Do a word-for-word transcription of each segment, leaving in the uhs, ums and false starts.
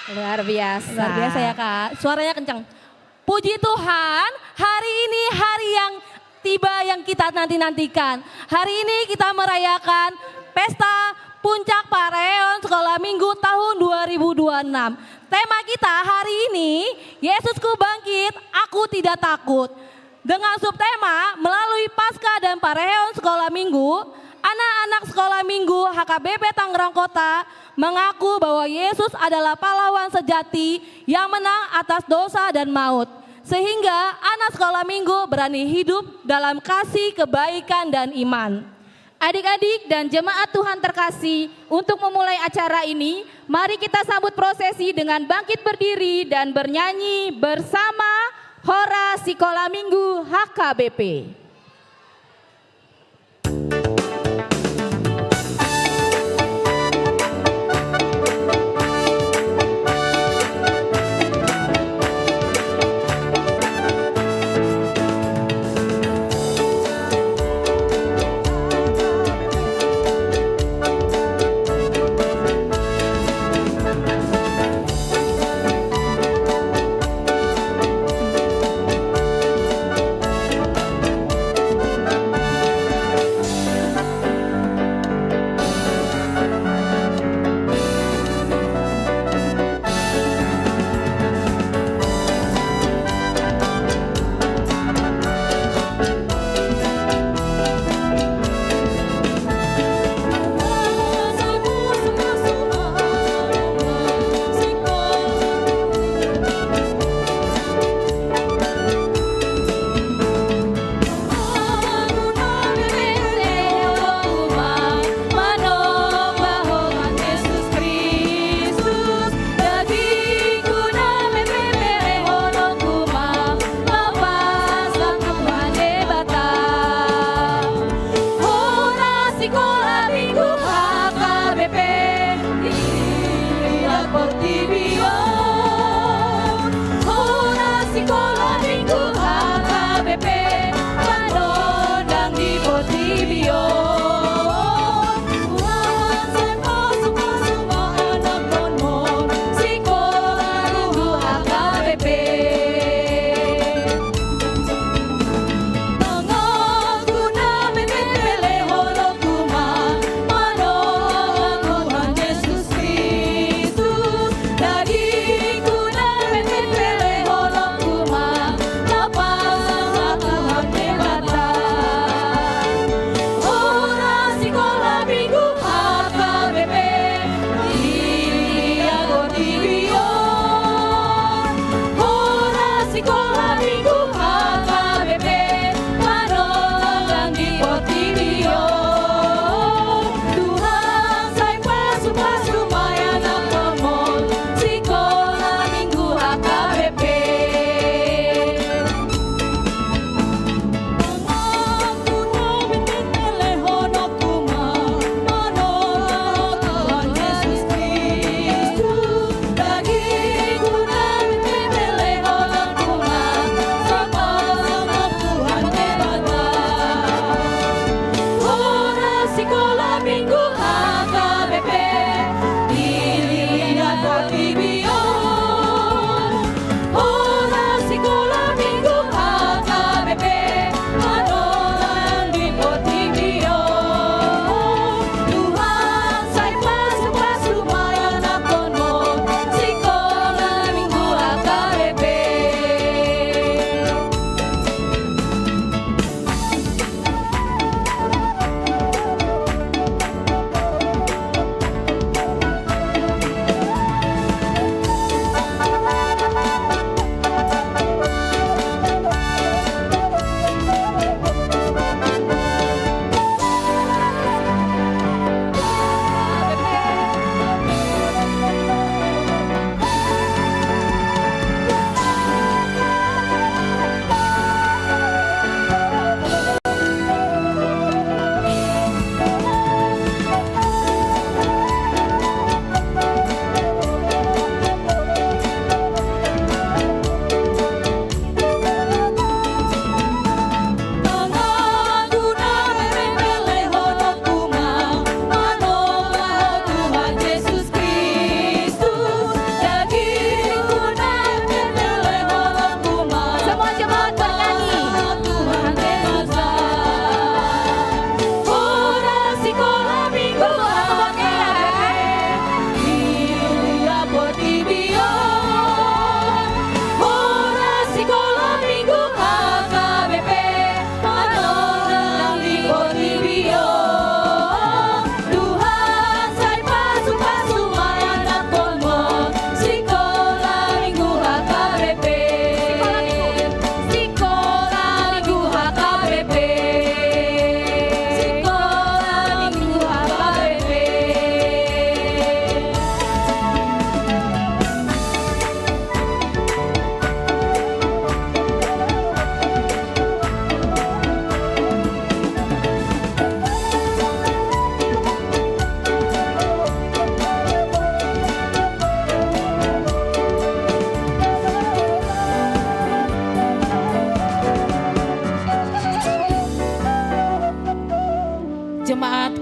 Luar biasa. Luar biasa ya, Kak. Suaranya kencang. Puji Tuhan, hari ini hari yang tiba yang kita nanti-nantikan. Hari ini kita merayakan pesta puncak parayaan Sekolah Minggu tahun dua ribu dua enam. Tema kita hari ini, Yesusku bangkit, aku tidak takut. Dengan subtema, melalui Paskah dan parayaan Sekolah Minggu, anak-anak Sekolah Minggu H K B P Tangerang Kota mengaku bahwa Yesus adalah pahlawan sejati yang menang atas dosa dan maut, sehingga anak Sekolah Minggu berani hidup dalam kasih, kebaikan, dan iman. Adik-adik dan jemaat Tuhan terkasih, untuk memulai acara ini, mari kita sambut prosesi dengan bangkit berdiri dan bernyanyi bersama Hora Sikola Minggu H K B P.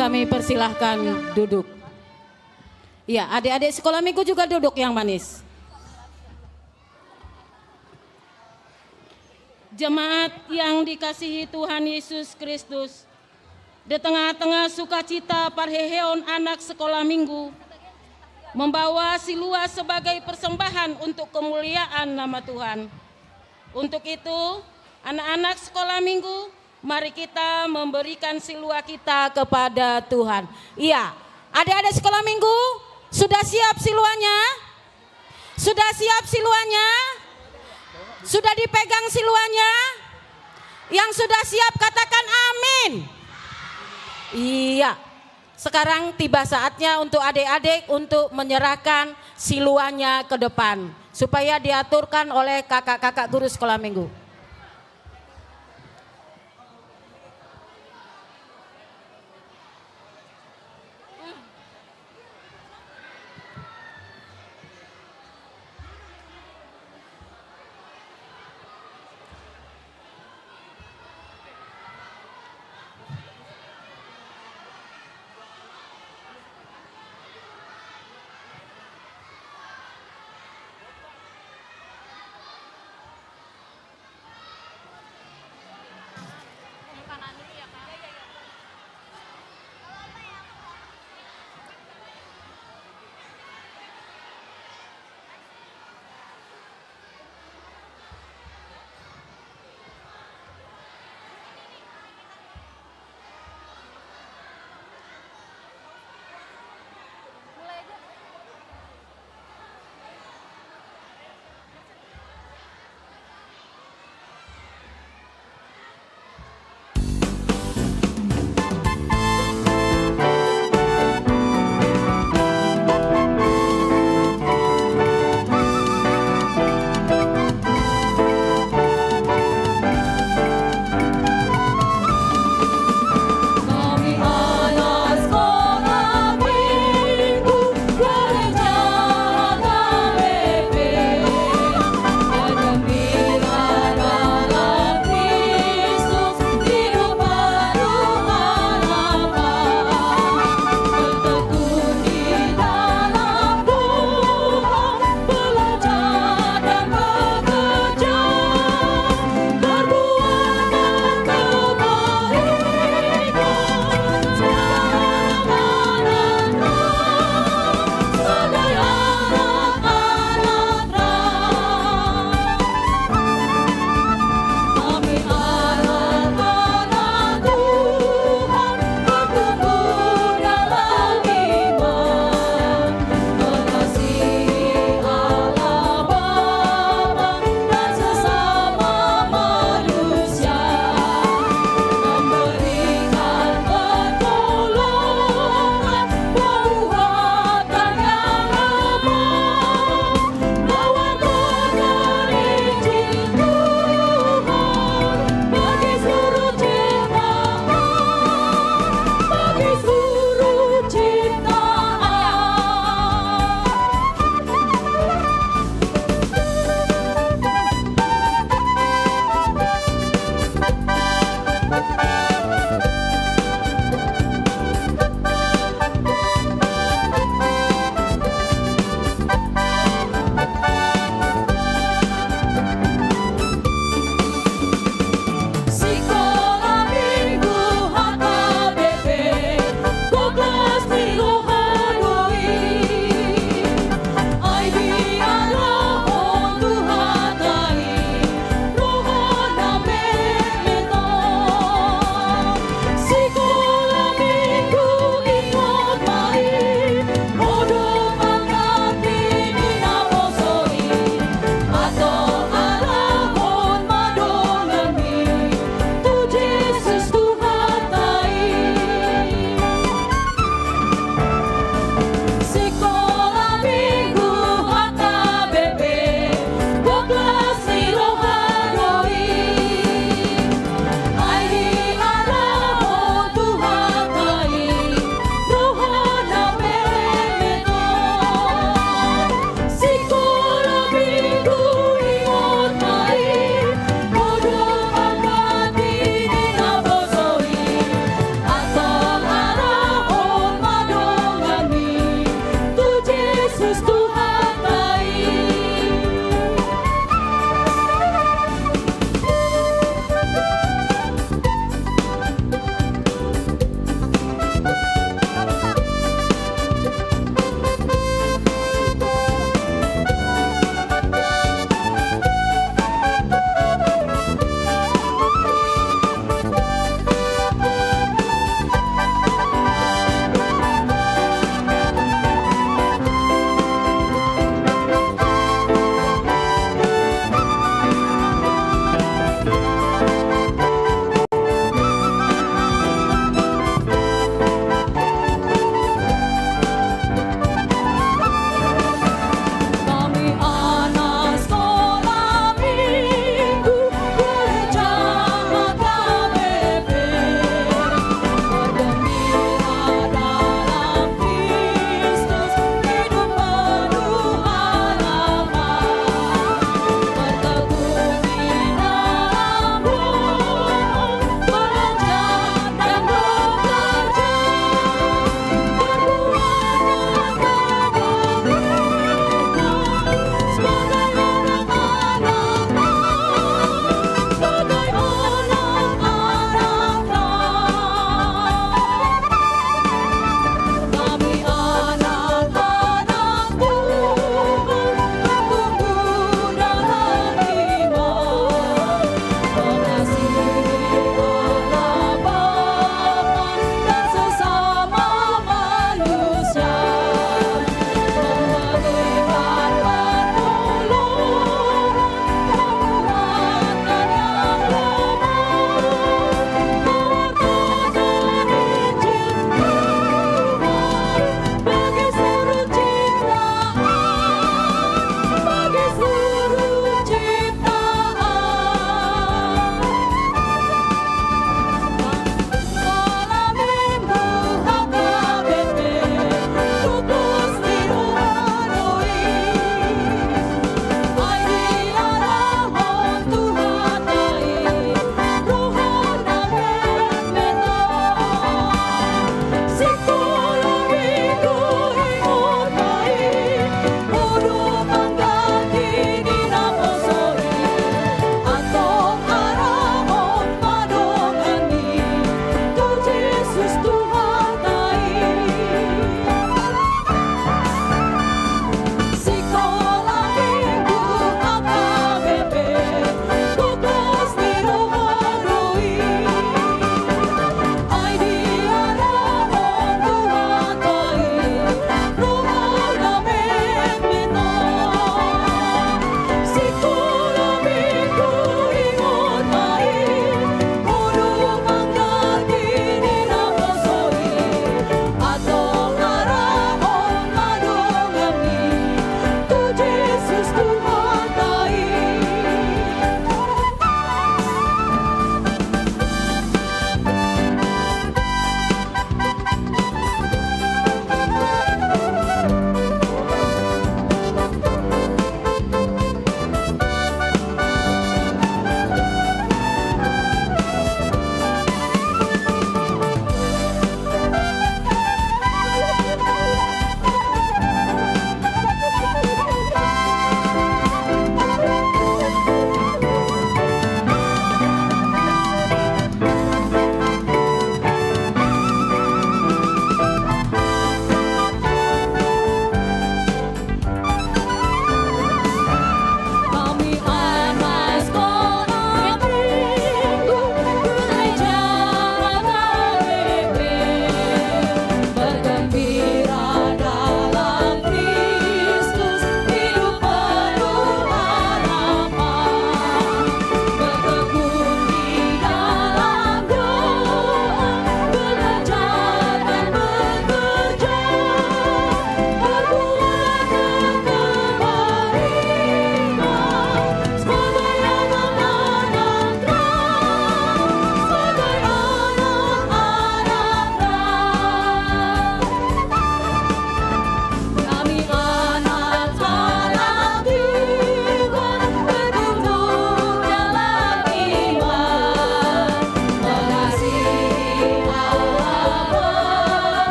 Kami persilahkan duduk. Iya, adik-adik sekolah minggu juga duduk yang manis. Jemaat yang dikasihi Tuhan Yesus Kristus, di tengah-tengah sukacita parheheon anak sekolah minggu, membawa silua sebagai persembahan untuk kemuliaan nama Tuhan. Untuk itu, anak-anak sekolah minggu, mari kita memberikan silua kita kepada Tuhan. Iya, adik-adik sekolah minggu, sudah siap siluanya? Sudah siap siluanya? Sudah dipegang siluanya? Yang sudah siap katakan amin. Iya. Sekarang tiba saatnya untuk adik-adik untuk menyerahkan siluanya ke depan supaya diaturkan oleh kakak-kakak guru sekolah minggu.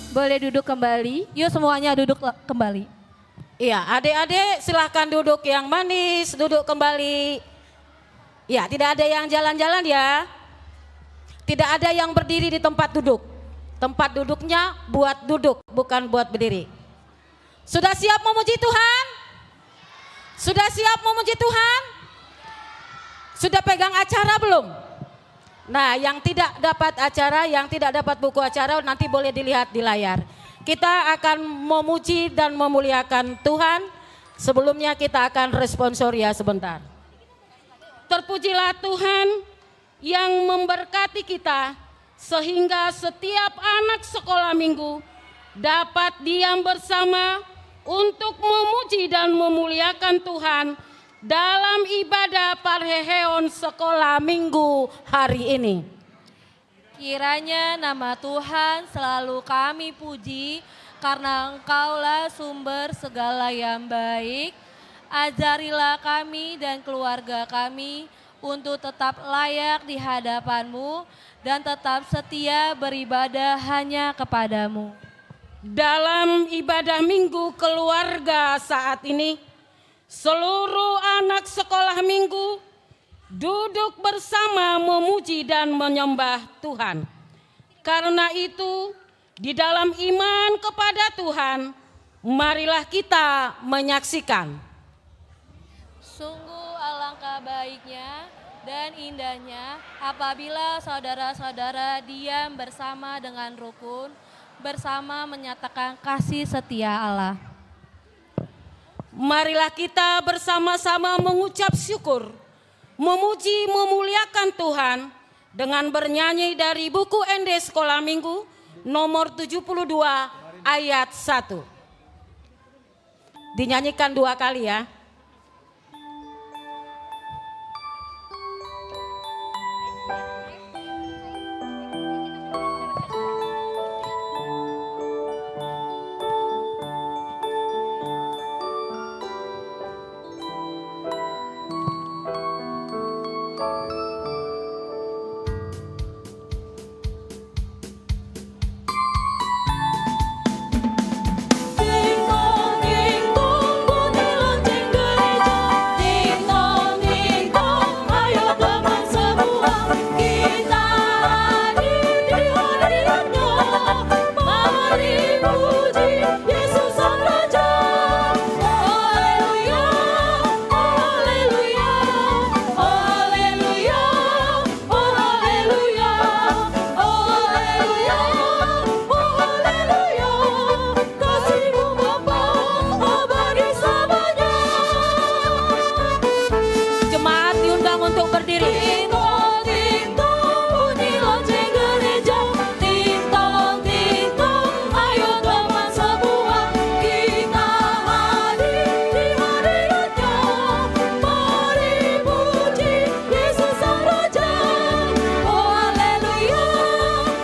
Boleh duduk kembali. Yuk, semuanya duduk le-, kembali. Iya, adik-adik, silahkan duduk yang manis, duduk kembali. Ya, tidak ada yang jalan-jalan ya. Tidak ada yang berdiri di tempat duduk. Tempat duduknya buat duduk, bukan buat berdiri. Sudah siap memuji Tuhan? Sudah siap memuji Tuhan? Sudah pegang acara belum? Nah, yang tidak dapat acara, yang tidak dapat buku acara, nanti boleh dilihat di layar. Kita akan memuji dan memuliakan Tuhan. Sebelumnya kita akan responsoria sebentar. Terpujilah Tuhan yang memberkati kita, sehingga setiap anak sekolah minggu dapat diam bersama untuk memuji dan memuliakan Tuhan dalam ibadah parheheon sekolah minggu hari ini. Kiranya nama Tuhan selalu kami puji, karena Engkaulah sumber segala yang baik. Ajarilah kami dan keluarga kami untuk tetap layak di hadapan-Mu dan tetap setia beribadah hanya kepada-Mu. Dalam ibadah minggu keluarga saat ini, seluruh anak sekolah minggu duduk bersama memuji dan menyembah Tuhan. Karena itu, di dalam iman kepada Tuhan, marilah kita menyaksikan. Sungguh alangkah baiknya dan indahnya apabila saudara-saudara diam bersama dengan rukun, bersama menyatakan kasih setia Allah. Marilah kita bersama-sama mengucap syukur, memuji, memuliakan Tuhan dengan bernyanyi dari buku Ende Sekolah Minggu nomor tujuh puluh dua ayat satu. Dinyanyikan dua kali ya. Oh haleluya, oh haleluya, oh haleluya, kasih-Mu Bapa abadi selamanya. Jemaat diundang untuk berdiri. Tintong, tintong, bunyi lonceng gereja. Tintong, tintong, ayo teman semua, kita hadir di hadirat-Nya. Mari puji Yesus Sang Raja. Oh haleluya,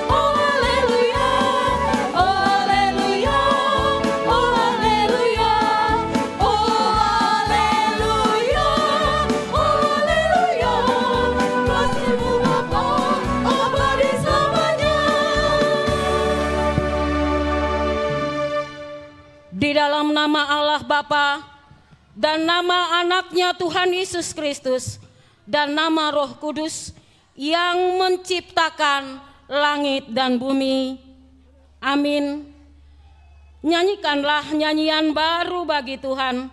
oh haleluya, oh haleluya, oh haleluya, oh haleluya, oh haleluya, kasih-Mu Bapa abadi selamanya. Di dalam nama Allah Bapa, dan nama Anak-Nya Tuhan Yesus Kristus, dan nama Roh Kudus yang menciptakan langit dan bumi. Amin. Nyanyikanlah nyanyian baru bagi Tuhan,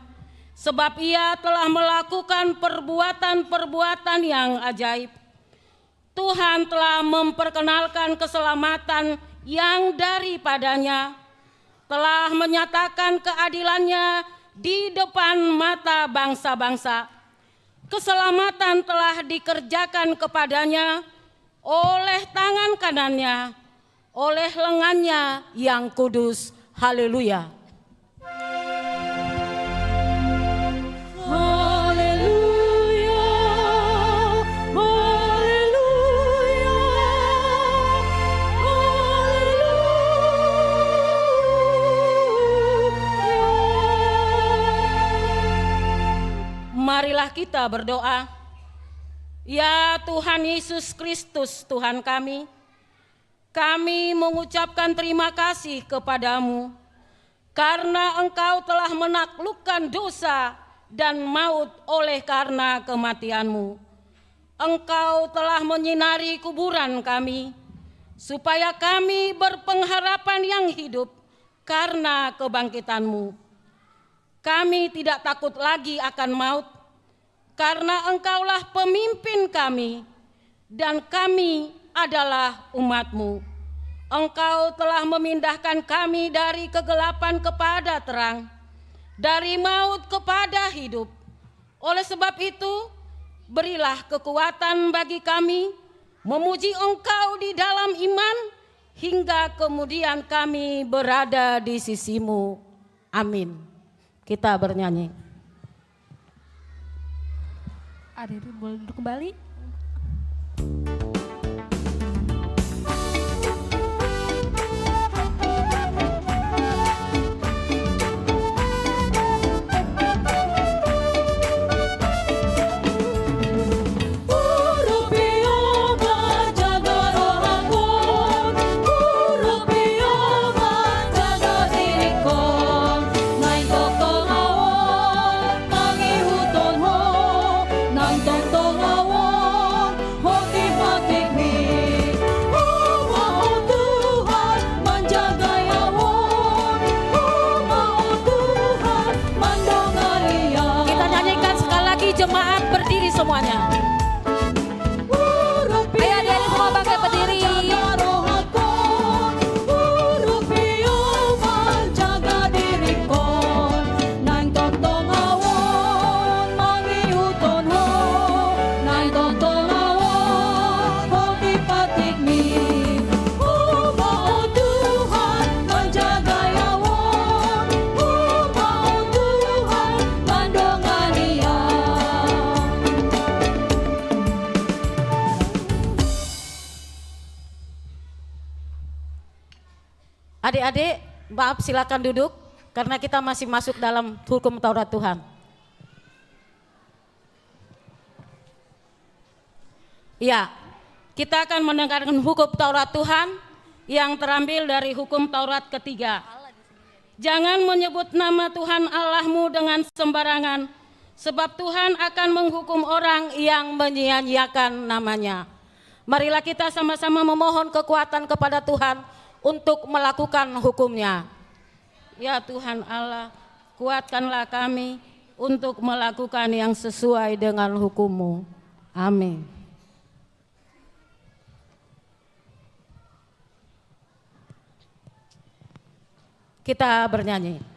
sebab Ia telah melakukan perbuatan-perbuatan yang ajaib. Tuhan telah memperkenalkan keselamatan yang daripada-Nya, telah menyatakan keadilan-Nya di depan mata bangsa-bangsa. Keselamatan telah dikerjakan kepada-Nya oleh tangan kanan-Nya, oleh lengan-Nya yang kudus. Haleluya. Haleluya, haleluya, haleluya. Marilah kita berdoa. Ya Tuhan Yesus Kristus, Tuhan kami, Kami mengucapkan terima kasih kepada-Mu karena Engkau telah menaklukkan dosa dan maut oleh karena kematian-Mu. Engkau telah menyinari kuburan kami, supaya kami berpengharapan yang hidup karena kebangkitan-Mu. Kami tidak takut lagi akan maut, karena Engkaulah pemimpin kami, dan kami adalah umat-Mu. Engkau telah memindahkan kami dari kegelapan kepada terang, dari maut kepada hidup. Oleh sebab itu, berilah kekuatan bagi kami memuji Engkau di dalam iman, hingga kemudian kami berada di sisi-Mu. Amin. Kita bernyanyi. Hadirin boleh duduk kembali. Kita nyanyikan sekali lagi, jemaat berdiri semuanya. Ayo, adik-adik semua bangkit berdiri. Adik-adik, maaf, silakan duduk, karena kita masih masuk dalam hukum Taurat Tuhan. Ya, kita akan mendengarkan hukum Taurat Tuhan yang terambil dari hukum Taurat ketiga. Jangan menyebut nama Tuhan Allahmu dengan sembarangan, sebab Tuhan akan menghukum orang yang menyia-nyiakan nama-Nya. Marilah kita sama-sama memohon kekuatan kepada Tuhan untuk melakukan hukum-Nya. Ya Tuhan Allah, kuatkanlah kami untuk melakukan yang sesuai dengan hukum-Mu. Amin. Kita bernyanyi.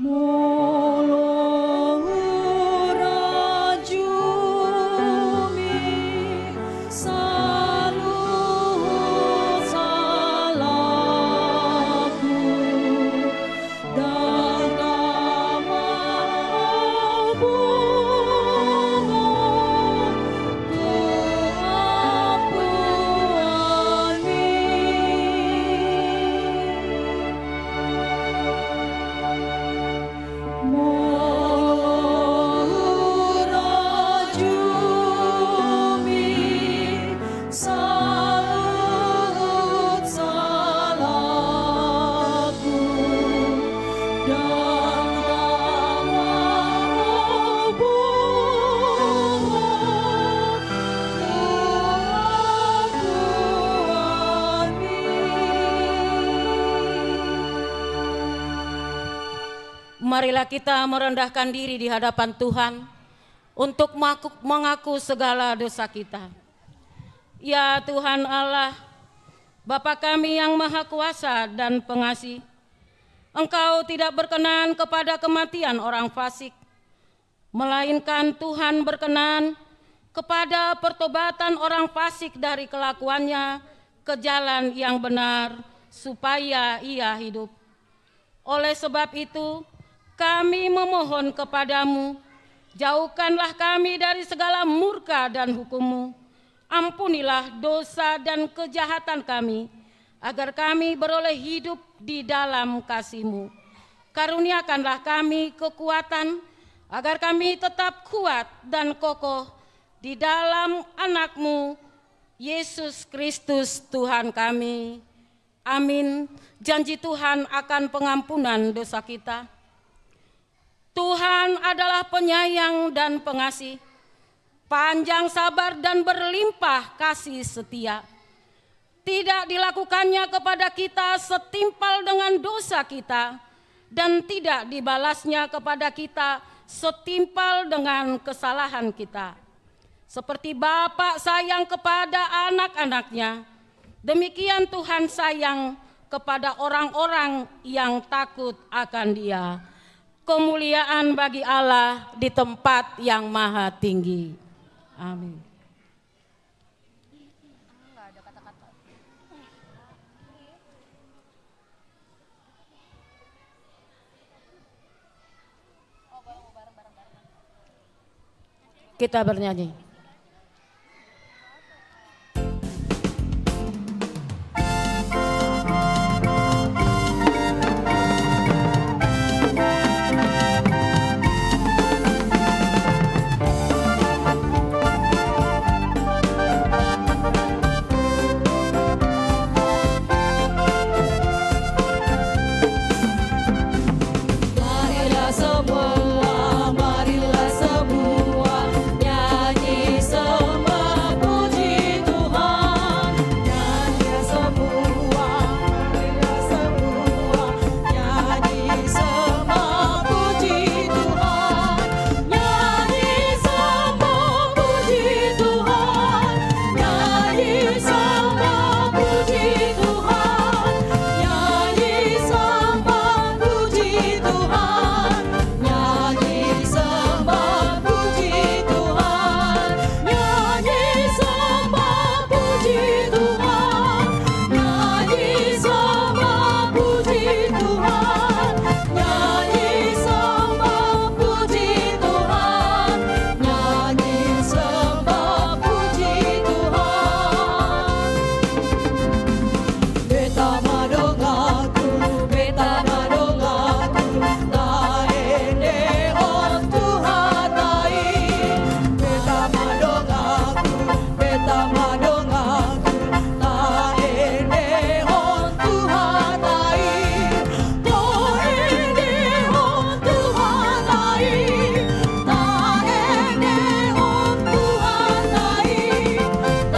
Molo hurajumi saluhut salaku, ndang na mangobongon tu ampuanmi. Molo hurajumi saluhut salaku, ndang na mangobongon tu ampuanmi. Marilah kita merendahkan diri di hadapan Tuhan untuk maku-, mengaku segala dosa kita. Ya Tuhan Allah, Bapa kami yang Maha Kuasa dan Pengasih, Engkau tidak berkenan kepada kematian orang fasik, melainkan Tuhan berkenan kepada pertobatan orang fasik dari kelakuannya ke jalan yang benar, supaya ia hidup. Oleh sebab itu, kami memohon kepada-Mu, jauhkanlah kami dari segala murka dan hukum-Mu. Ampunilah dosa dan kejahatan kami, agar kami beroleh hidup di dalam kasih-Mu. Karuniakanlah kami kekuatan, agar kami tetap kuat dan kokoh di dalam Anak-Mu, Yesus Kristus Tuhan kami. Amin. Janji Tuhan akan pengampunan dosa kita. Tuhan adalah penyayang dan pengasih, panjang sabar dan berlimpah kasih setia. Tidak dilakukannya kepada kita setimpal dengan dosa kita, dan tidak dibalasnya kepada kita setimpal dengan kesalahan kita. Seperti bapa sayang kepada anak-anaknya, demikian Tuhan sayang kepada orang-orang yang takut akan Dia. Kemuliaan bagi Allah di tempat yang maha tinggi. Amin. Kita bernyanyi. Marilah semua, marilah semua, nyanyi sembah puji Tuhan. Nyanyi semua, marilah semua, nyanyi sembah puji Tuhan. Nyanyi sembah puji Tuhan. Nyanyi sembah puji Tuhan. Nyanyi sembah puji Tuhan. Nyanyi sembah puji Tuhan. Nyanyi sembah puji Tuhan. Nyanyi sembah puji Tuhan. Nyanyi sembah puji Tuhan. Nyanyi sembah puji Tuhan. Beta ma donganku, beta ma donganku, taendehon tu hata i. Beta ma donganku, beta ma donganku, taendehon tu hata i. Taendehon tu hata i. Taendehon tu hata i.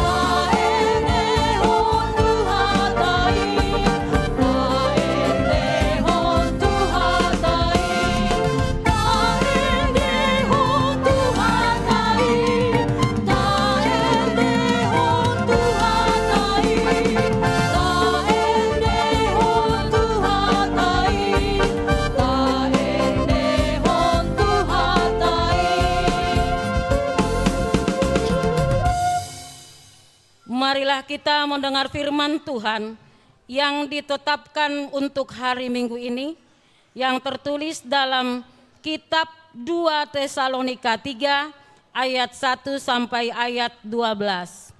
Taendehon tu hata i. Taendehon tu hata i. Taendehon tu hata i. Taendehon tu hata i. Taendehon tu hata i. Taendehon tu hata i. Marilah kita mendengar firman Tuhan yang ditetapkan untuk hari Minggu ini, yang tertulis dalam kitab dua Tesalonika tiga ayat satu sampai ayat dua belas.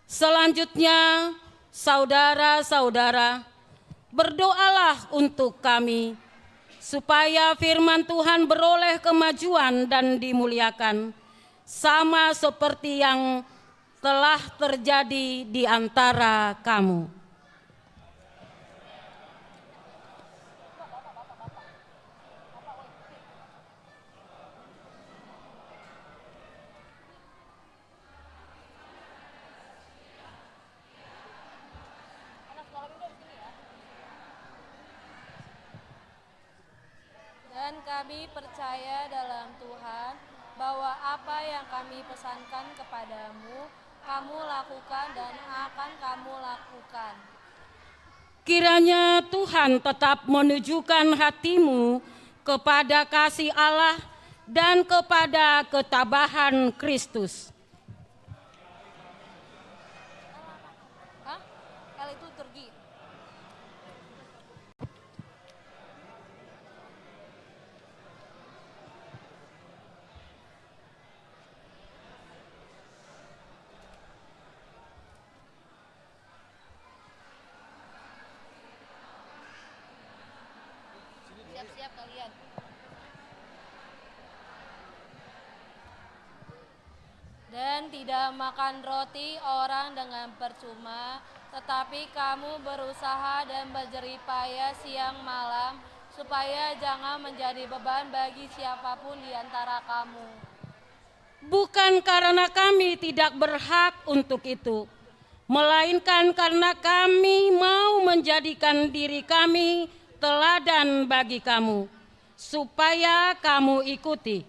Selanjutnya, saudara-saudara, berdoalah untuk kami, supaya firman Tuhan beroleh kemajuan dan dimuliakan, sama seperti yang telah terjadi di antara kamu. Dan kami percaya dalam Tuhan, bahwa apa yang kami pesankan kepadamu, kamu lakukan dan akan kamu lakukan. Kiranya Tuhan tetap menunjukkan hatimu kepada kasih Allah dan kepada ketabahan Kristus. Hah? Kali itu turgi. Dan tidak makan roti orang dengan percuma, tetapi kamu berusaha dan berjerih payah siang malam, supaya jangan menjadi beban bagi siapapun di antara kamu. Bukan karena kami tidak berhak untuk itu, melainkan karena kami mau menjadikan diri kami teladan bagi kamu, supaya kamu ikuti.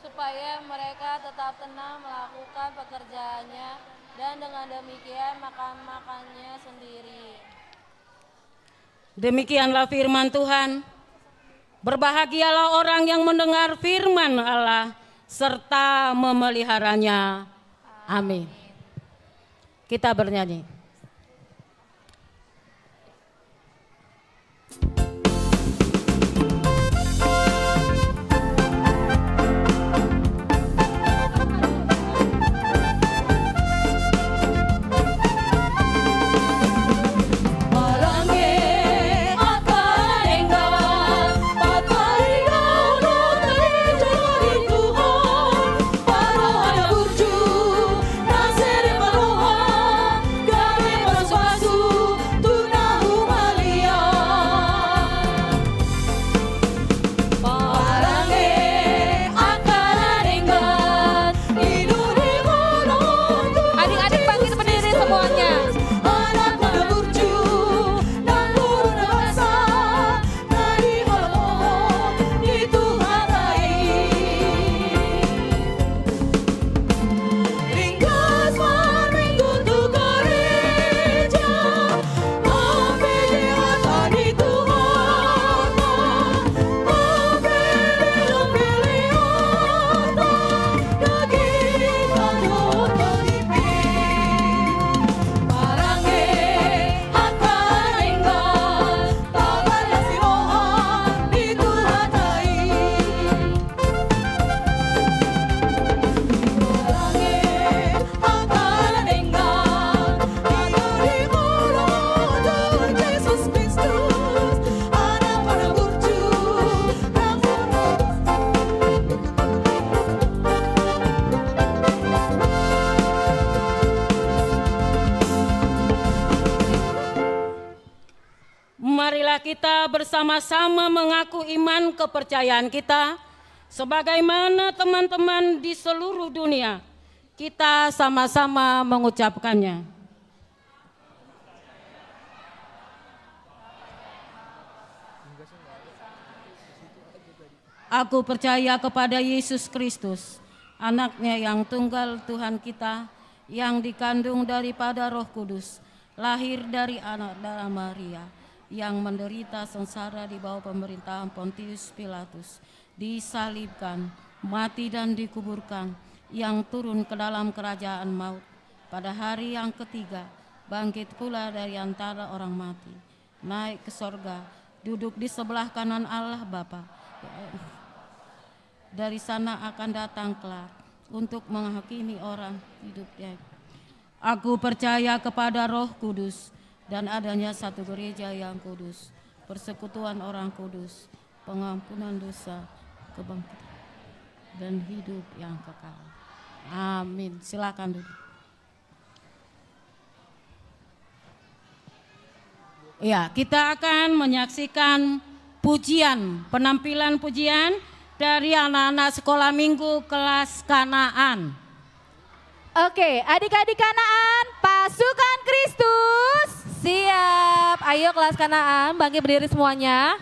Supaya mereka tetap tenang melakukan pekerjaannya dan dengan demikian makan-makannya sendiri. Demikianlah firman Tuhan. Berbahagialah orang yang mendengar firman Allah serta memeliharanya. Amin. Kita bernyanyi. Adik-adik bangkit berdiri semuanya. Marilah kita bersama-sama mengaku iman kepercayaan kita, sebagaimana teman-teman di seluruh dunia. Kita sama-sama mengucapkannya. Aku percaya kepada Yesus Kristus, Anaknya yang tunggal Tuhan kita, yang dikandung daripada Roh Kudus, lahir dari anak darah Maria, yang menderita sengsara di bawah pemerintahan Pontius Pilatus, disalibkan, mati dan dikuburkan, yang turun ke dalam kerajaan maut, pada hari yang ketiga bangkit pula dari antara orang mati, naik ke sorga, duduk di sebelah kanan Allah Bapa. Dari sana akan datang kelak untuk menghakimi orang hidup dan. Aku percaya kepada Roh Kudus dan adanya satu gereja yang kudus, persekutuan orang kudus, pengampunan dosa, kebangkitan, dan hidup yang kekal. Amin. Silakan duduk. Ya, kita akan menyaksikan pujian, penampilan pujian dari anak-anak sekolah minggu kelas Kanaan. Oke, adik-adik Kanaan, pasukan Kristus, siap. Ayo kelas Kanaan, bangkit berdiri semuanya.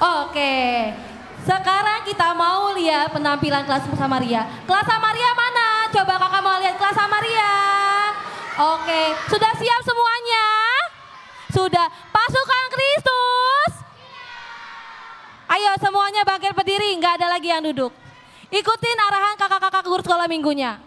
Oke, sekarang kita mau lihat penampilan kelas Samaria. Kelas Samaria mana? Coba kakak mau lihat kelas Samaria. Oke, sudah siap semuanya? Sudah. Pasukan Kristus? Ayo semuanya bangkit berdiri, nggak ada lagi yang duduk. Ikutin arahan kakak-kakak guru sekolah minggunya.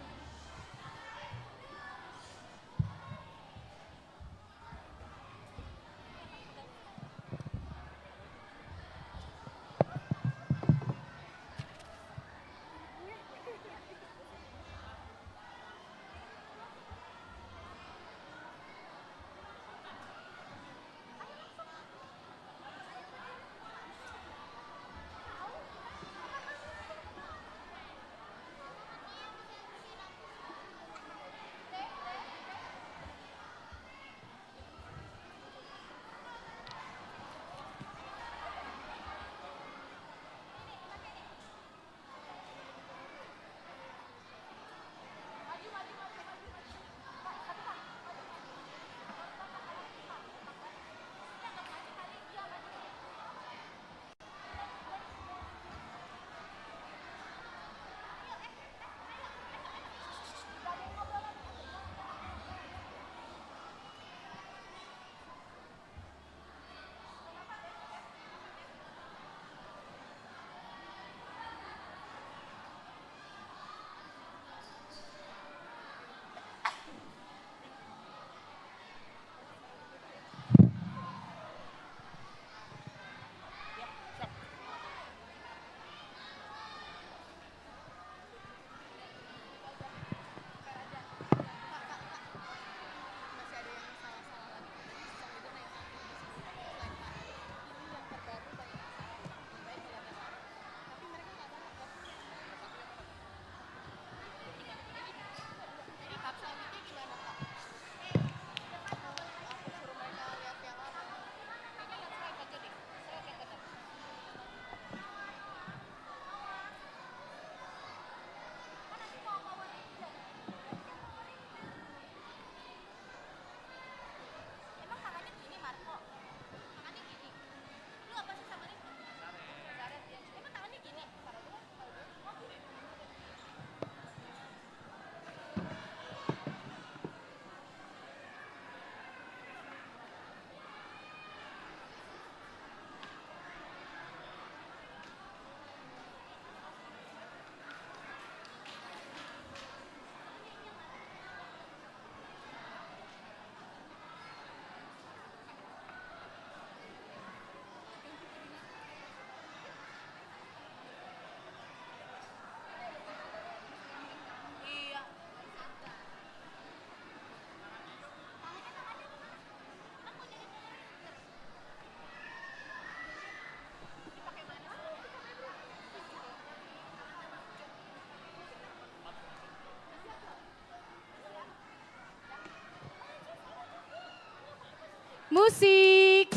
Musik.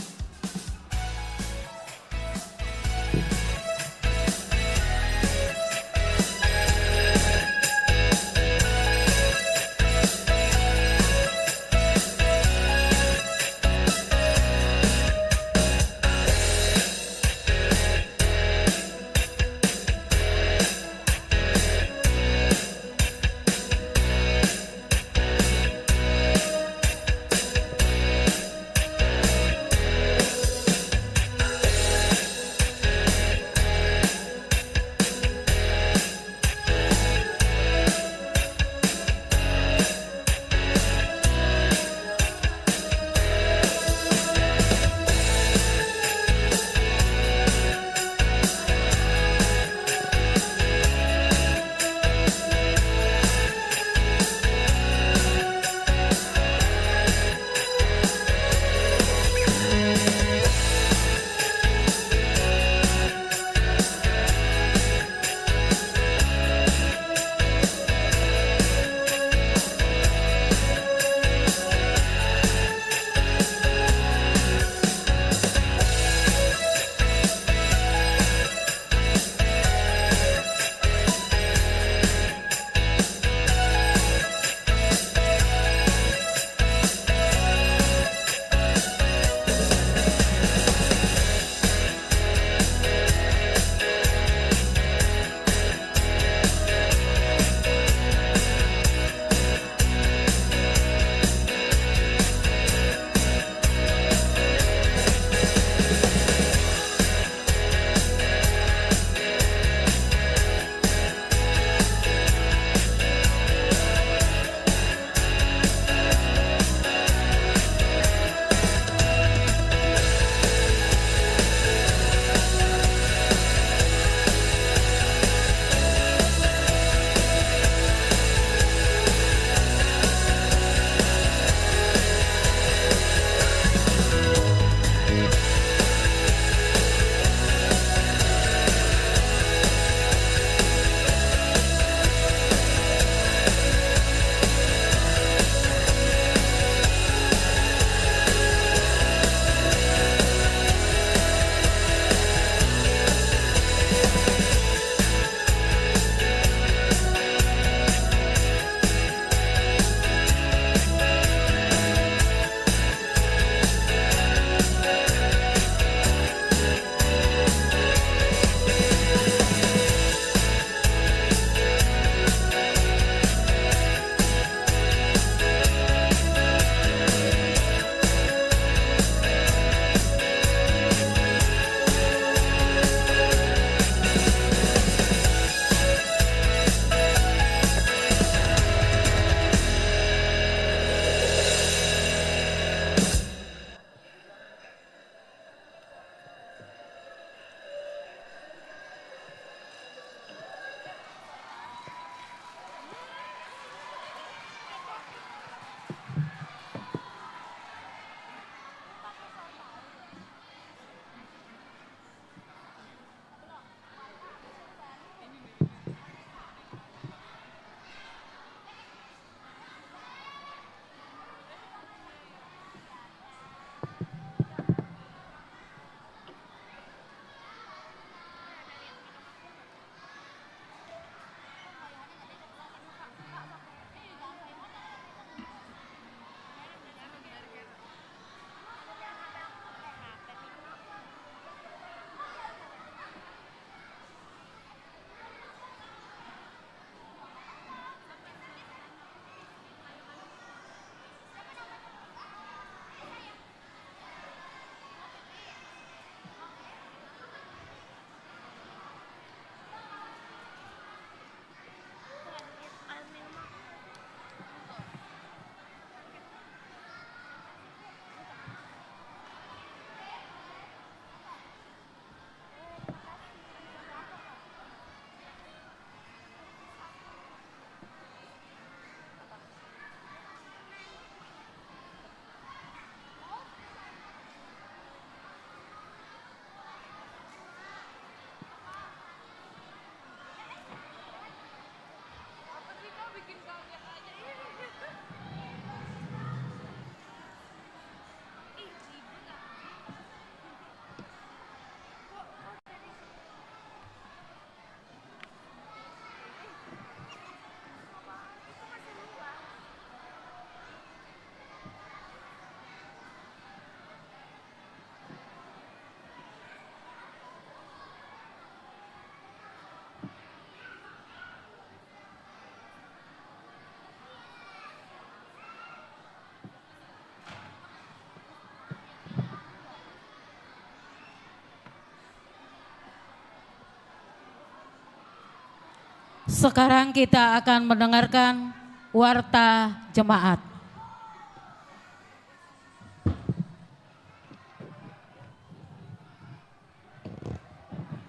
Sekarang kita akan mendengarkan warta jemaat.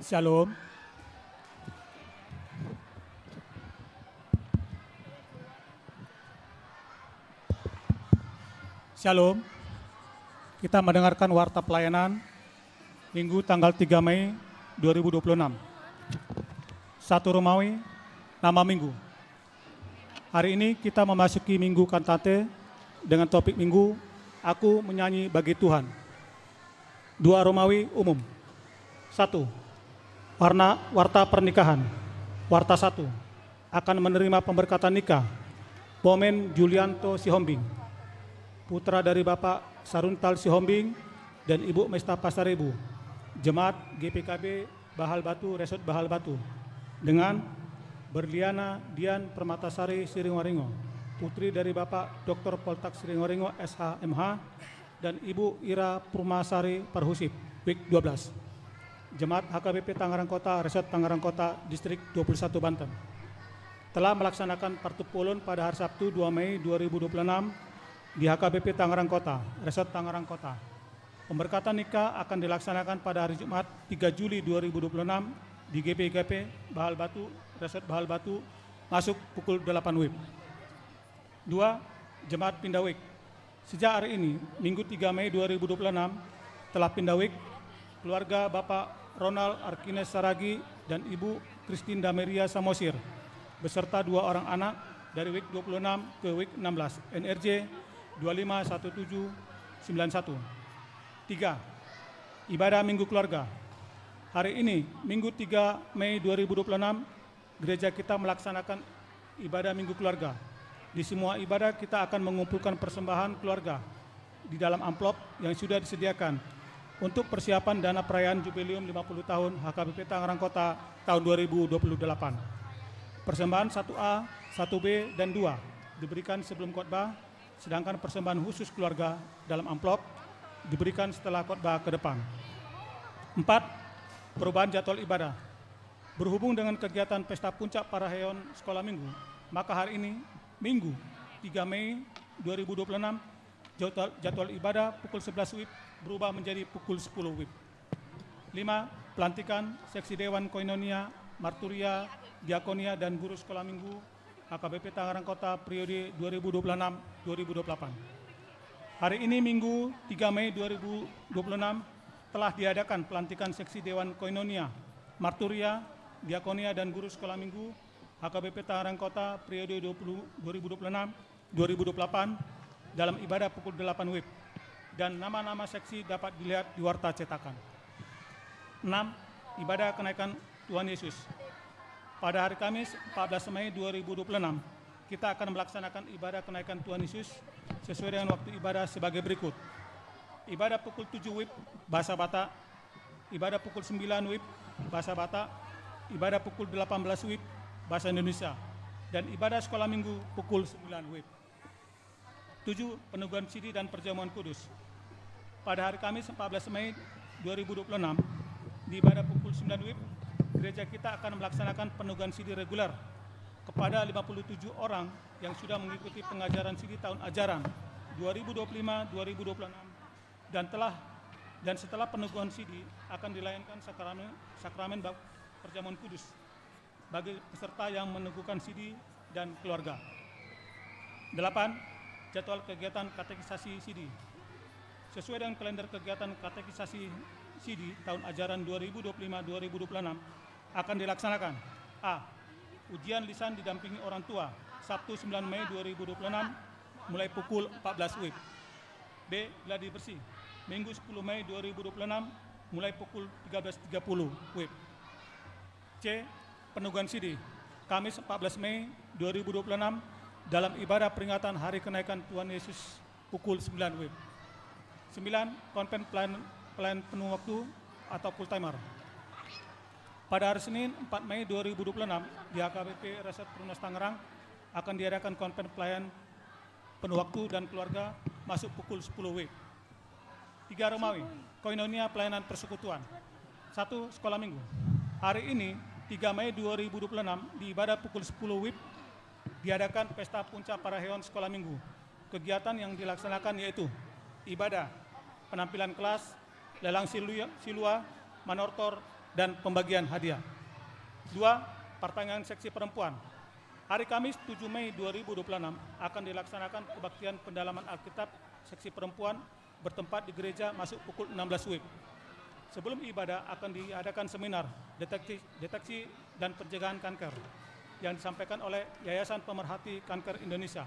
Shalom. Shalom. Kita mendengarkan warta pelayanan Minggu tanggal tiga Mei dua ribu dua puluh enam. Satu Romawi, nama Minggu. Hari ini kita memasuki Minggu Kantate dengan topik Minggu, Aku Menyanyi Bagi Tuhan. Dua Romawi umum. Satu, warna, warta pernikahan. Warta satu, akan menerima pemberkatan nikah Bomen Julianto Sihombing, putra dari Bapak Saruntal Sihombing dan Ibu Mesta Pasaribu, Jemaat G P K B Bahal Batu, Resort Bahal Batu, dengan Berliana Dian Permatasari Siringoringo, putri dari Bapak Doktor Poltak Siringoringo, S H, M H, dan Ibu Ira Purmasari Parhusip, WIK dua belas. Jemaat H K B P Tangerang Kota, Resort Tangerang Kota, Distrik dua puluh satu Banten, telah melaksanakan partumpolon pada hari Sabtu dua Mei dua ribu dua puluh enam di H K B P Tangerang Kota, Resort Tangerang Kota. Pemberkatan nikah akan dilaksanakan pada hari Jumat tiga Juli dua ribu dua puluh enam di G P K B Bahal Batu, Resort Bahal Batu, masuk pukul delapan WIB. Dua, jemaat pindah WIK. Sejak hari ini, Minggu tiga Mei dua ribu dua puluh enam, telah pindah WIK keluarga Bapak Ronald Arkines Saragi dan Ibu Christine Dameria Samosir, beserta dua orang anak dari WIK dua puluh enam ke WIK enam belas, N R J dua lima satu tujuh sembilan satu. Tiga, ibadah Minggu Keluarga. Hari ini, Minggu tiga Mei dua ribu dua puluh enam, gereja kita melaksanakan ibadah Minggu Keluarga. Di semua ibadah kita akan mengumpulkan persembahan keluarga di dalam amplop yang sudah disediakan untuk persiapan dana perayaan Jubileum lima puluh tahun H K B P Tangerang Kota tahun dua ribu dua puluh delapan. Persembahan satu A, satu B, dan dua diberikan sebelum khotbah, sedangkan persembahan khusus keluarga dalam amplop diberikan setelah khotbah ke depan. Empat, perubahan jadwal ibadah. Berhubung dengan kegiatan Pesta Puncak Parahayaan Sekolah Minggu, maka hari ini, Minggu, tiga Mei dua ribu dua puluh enam, jadwal, jadwal ibadah pukul sebelas WIB berubah menjadi pukul sepuluh WIB. Lima, pelantikan Seksi Dewan Koinonia, Marturia, Diakonia, dan Guru Sekolah Minggu H K B P Tangerang Kota periode dua ribu dua puluh enam dua ribu dua puluh delapan. Hari ini, Minggu, tiga Mei dua ribu dua puluh enam, telah diadakan pelantikan Seksi Dewan Koinonia, Marturia, Diakonia, dan Guru Sekolah Minggu H K B P Tangerang Kota periode dua puluh, dua ribu dua puluh enam dua ribu dua puluh delapan dalam ibadah pukul delapan WIB. Dan nama-nama seksi dapat dilihat di warta cetakan. Enam, ibadah kenaikan Tuhan Yesus. Pada hari Kamis, empat belas Mei dua ribu dua puluh enam, kita akan melaksanakan ibadah kenaikan Tuhan Yesus sesuai dengan waktu ibadah sebagai berikut. Ibadah pukul tujuh WIB, bahasa Batak. Ibadah pukul sembilan WIB, bahasa Batak. Ibadah pukul delapan belas WIB, bahasa Indonesia. Dan ibadah sekolah minggu pukul sembilan WIB. Tujuh, peneguhan sidi dan perjamuan kudus. Pada hari Kamis, empat belas Mei dua ribu dua puluh enam, di ibadah pukul sembilan WIB, gereja kita akan melaksanakan peneguhan sidi reguler kepada lima puluh tujuh orang yang sudah mengikuti pengajaran sidi tahun ajaran dua ribu dua puluh lima dua ribu dua puluh enam, dan telah, dan setelah peneguhan sidi akan dilayankan sakramen, sakramen bak-, perjamuan kudus bagi peserta yang meneguhkan sidi dan keluarga. Delapan, jadwal kegiatan katekisasi sidi. Sesuai dengan kalender kegiatan katekisasi sidi tahun ajaran dua ribu dua puluh lima dua ribu dua puluh enam akan dilaksanakan: A, ujian lisan didampingi orang tua, Sabtu sembilan Mei dua ribu dua puluh enam, mulai pukul empat belas WIB. B, gladi bersih, Minggu sepuluh Mei dua ribu dua puluh enam, mulai pukul tiga belas tiga puluh WIB. C, peneguhan sidi, Kamis empat belas Mei dua ribu dua puluh enam, dalam ibadah peringatan Hari Kenaikan Tuhan Yesus pukul sembilan WIB. Sembilan, konven pelayan, pelayan penuh waktu atau full timer. Pada hari Senin, empat Mei dua ribu dua puluh enam, di H K B P Resort Perumnas Tangerang akan diadakan konven pelayan penuh waktu dan keluarga, masuk pukul sepuluh WIB. Tiga Romawi, koinonia pelayanan persekutuan. Satu, sekolah minggu. Hari ini, tiga Mei dua ribu dua puluh enam, di ibadah pukul sepuluh wib, diadakan pesta puncak parahelaon Sekolah Minggu. Kegiatan yang dilaksanakan yaitu ibadah, penampilan kelas, lelang silua, silua, manortor, dan pembagian hadiah. Dua, pertandingan seksi perempuan. Hari Kamis, tujuh Mei dua ribu dua puluh enam, akan dilaksanakan kebaktian pendalaman Alkitab seksi perempuan bertempat di gereja masuk pukul enam belas wib. Sebelum ibadah akan diadakan seminar deteksi, deteksi dan pencegahan kanker yang disampaikan oleh Yayasan Pemerhati Kanker Indonesia.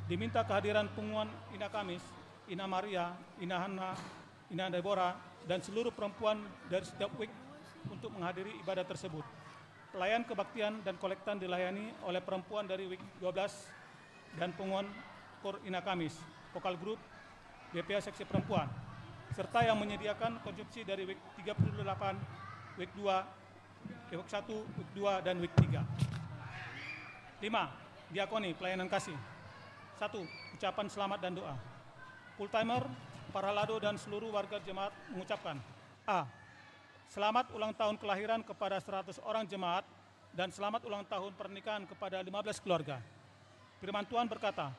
Diminta kehadiran punguan Ina Kamis, Ina Maria, Ina Hanna, Ina Deborah, dan seluruh perempuan dari setiap wik untuk menghadiri ibadah tersebut. Pelayan kebaktian dan kolektan dilayani oleh perempuan dari wik dua belas dan punguan Koor Ina Kamis, vokal grup, B P A seksi perempuan, serta yang menyediakan konsumsi dari wik tiga puluh delapan, wik dua, wik satu, wik dua, dan wik tiga. Lima, diakoni pelayanan kasih. Satu, ucapan selamat dan doa. Full timer, parhalado, dan seluruh warga jemaat mengucapkan: A, selamat ulang tahun kelahiran kepada seratus orang jemaat dan selamat ulang tahun pernikahan kepada lima belas keluarga. Firman Tuhan berkata,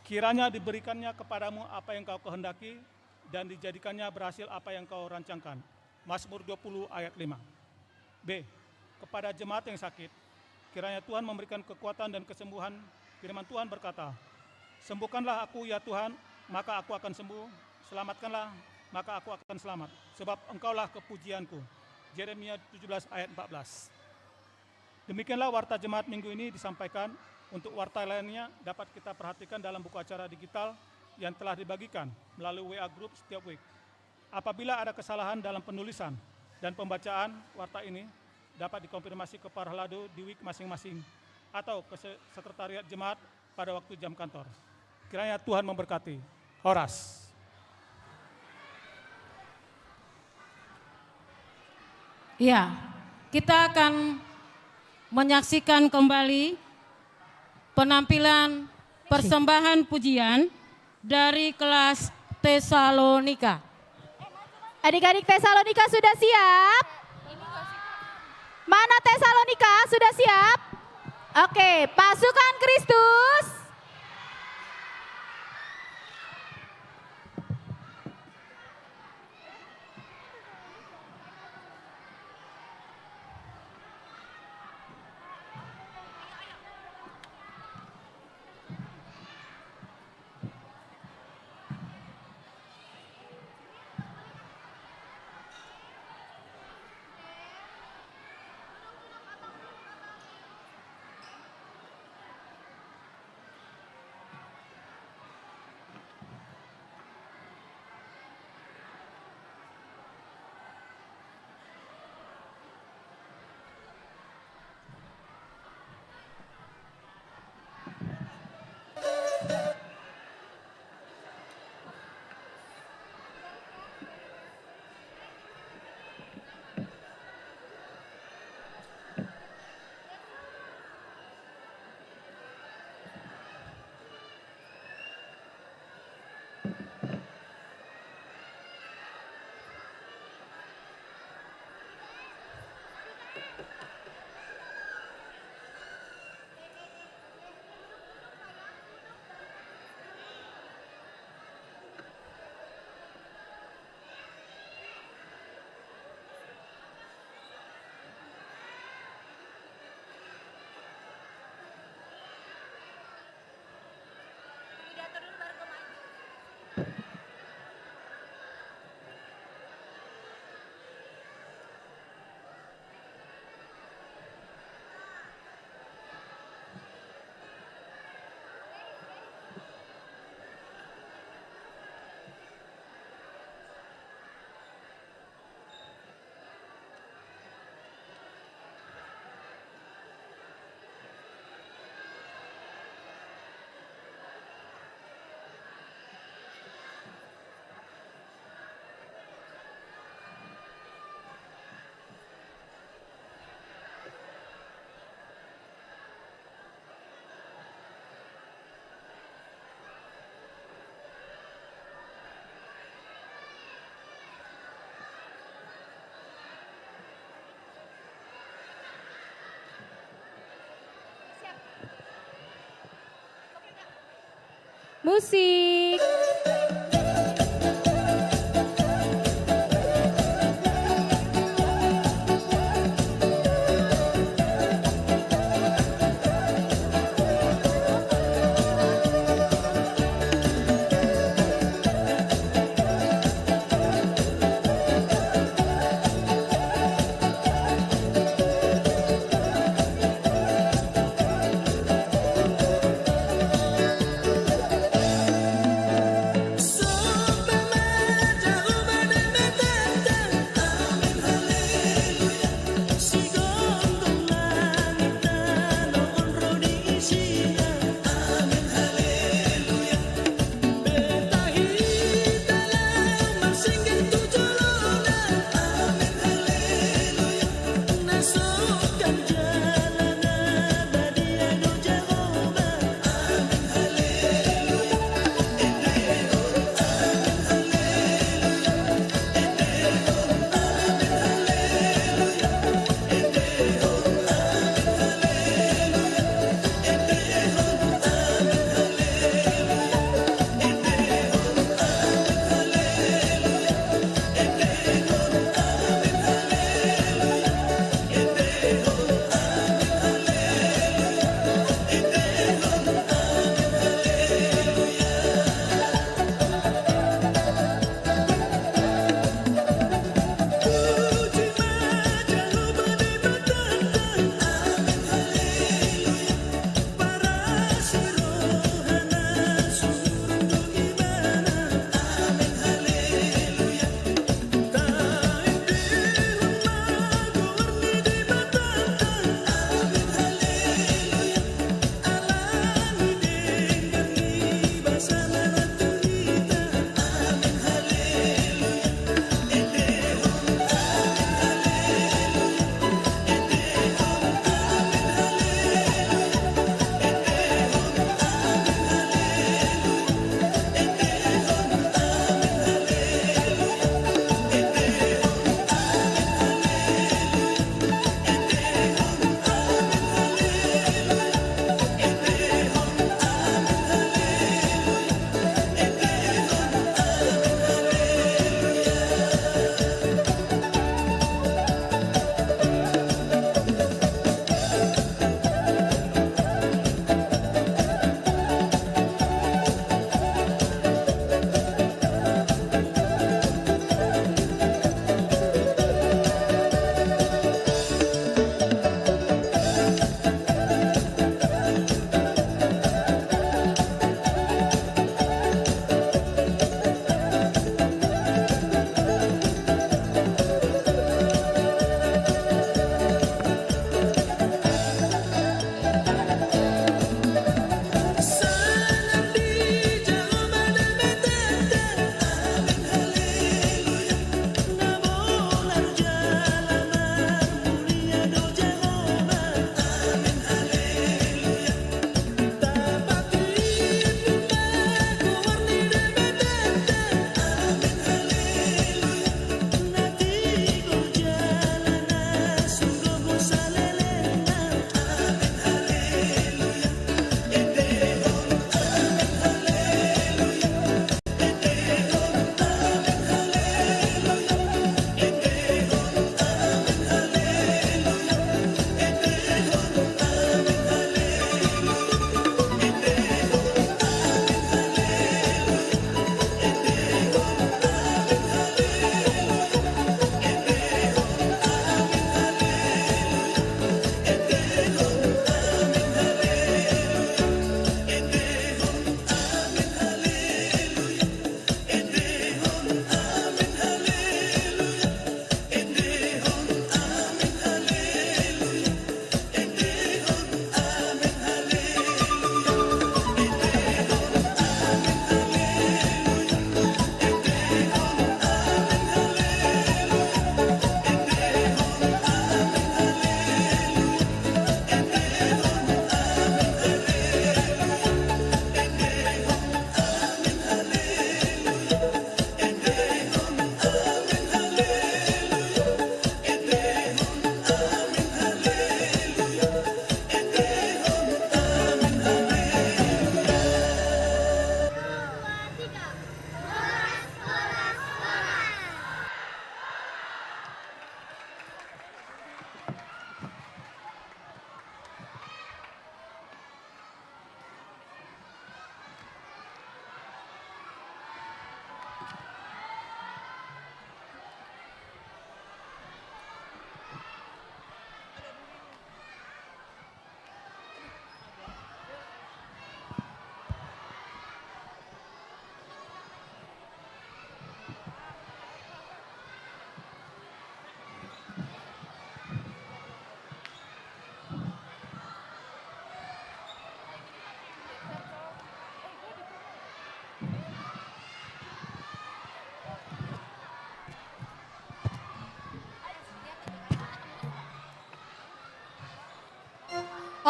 "Kiranya diberikannya kepadamu apa yang kau kehendaki, dan dijadikannya berhasil apa yang kau rancangkan." Mazmur dua puluh ayat lima. B, kepada jemaat yang sakit, kiranya Tuhan memberikan kekuatan dan kesembuhan. Firman Tuhan berkata, "Sembuhkanlah aku, ya Tuhan, maka aku akan sembuh. Selamatkanlah, maka aku akan selamat. Sebab Engkaulah kepujianku." Yeremia tujuh belas ayat empat belas. Demikianlah warta jemaat minggu ini disampaikan. Untuk warta lainnya dapat kita perhatikan dalam buku acara digital yang telah dibagikan melalui W A group setiap wik. Apabila ada kesalahan dalam penulisan dan pembacaan warta ini, dapat dikonfirmasi ke parhalado di wik masing-masing atau ke se-, sekretariat jemaat pada waktu jam kantor. Kiranya Tuhan memberkati. Horas. Ya, kita akan menyaksikan kembali penampilan persembahan pujian dari kelas Tesalonika. Adik-adik Tesalonika sudah siap? Mana Tesalonika sudah siap? Oke, pasukan Kristus. Musik.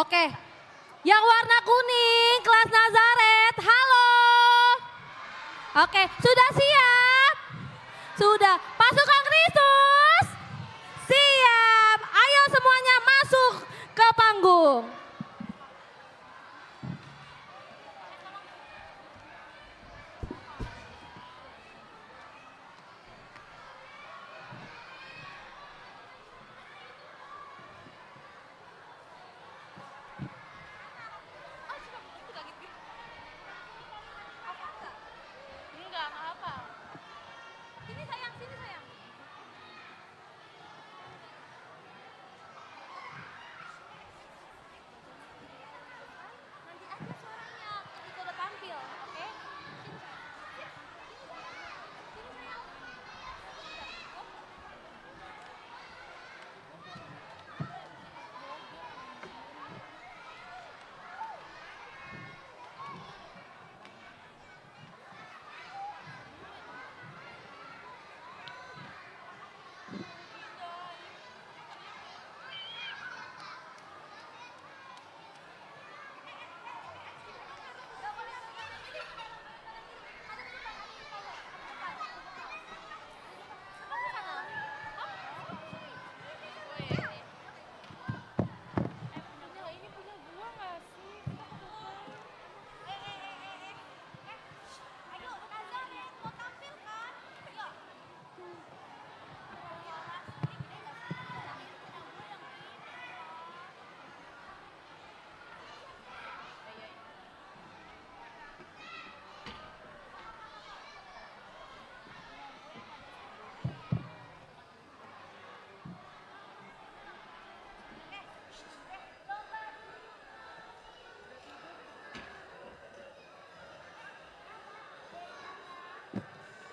Oke. Yang warna kuning, kelas Nazaret. Halo. Oke, sudah siap? Sudah. Pasukan Kristus? Siap. Ayo semuanya masuk ke panggung. Nanti aja suaranya ketika udah tampil, oke? Sini, sayang. Sini, sayang.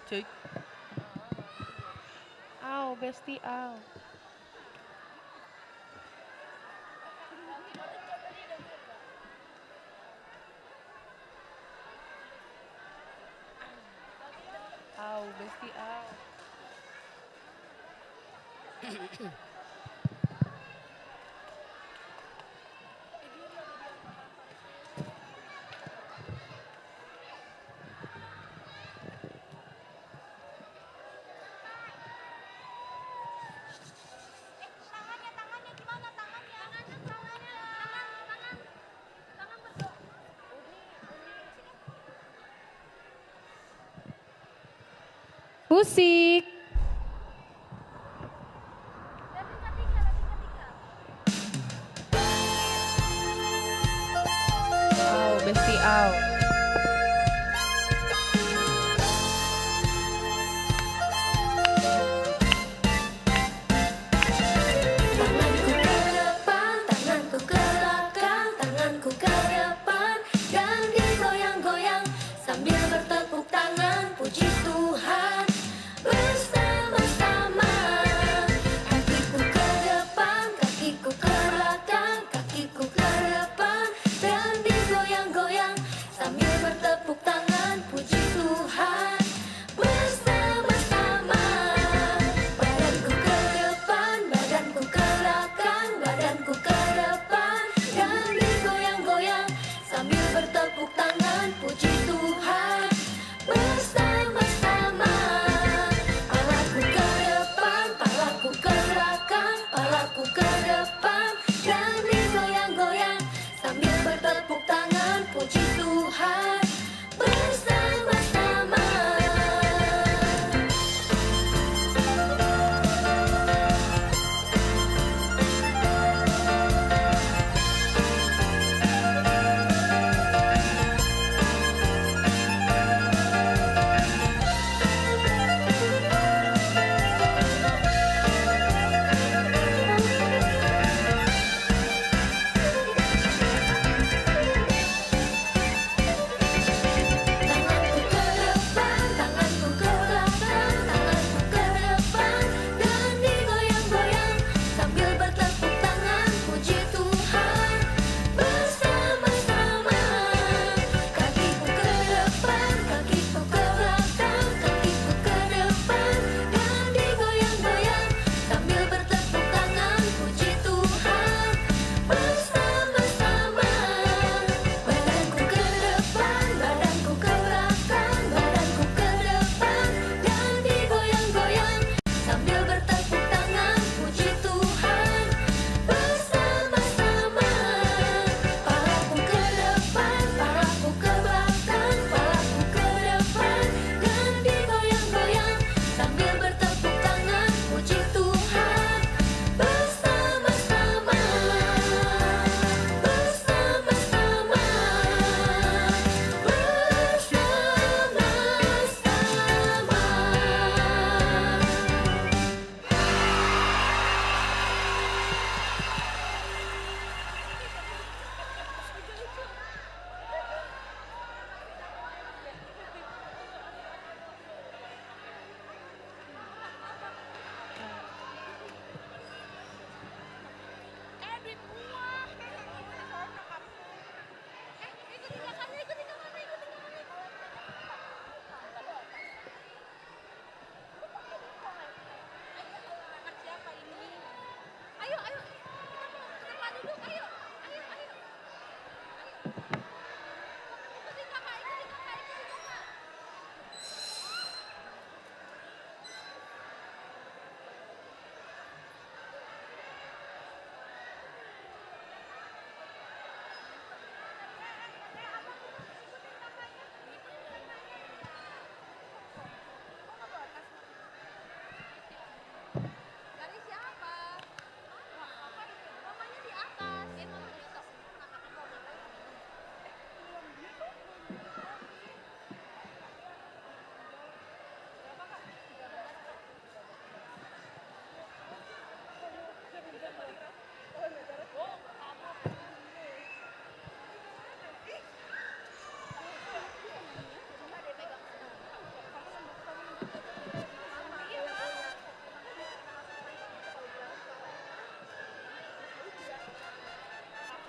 Cek. Au, besti, au. Au, besti, au. Musik. Au, besti, au. Tanganku ke depan, tanganku ke belakang, tanganku ke depan, dan digoyang-goyang sambil bertepuk tangan, puji Tuhan bersama-sama. Kakiku ke depan, kakiku ke belakang, kakiku ke depan, dan digoyang-goyang sambil bertepuk tangan, puji Tuhan bersama-sama. Badanku ke depan, badanku ke belakang, badanku ke depan, dan digoyang-goyang sambil bertepuk tangan, puji Tuhan bersama-sama. Palaku ke depan, palaku ke belakang, palaku ke depan, dan digoyang-goyang sambil bertepuk tangan, puji Tuhan bersama-sama.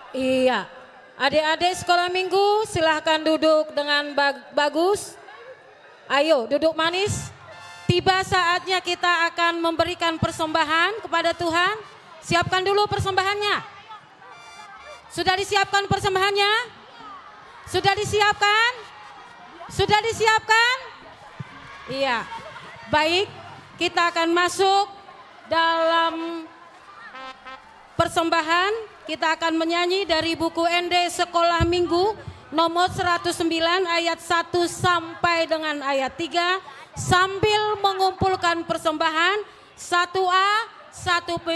Iya. Adik-adik sekolah minggu, silahkan duduk dengan bag-, bagus. Ayo, duduk manis. Tiba saatnya kita akan memberikan persembahan kepada Tuhan. Siapkan dulu persembahannya. Sudah disiapkan persembahannya? Sudah disiapkan? Sudah disiapkan? Iya. Baik, kita akan masuk dalam persembahan. Kita akan menyanyi dari buku Ende Sekolah Minggu nomor seratus sembilan ayat satu sampai dengan ayat tiga, sambil mengumpulkan persembahan satu A, satu B,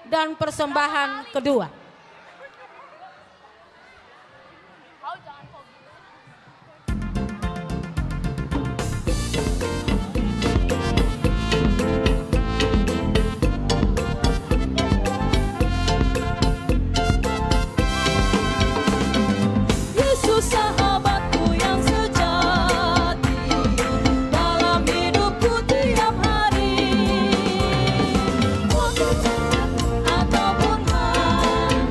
dan persembahan kedua. Yesus sahabatku yang sejati dalam hidupku tiap hari. Waktu senang ataupun bahagia,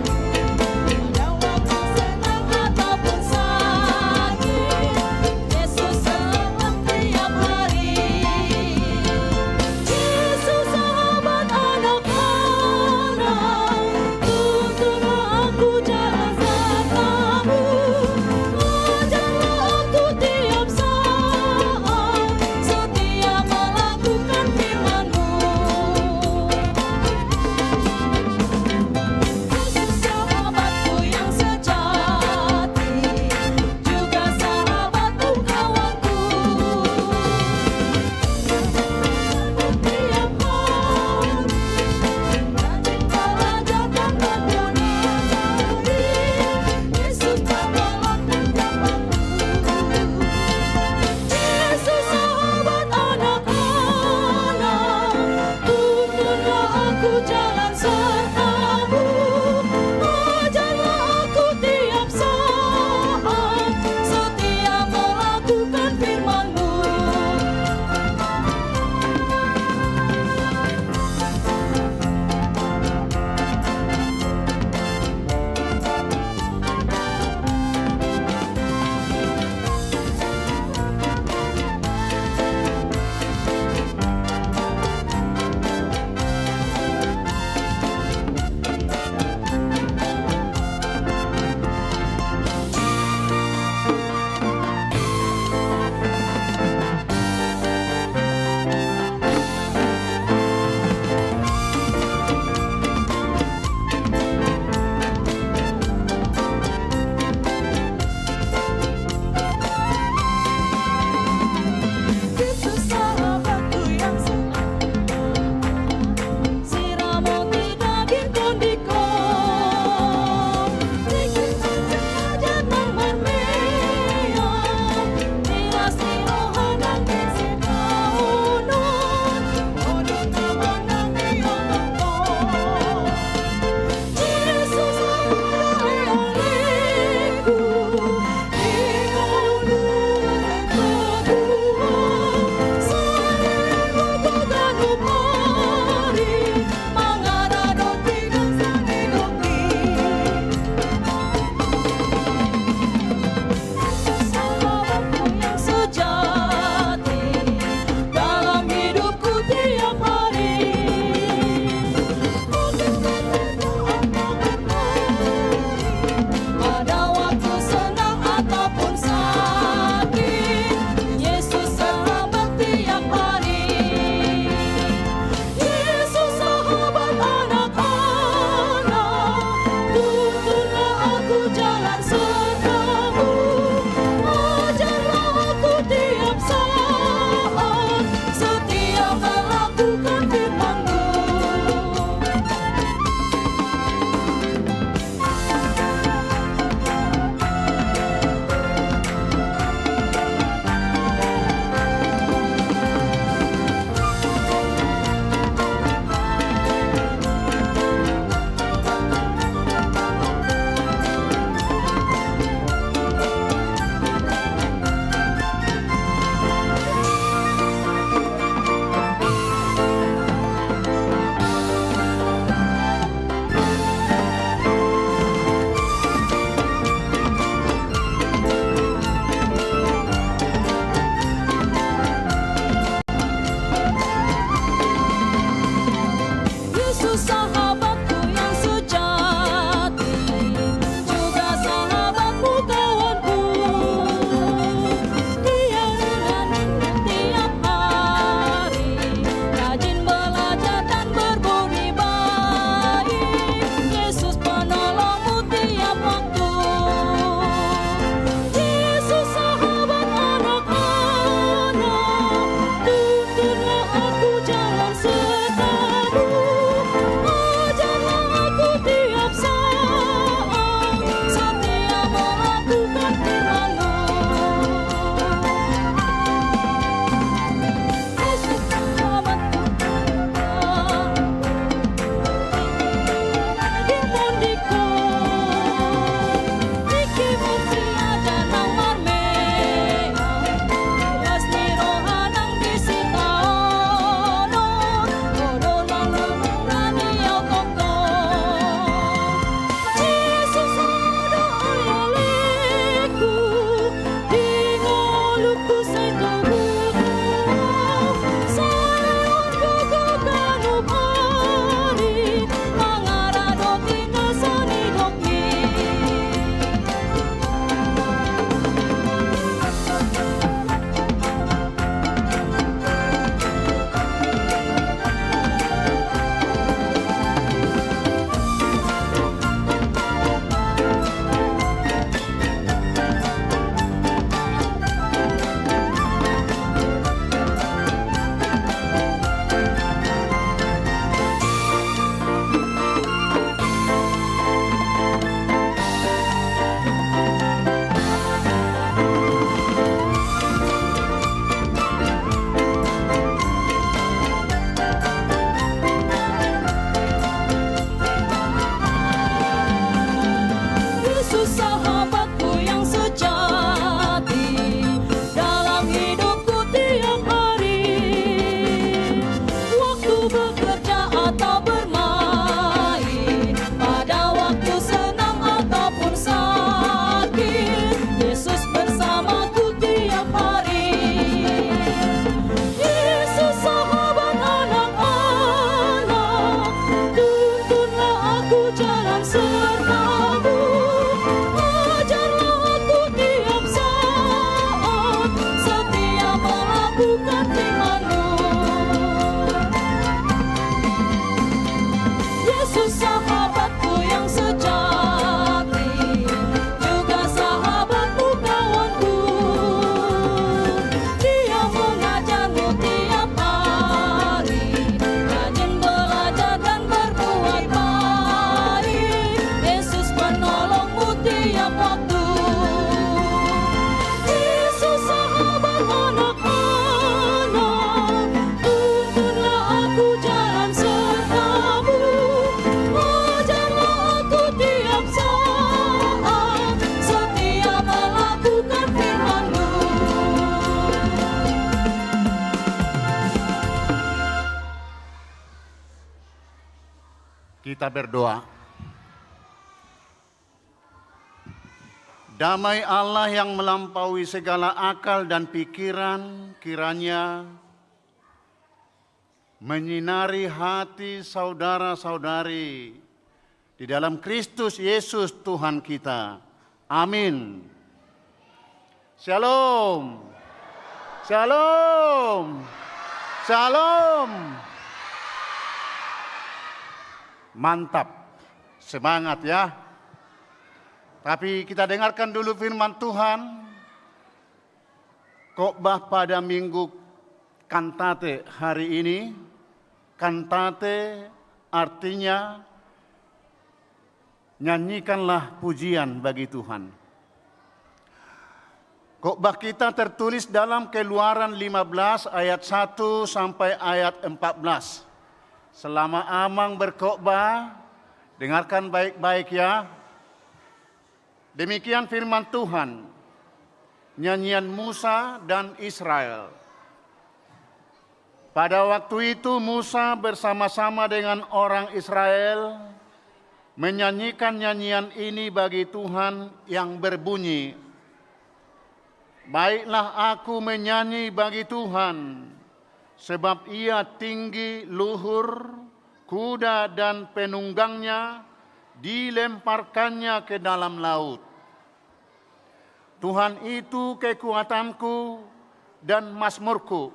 Yesus sahabatku yang sejati dalam hidupku tiap hari. Waktu bekerja atau bermain, pada waktu senang ataupun sakit, Yesus bersamaku tiap hari. Yesus sahabat anak-anak, tuntunlah aku jalan sertamu. Ajarlah aku tiap saat setia melakukan firman-Mu. Yesus sahabatku yang sejati, juga sahabatmu kawanku. Dia mengajarmu tiap hari, rajin belajar dan berbuat baik. Yesus penolongmu tiap waktu. Yesus sahabat anak-anak, tuntunlah aku jalan sertamu. Ajarlah aku tiap saat setia melakukan firman-Mu. Kita berdoa. Damai Allah yang melampaui segala akal dan pikiran, kiranya menyinari hati saudara-saudari di dalam Kristus Yesus Tuhan kita. Amin. Shalom. Shalom. Shalom. Mantap. Semangat ya. Tapi kita dengarkan dulu firman Tuhan. Khotbah pada minggu Kantate hari ini, kantate artinya nyanyikanlah pujian bagi Tuhan. Khotbah kita tertulis dalam Keluaran lima belas ayat satu sampai ayat empat belas. Selama Amang berkhotbah, dengarkan baik-baik ya. Demikian firman Tuhan, nyanyian Musa dan Israel. Pada waktu itu Musa bersama-sama dengan orang Israel menyanyikan nyanyian ini bagi Tuhan yang berbunyi, "Baiklah aku menyanyi bagi Tuhan, sebab Ia tinggi, luhur, kuda dan penunggangnya dilemparkannya ke dalam laut. Tuhan itu kekuatanku dan mazmurku.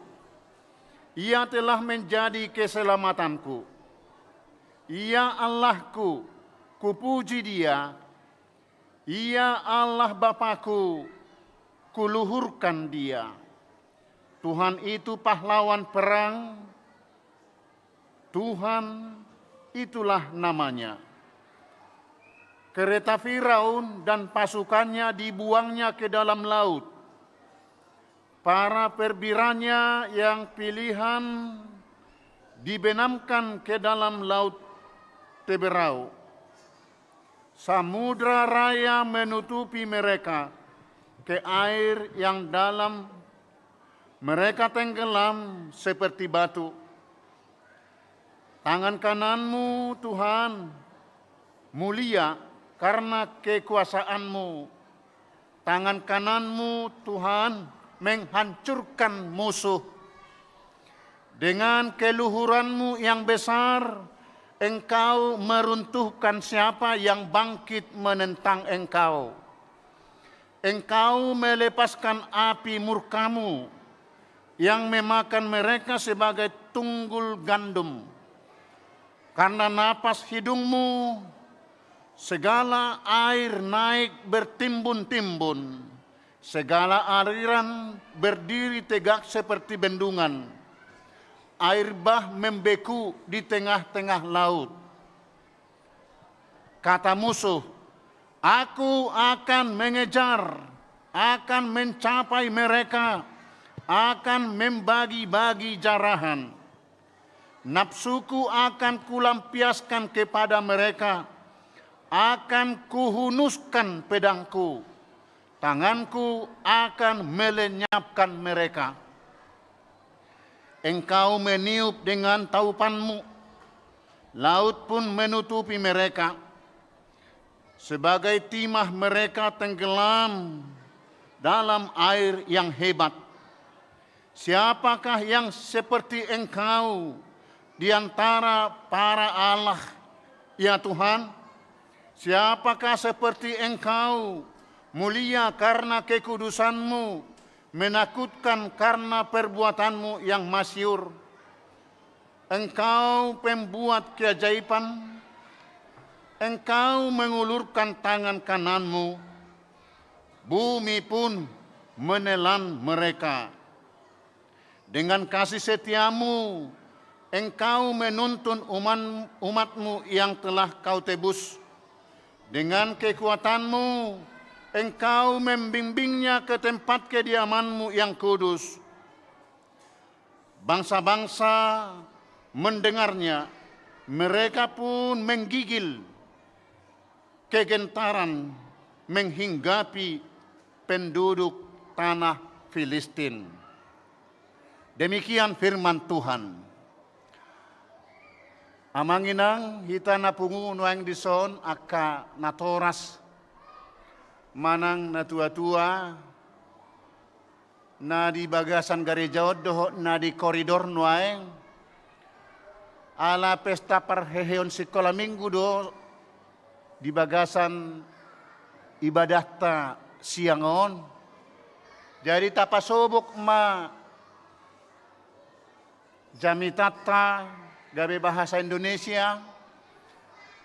Ia telah menjadi keselamatanku. Ia Allahku, kupuji Dia. Ia Allah Bapaku, kuluhurkan Dia. Tuhan itu pahlawan perang, Tuhan itulah namanya." Kereta Firaun dan pasukannya dibuangnya ke dalam laut. Para perwiranya yang pilihan dibenamkan ke dalam Laut Teberau. Samudra Raya menutupi mereka, ke air yang dalam mereka tenggelam seperti batu. Tangan kanan-Mu, Tuhan, mulia karena kekuasaan-Mu. Tangan kanan-Mu, Tuhan, menghancurkan musuh. Dengan keluhuran-Mu yang besar, Engkau meruntuhkan siapa yang bangkit menentang Engkau. Engkau melepaskan api murka-Mu yang memakan mereka sebagai tunggul gandum. Karena napas hidung-Mu, segala air naik bertimbun-timbun, segala aliran berdiri tegak seperti bendungan. Air bah membeku di tengah-tengah laut. Kata musuh, "Aku akan mengejar, akan mencapai mereka, akan membagi-bagi jarahan. Nafsuku akan kulampiaskan kepada mereka, Akan kuhunuskan pedangku, tanganku akan melenyapkan mereka. Engkau meniup dengan taupanmu, laut pun menutupi mereka. Sebagai timah mereka tenggelam dalam air yang hebat. Siapakah yang seperti Engkau di antara para allah, ya Tuhan? Siapakah seperti Engkau, mulia karena kekudusan-Mu, menakutkan karena perbuatan-Mu yang masyur? Engkau pembuat keajaiban, Engkau mengulurkan tangan kanan-Mu, bumi pun menelan mereka. Dengan kasih setia-Mu, Engkau menuntun uman-, umat-Mu yang telah Kau tebus. Dengan kekuatan-Mu, Engkau membimbingnya ke tempat kediaman-Mu yang kudus. Bangsa-bangsa mendengarnya, mereka pun menggigil kegentaran menghinggapi penduduk tanah Filistin. Demikian firman Tuhan. Amang inang, hita na pungu nuaeng dison, angka natoras manang natuatua, na di bagasan gareja on dohot na di koridor nuaeng, ala pesta parheheon sikola minggu do di bagasan ibadahta siang on. Jadi tapasobok ma jamitanta gabe bahasa Indonesia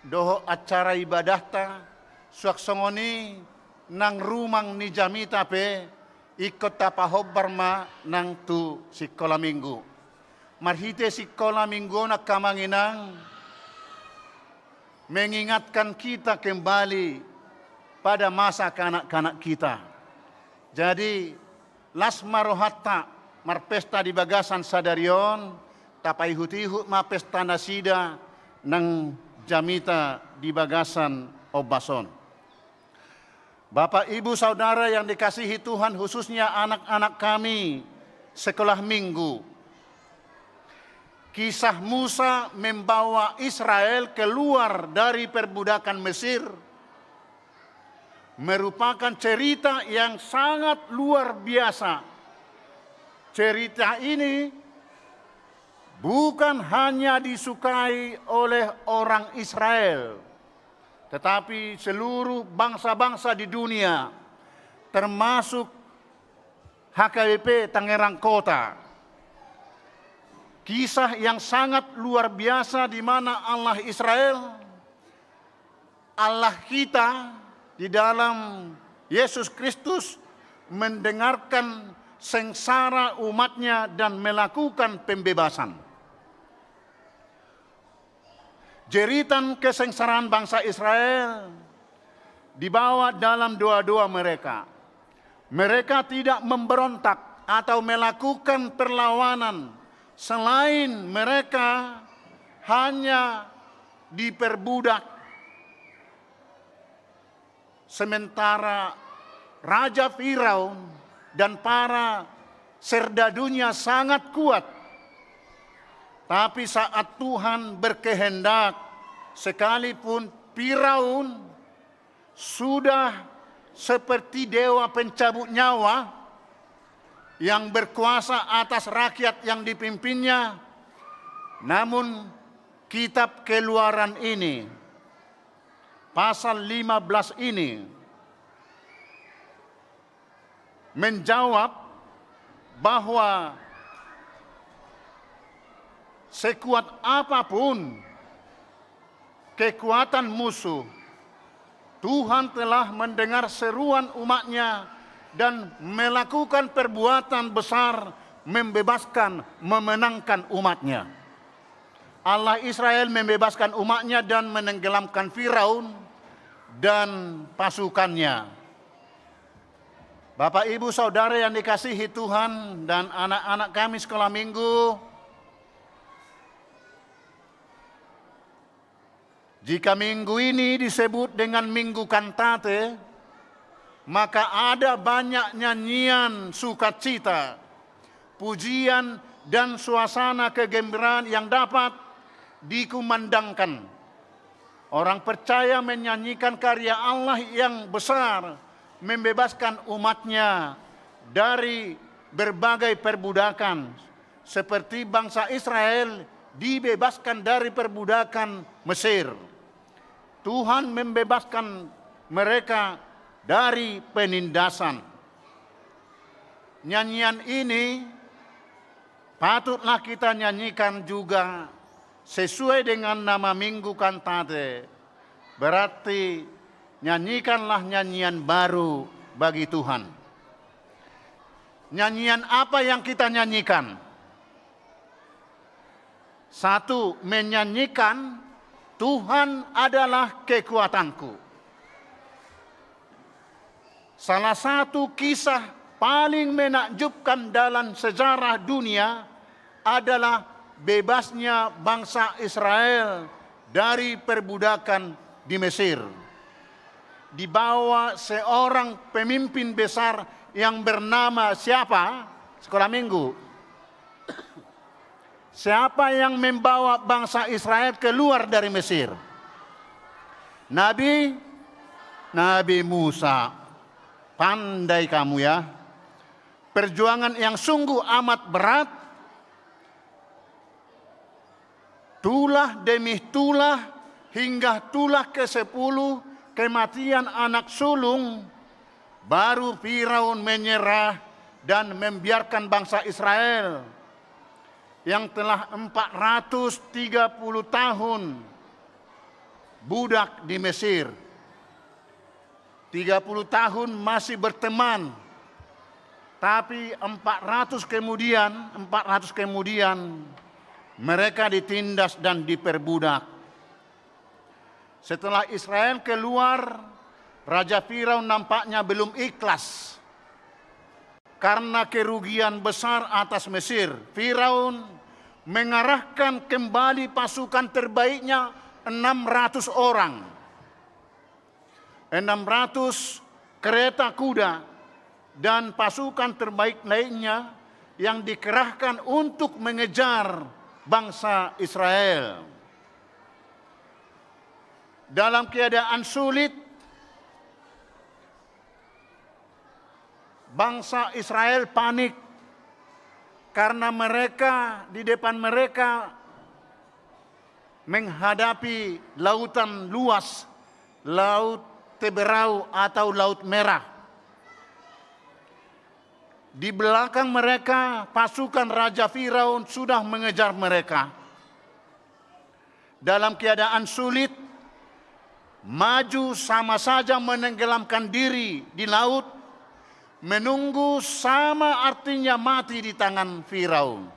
dohot acara ibadahta, suang songon i nang rumang ni jamita pe ingkon tapahombar ma nang tu sikola minggu. Marhite sikola minggu on, angka amang inang, mengingatkan kita kembali pada masa kanak-kanak kita. Jadi, las ma rohanta marpesta di bagasan sadari on, tapaihut-ihut ma pesta nasida nang jamita di bagasan ombas on. Bapak, Ibu, Saudara yang dikasihi Tuhan, khususnya anak-anak kami sekolah minggu. Kisah Musa membawa Israel keluar dari perbudakan Mesir merupakan cerita yang sangat luar biasa. Cerita ini bukan hanya disukai oleh orang Israel, tetapi seluruh bangsa-bangsa di dunia, termasuk H K B P Tangerang Kota. Kisah yang sangat luar biasa di mana Allah Israel, Allah kita di dalam Yesus Kristus mendengarkan sengsara umat-Nya dan melakukan pembebasan. Jeritan kesengsaraan bangsa Israel dibawa dalam doa-doa mereka. Mereka tidak memberontak atau melakukan perlawanan selain mereka hanya diperbudak. Sementara Raja Firaun dan para serdadunya sangat kuat, tapi saat Tuhan berkehendak, sekalipun Firaun sudah seperti dewa pencabut nyawa yang berkuasa atas rakyat yang dipimpinnya, namun kitab Keluaran ini, pasal lima belas ini, menjawab bahwa sekuat apapun kekuatan musuh, Tuhan telah mendengar seruan umat-Nya dan melakukan perbuatan besar, membebaskan, memenangkan umat-Nya. Allah Israel membebaskan umat-Nya dan menenggelamkan Firaun dan pasukannya. Bapak, Ibu, Saudara yang dikasihi Tuhan, dan anak-anak kami sekolah minggu, Jika minggu ini disebut dengan Minggu Kantate, maka ada banyak nyanyian sukacita, pujian, dan suasana kegembiraan yang dapat dikumandangkan. Orang percaya menyanyikan karya Allah yang besar, membebaskan umat-Nya dari berbagai perbudakan, seperti bangsa Israel dibebaskan dari perbudakan Mesir. Tuhan membebaskan mereka dari penindasan. Nyanyian ini patutlah kita nyanyikan juga sesuai dengan nama Minggu Kantate. Berarti nyanyikanlah nyanyian baru bagi Tuhan. Nyanyian apa yang kita nyanyikan? Satu, menyanyikan Tuhan adalah kekuatanku. Salah satu kisah paling menakjubkan dalam sejarah dunia adalah bebasnya bangsa Israel dari perbudakan di Mesir. Dibawa seorang pemimpin besar yang bernama siapa? Sekolah minggu. Siapa yang membawa bangsa Israel keluar dari Mesir? Nabi, Nabi Musa. Pandai kamu ya. Perjuangan yang sungguh amat berat. Tulah demi tulah, hingga tulah kesepuluh, kematian anak sulung, baru Firaun menyerah dan membiarkan bangsa Israel yang telah empat ratus tiga puluh tahun budak di Mesir. Tiga puluh tahun masih berteman, tapi empat ratus kemudian, empat ratus kemudian, mereka ditindas dan diperbudak. Setelah Israel keluar, Raja Firaun nampaknya belum ikhlas karena kerugian besar atas Mesir. Firaun mengarahkan kembali pasukan terbaiknya, enam ratus orang. Enam ratus kereta kuda dan pasukan terbaik lainnya yang dikerahkan untuk mengejar bangsa Israel. Dalam keadaan sulit, bangsa Israel panik karena mereka, di depan mereka menghadapi lautan luas, Laut Teberau atau Laut Merah. Di belakang mereka, pasukan Raja Firaun sudah mengejar mereka. Dalam keadaan sulit, maju sama saja menenggelamkan diri di laut, menunggu sama artinya mati di tangan Firaun.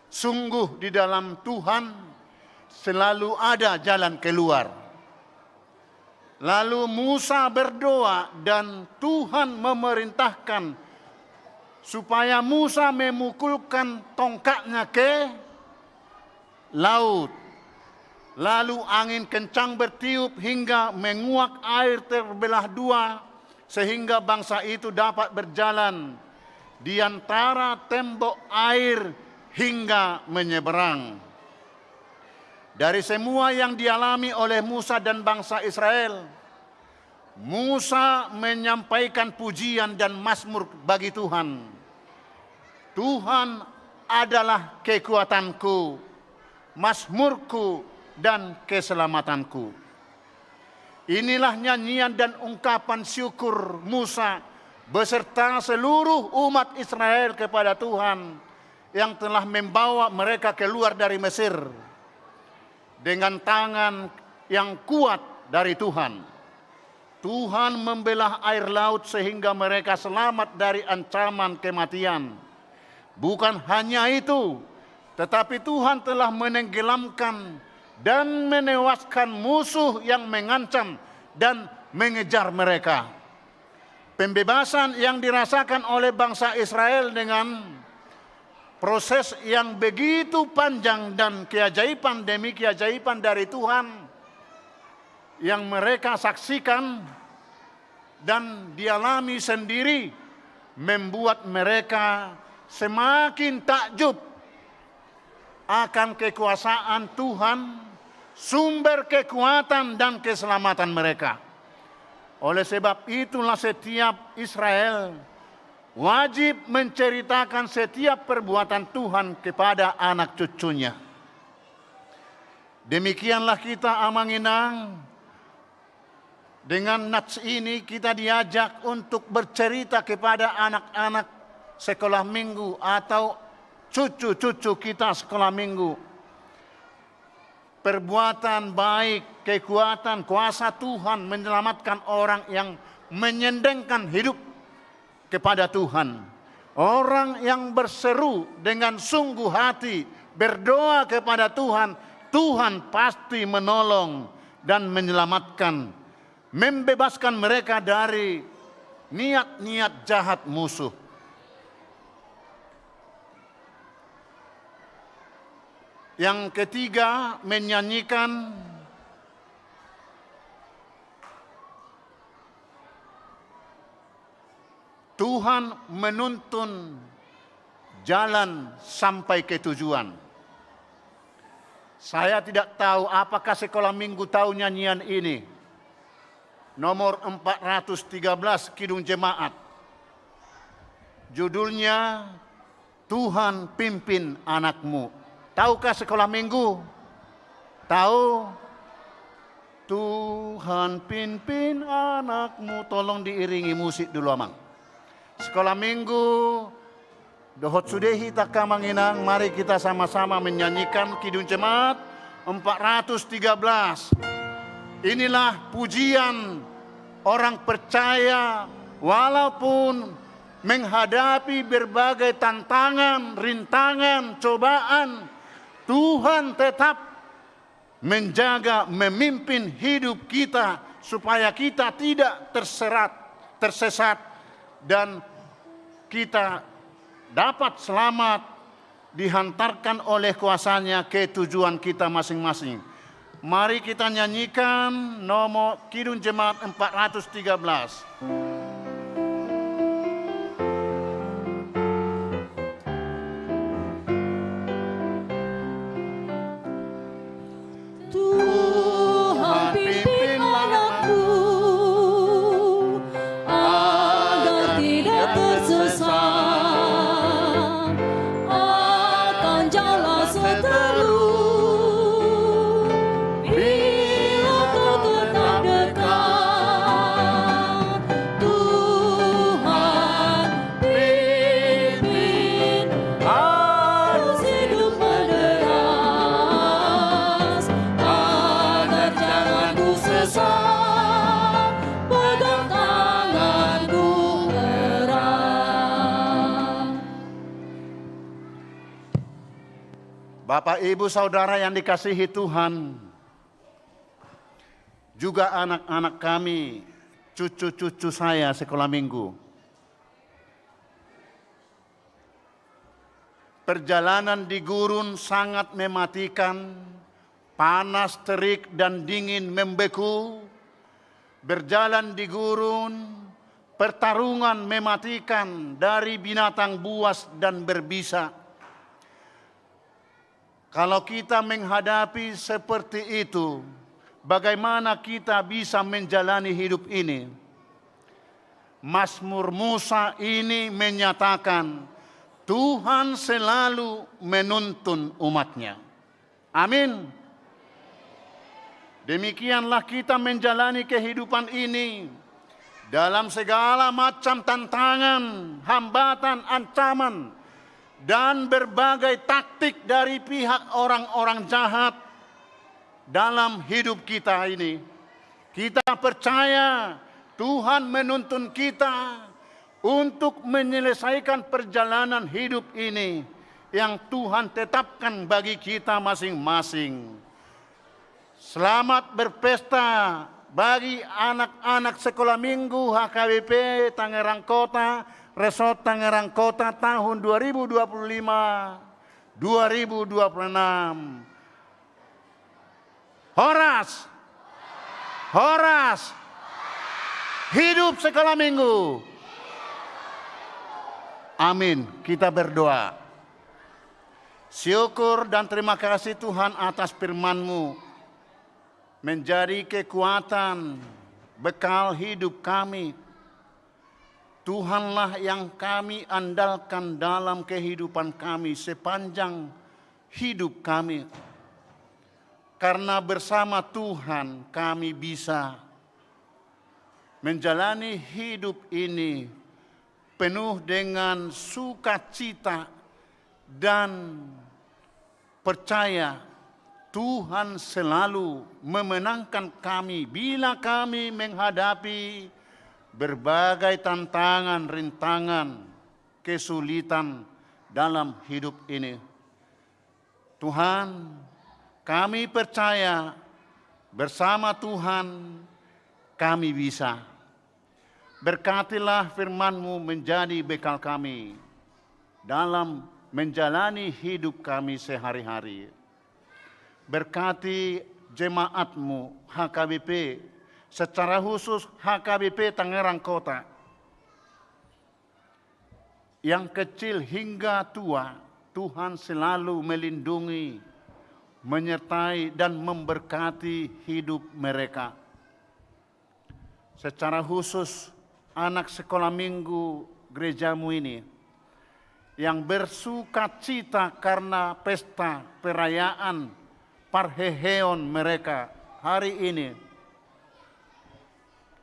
Sungguh di dalam Tuhan selalu ada jalan keluar. Lalu Musa berdoa dan Tuhan memerintahkan supaya Musa memukulkan tongkatnya ke laut. Lalu angin kencang bertiup hingga menguak air terbelah dua, sehingga bangsa itu dapat berjalan di antara tembok air hingga menyeberang. Dari semua yang dialami oleh Musa dan bangsa Israel, Musa menyampaikan pujian dan mazmur bagi Tuhan. Tuhan adalah kekuatanku, mazmurku, dan keselamatanku. Inilah nyanyian dan ungkapan syukur Musa beserta seluruh umat Israel kepada Tuhan yang telah membawa mereka keluar dari Mesir dengan tangan yang kuat dari Tuhan. Tuhan membelah air laut sehingga mereka selamat dari ancaman kematian. Bukan hanya itu, tetapi Tuhan telah menenggelamkan dan menewaskan musuh yang mengancam dan mengejar mereka. Pembebasan yang dirasakan oleh bangsa Israel dengan Proses yang begitu panjang dan keajaiban demi keajaiban dari Tuhan yang mereka saksikan dan dialami sendiri membuat mereka semakin takjub akan kekuasaan Tuhan, sumber kekuatan dan keselamatan mereka. Oleh sebab itulah setiap Israel wajib menceritakan setiap perbuatan Tuhan kepada anak cucunya. Demikianlah kita, Amang Inang, dengan nats ini kita diajak untuk bercerita kepada anak-anak sekolah minggu atau cucu-cucu kita sekolah minggu. Perbuatan baik, kekuatan, kuasa Tuhan menyelamatkan orang yang menyendengkan hidup kepada Tuhan. Orang yang berseru dengan sungguh hati, berdoa kepada Tuhan, Tuhan pasti menolong dan menyelamatkan, membebaskan mereka dari niat-niat jahat musuh. Yang ketiga, menyanyikan Tuhan menuntun jalan sampai ke tujuan. Saya tidak tahu apakah sekolah minggu tahu nyanyian ini. Nomor empat ratus tiga belas, Kidung Jemaat. Judulnya Tuhan pimpin anakmu. Tahukah sekolah minggu? Tahu? Tuhan pimpin anakmu. Tolong diiringi musik dulu, Amang. Sekolah minggu, dohot sude hita, Amang Inang, mari kita sama-sama menyanyikan Kidung Jemaat empat ratus tiga belas. Inilah pujian orang percaya walaupun menghadapi berbagai tantangan, rintangan, cobaan, Tuhan tetap menjaga, memimpin hidup kita supaya kita tidak terserat, tersesat, dan kita dapat selamat dihantarkan oleh kuasa-Nya ke tujuan kita masing-masing. Mari kita nyanyikan nomor Kidung Jemaat empat ratus tiga belas. Tuhan pimpin anakmu agar tidak tersesat akan jalan seteru. Bila kau tetap dekat, Tuhan pimpin, harus hidup menderas agar jangan ku sesat, pegang tanganku erat. Bapak, Ibu, Saudara yang dikasihi Tuhan, juga anak-anak kami, cucu-cucu saya sekolah minggu. Perjalanan di gurun sangat mematikan, panas terik dan dingin membeku. Berjalan di gurun, pertarungan mematikan dari binatang buas dan berbisa. Kalau kita menghadapi seperti itu, bagaimana kita bisa menjalani hidup ini? Mazmur Musa ini menyatakan, Tuhan selalu menuntun umat-Nya. Amin. Demikianlah kita menjalani kehidupan ini dalam segala macam tantangan, hambatan, ancaman, dan berbagai taktik dari pihak orang-orang jahat dalam hidup kita ini. Kita percaya Tuhan menuntun kita untuk menyelesaikan perjalanan hidup ini yang Tuhan tetapkan bagi kita masing-masing. Selamat berpesta bagi anak-anak sekolah minggu H K B P Tangerang Kota Resort Tangerang Kota tahun dua ribu dua puluh lima, dua ribu dua puluh enam. Horas! Horas! Hidup Sekolah Minggu! Amin. Kita berdoa. Syukur dan terima kasih, Tuhan, atas firman-Mu. Menjadi kekuatan, bekal hidup kami. Tuhanlah yang kami andalkan dalam kehidupan kami sepanjang hidup kami. Karena bersama Tuhan kami bisa menjalani hidup ini penuh dengan sukacita dan percaya Tuhan selalu memenangkan kami bila kami menghadapi berbagai tantangan, rintangan, kesulitan dalam hidup ini. Tuhan, kami percaya bersama Tuhan kami bisa. Berkatilah firman-Mu menjadi bekal kami dalam menjalani hidup kami sehari-hari. Berkati jemaat-Mu H K B P, secara khusus H K B P Tangerang Kota. Yang kecil hingga tua, Tuhan selalu melindungi, menyertai, dan memberkati hidup mereka. Secara khusus, anak sekolah minggu gereja-Mu ini, yang bersukacita karena pesta perayaan parheheon mereka hari ini.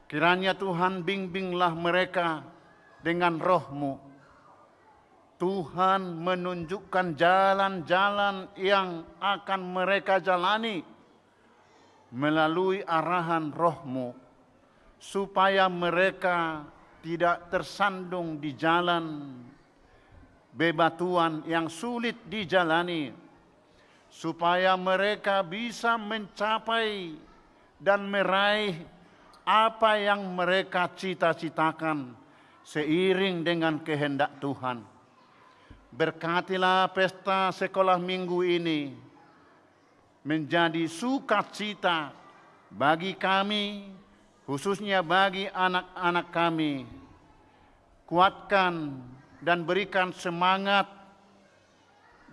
Kiranya Tuhan bimbinglah mereka dengan Roh-Mu. Tuhan menunjukkan jalan-jalan yang akan mereka jalani melalui arahan Roh-Mu, supaya mereka tidak tersandung di jalan bebatuan yang sulit dijalani, supaya mereka bisa mencapai dan meraih apa yang mereka cita-citakan seiring dengan kehendak Tuhan. Berkatilah pesta sekolah minggu ini menjadi sukacita bagi kami, khususnya bagi anak-anak kami. Kuatkan dan berikan semangat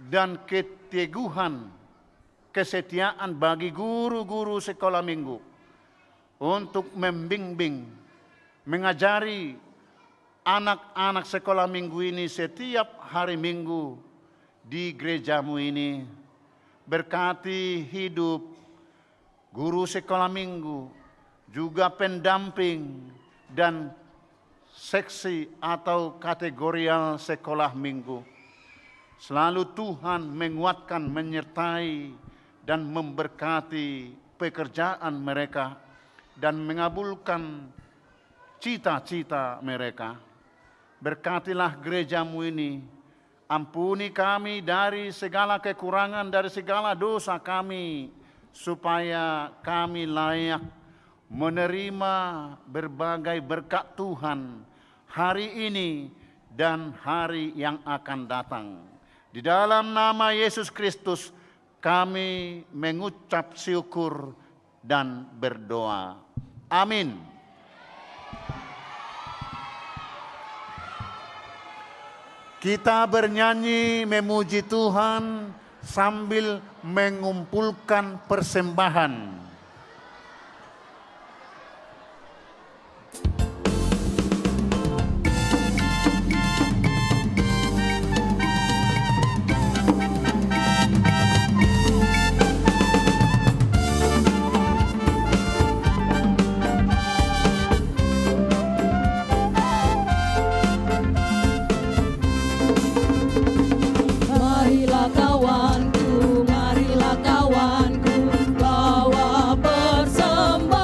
dan keteguhan, kesetiaan bagi guru-guru sekolah minggu untuk membimbing, mengajari anak-anak sekolah minggu ini setiap hari Minggu di gereja-Mu ini. Berkati hidup guru sekolah minggu, juga pendamping dan seksi atau kategorial sekolah minggu. Selalu Tuhan menguatkan, menyertai, dan memberkati pekerjaan mereka dan mengabulkan cita-cita mereka. Berkatilah gereja-Mu ini. Ampuni kami dari segala kekurangan, dari segala dosa kami, supaya kami layak menerima berbagai berkat Tuhan hari ini dan hari yang akan datang. Di dalam nama Yesus Kristus, kami mengucap syukur dan berdoa. Amin. Kita bernyanyi memuji Tuhan sambil mengumpulkan persembahan. Marilah kawanku, marilah kawanku, bawa persembahanmu.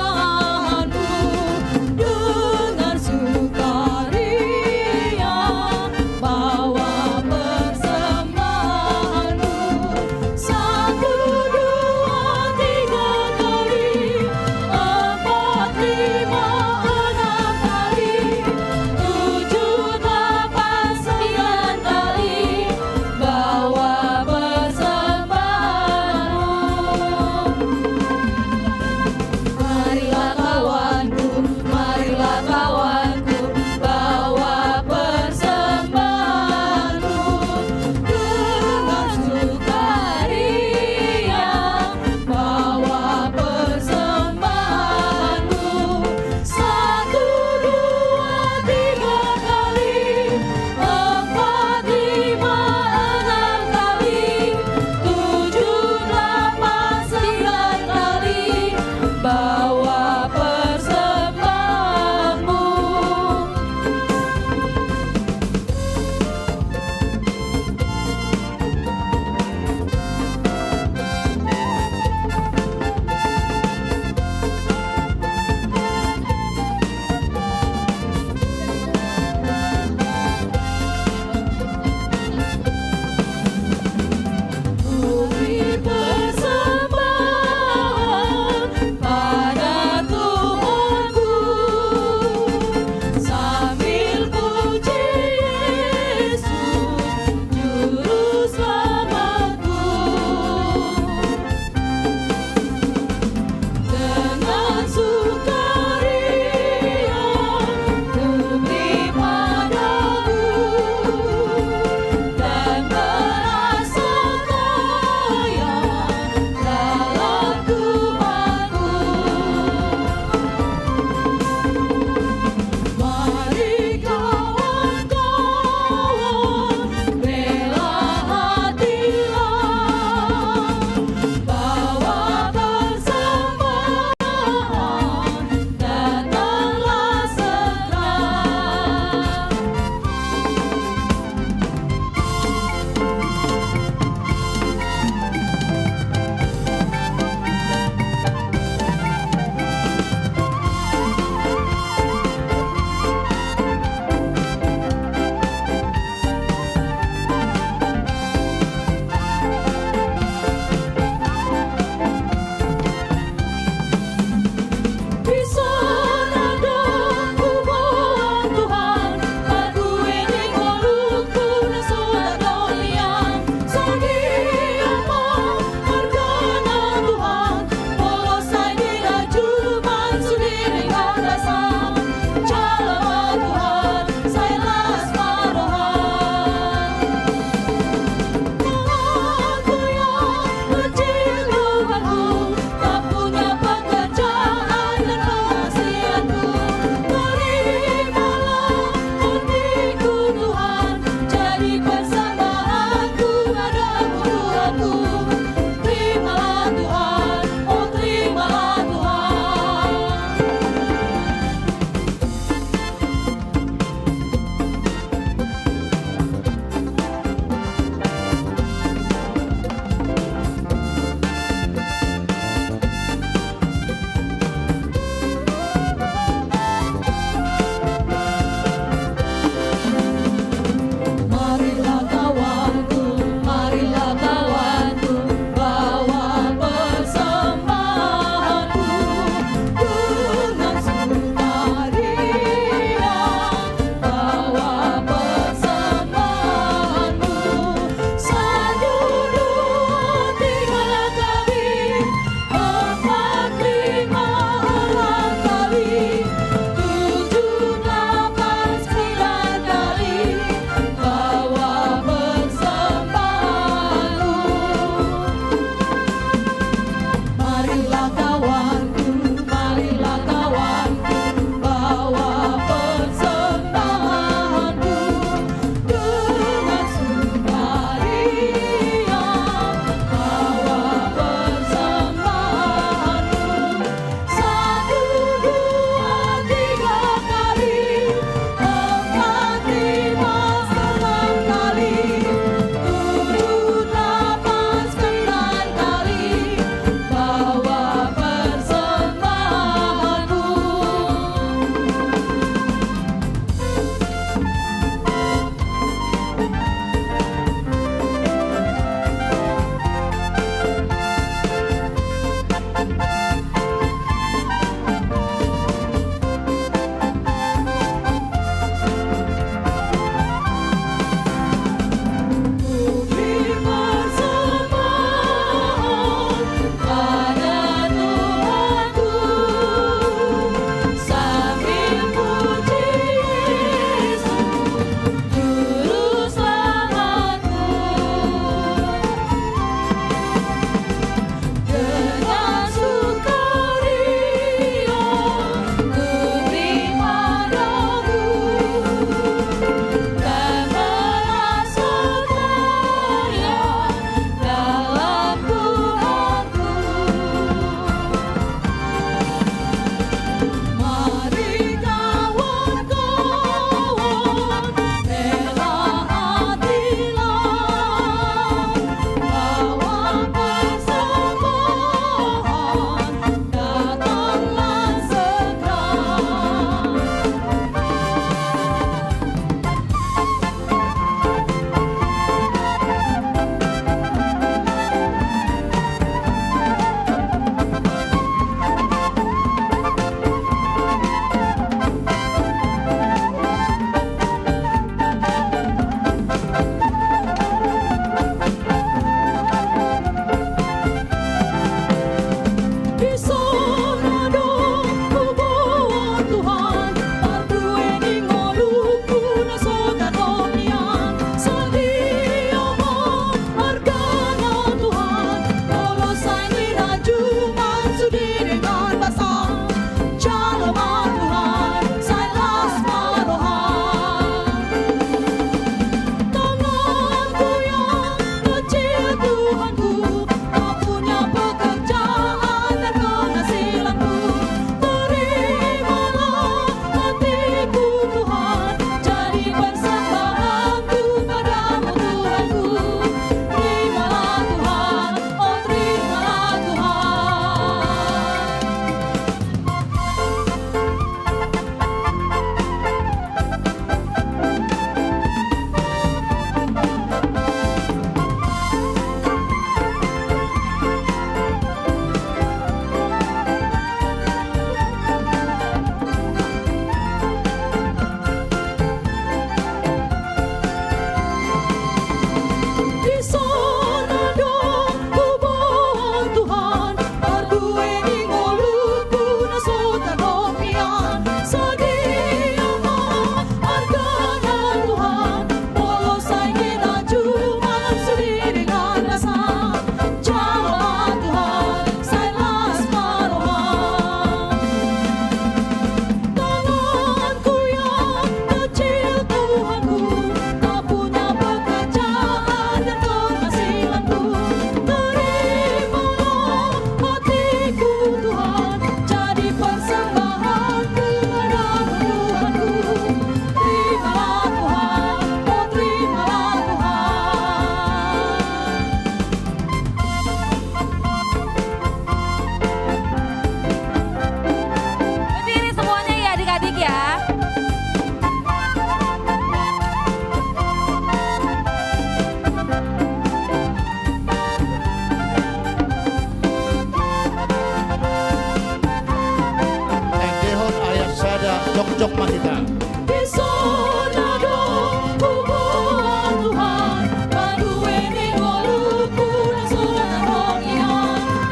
Jokjok ma hita. Di son adong huboan Tuhan, paduahon ni ngolungku na so tarhorja.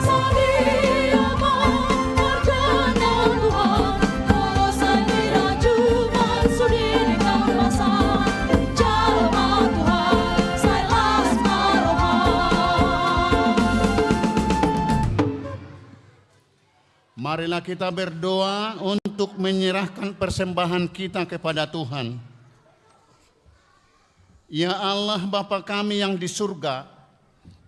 Sadia ma marjanan Tuhan, molo sai dirajum sude na marpasu. Jalo ma Tuhan, sai las ma roham. Marilah kita berdoa untuk menyerahkan persembahan kita kepada Tuhan. Ya Allah, Bapa kami yang di surga,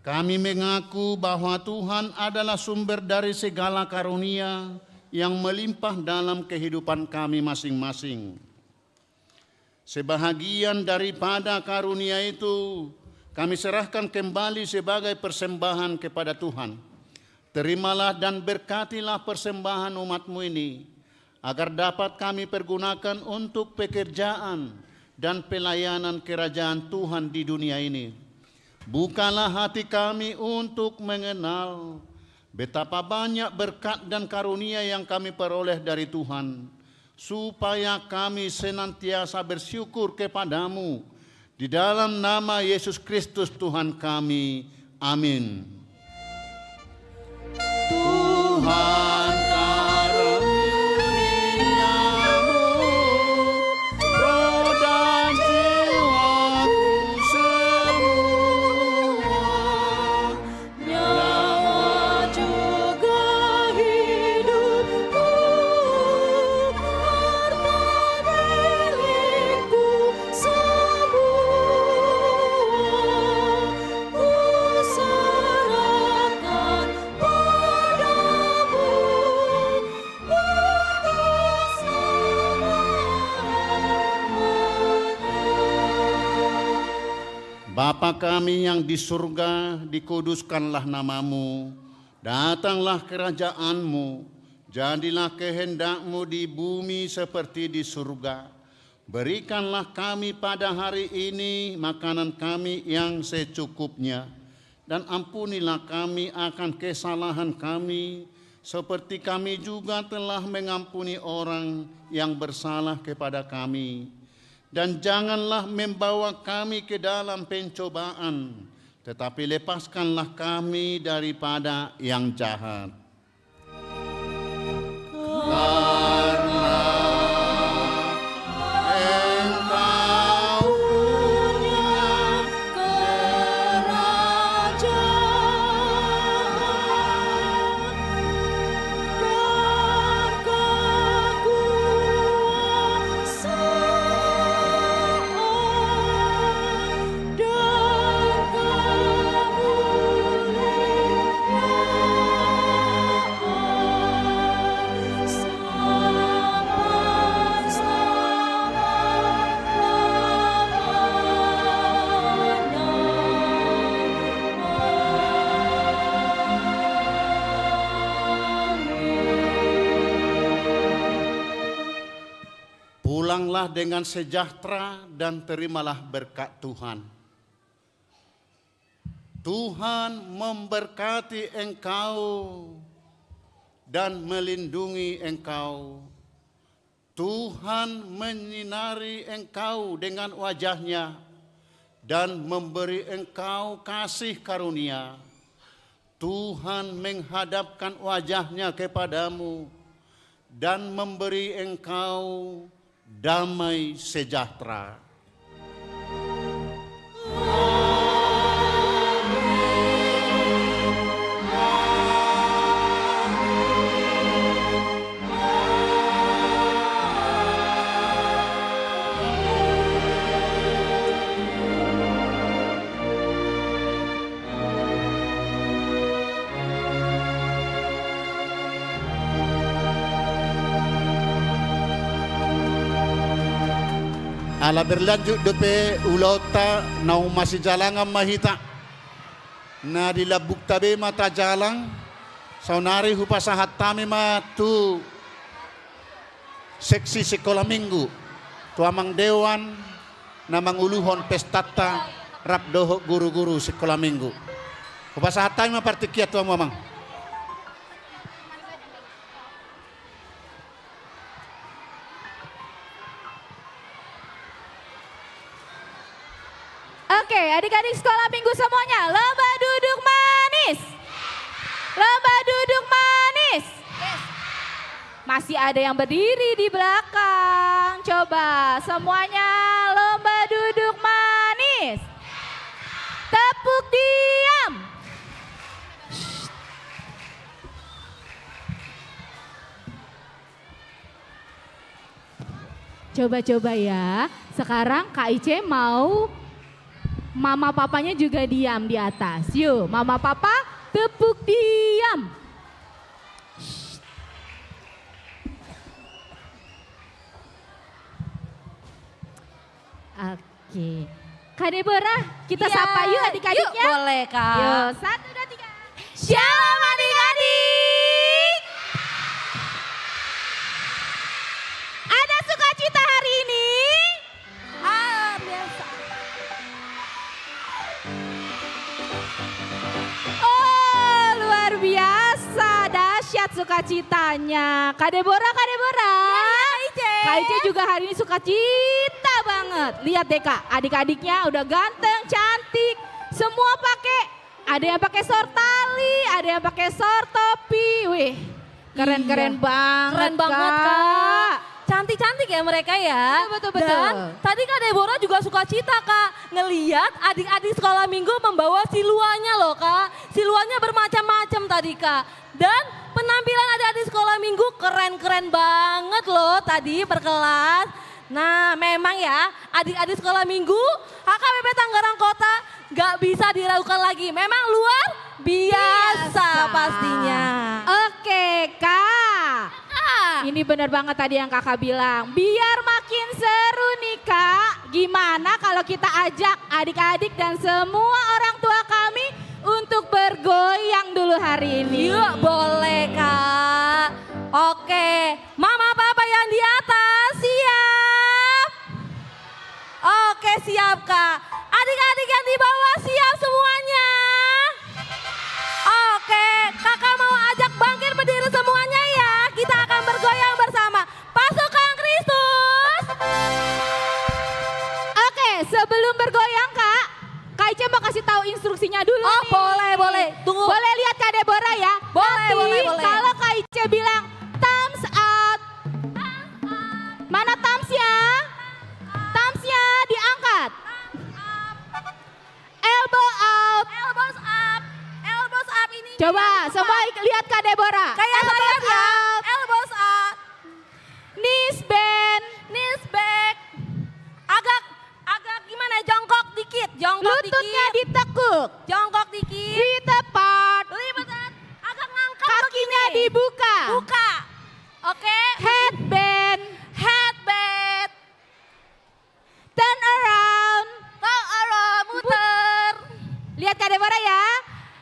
kami mengaku bahwa Tuhan adalah sumber dari segala karunia yang melimpah dalam kehidupan kami masing-masing. Sebahagian daripada karunia itu kami serahkan kembali sebagai persembahan kepada Tuhan. Terimalah dan berkatilah persembahan umat-Mu ini, agar dapat kami pergunakan untuk pekerjaan dan pelayanan kerajaan Tuhan di dunia ini. Bukalah hati kami untuk mengenal betapa banyak berkat dan karunia yang kami peroleh dari Tuhan, supaya kami senantiasa bersyukur kepada-Mu. Di dalam nama Yesus Kristus Tuhan kami. Amin. Tuhan, karunia-Mu, roh dan jiwaku semua, nyawa juga hidupku, harta milikku semua, ku serahkan padamu. Bapa kami yang di surga, dikuduskanlah nama-Mu. Datanglah kerajaan-Mu. Jadilah kehendak-Mu di bumi seperti di surga. Berikanlah kami pada hari ini makanan kami yang secukupnya. Dan ampunilah kami akan kesalahan kami, seperti kami juga telah mengampuni orang yang bersalah kepada kami. Dan janganlah membawa kami ke dalam pencobaan, tetapi lepaskanlah kami daripada yang jahat. Karena Engkau punya kerajaan dan kekuasaan dan kemuliaan Pulanglah dengan sejahtera dan terimalah berkat Tuhan. Tuhan memberkati engkau dan melindungi engkau. Tuhan menyinari engkau dengan wajah-Nya dan memberi engkau kasih karunia. Tuhan menghadapkan wajah-Nya kepadamu dan memberi engkau damai sejahtera. Ala berlanjut dope ulaonta, naung masijalangan ma hita. Na di lambungta be ma tajalang. Saonari hupasahat hami ma tu seksi sikola minggu, tu amang dewan na manguluhon pestanta rap dohot guru-guru sikola minggu. Hupasahat hami ma partingkian tu hamu amang. Oke, adik-adik sekolah minggu semuanya, lomba duduk manis. Lomba duduk manis. Masih ada yang berdiri di belakang. Coba semuanya lomba duduk manis. Tepuk diam. Coba-coba ya. Sekarang Kak Ice mau mama papanya juga diam di atas. Yuk, mama papa tepuk diam. Oke. Kak Deborah, kita sapa yuk adik-adiknya? Yuk, boleh, Kak. Yuk, satu, dua, tiga. Shalom, adik-adik. Ada sukacita hari ini? Ah, biasa. Oh, luar biasa, dahsyat sukacitanya. Kak Deborah, Kak Deborah. Iya, iya, Kak Ice. Kak Ice juga hari ini sukacita banget. Lihat deh, Kak, adik-adiknya udah ganteng, cantik. Semua pakai, ada yang pakai sor tali, ada yang pakai sor topi. Wih, keren-keren banget, keren banget, Kak. Cantik-cantik ya mereka ya. Betul, betul, betul. Dan tadi Kak Deborah juga sukacita, Kak, ngeliat adik-adik sekolah minggu membawa siluanya loh, Kak. Siluanya bermacam-macam tadi, Kak. Dan penampilan adik-adik sekolah minggu keren-keren banget loh tadi per kelas. Nah, memang ya, adik-adik sekolah minggu H K B P Tangerang Kota nggak bisa diragukan lagi. Memang luar biasa pastinya. Oke, Kak. Kak. Ini bener banget tadi yang Kakak bilang. Biar makin seru nih, Kak. Gimana kalau kita ajak adik-adik dan semua orang tua kami untuk bergoyang dulu hari ini? Yuk, boleh, Kak. Oke, mama papa yang di atas, siap? Oke, siap, Kak. Adik-adik yang di bawah, siap semuanya? Oke, Kakak mau ajak bangkit berdiri semuanya ya. Kita akan bergoyang bersama. Pasukan Kristus. Oke, sebelum bergoyang, Kak, Kak Ice mau kasih tahu instruksinya dulu nih. Oh, boleh, boleh. Tunggu. Boleh lihat Kak Deborah ya? Boleh, boleh, boleh. Nanti kalau Kak Ice bilang thumbs up, mana thumbs-nya? Thumbs-nya diangkat. Elbow out. Elbows up. Elbows up ini. Coba semua lihat Kak Deborah. Kayak saya lihat ya. Elbows up. Elbows up. Knees bend. Knees back. Agak, agak gimana? Jongkok dikit. Jongkok dikit. Lututnya ditekuk. Jongkok dikit. Feet apart. Feet apart. Agak ngangkat begini. Kakinya dibuka. Buka. Oke. Head bend. Head bend. Turn around. Turn around, muter. Lihat Kak Deborah ya.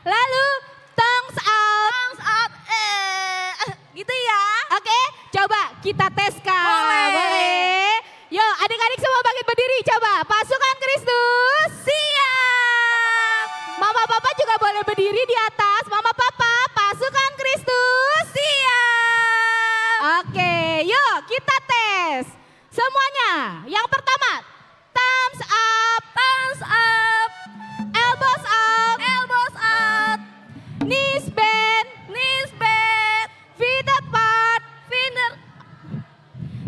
Lalu, thumbs up. Thumbs up. Eh, eh, gitu ya. Oke, coba kita tes, Kak. Boleh. Boleh. Yo, adik-adik semua bangkit berdiri, coba. Pasukan Kristus. Siap. Mama papa juga boleh berdiri di atas. Mama papa, pasukan Kristus. Siap. Oke, yuk kita tes. Semuanya, yang pertama, thumbs up. Thumbs up. Elbows up. Elbows up. Knees bend. Knees bend. Feet apart. Feet a-,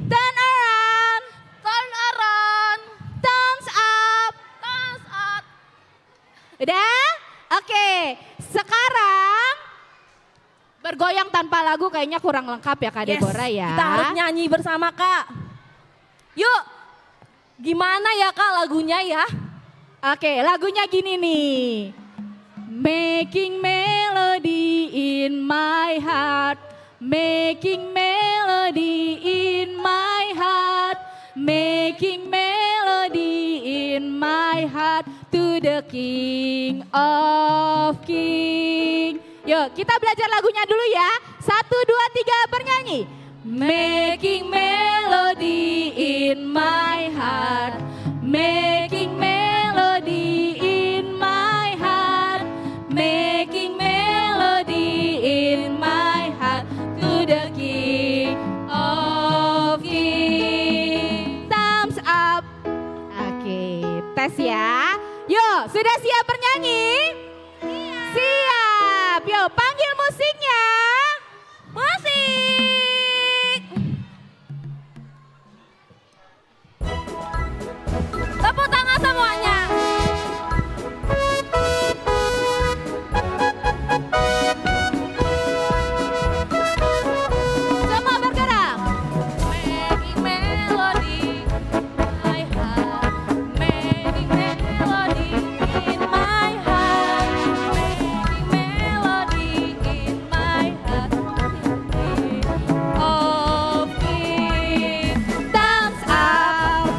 turn around. Turn around. Thumbs up. Thumbs up. Udah? Oke. Sekarang bergoyang tanpa lagu kayaknya kurang lengkap ya, Kak Deborah ya. Yes, kita harus nyanyi bersama, Kak. Yuk, gimana ya, Kak, lagunya ya? Oke, lagunya gini nih. Making melody in my heart, making melody in my heart, making melody in my heart to the King of King. Yuk, kita belajar lagunya dulu ya. Satu, dua, tiga, bernyanyi. Making melody in my heart, making melody in my heart, making melody in my heart to the King of Kings. Thumbs up. Oke, tes ya. Yo, sudah siap bernyanyi? Siap. Yo, panggil musiknya. Musik. Tepuk tangan semuanya. Semua bergerak. Making melody in my heart. Making melody in my heart. Making melody in my heart. Off key, thumbs up.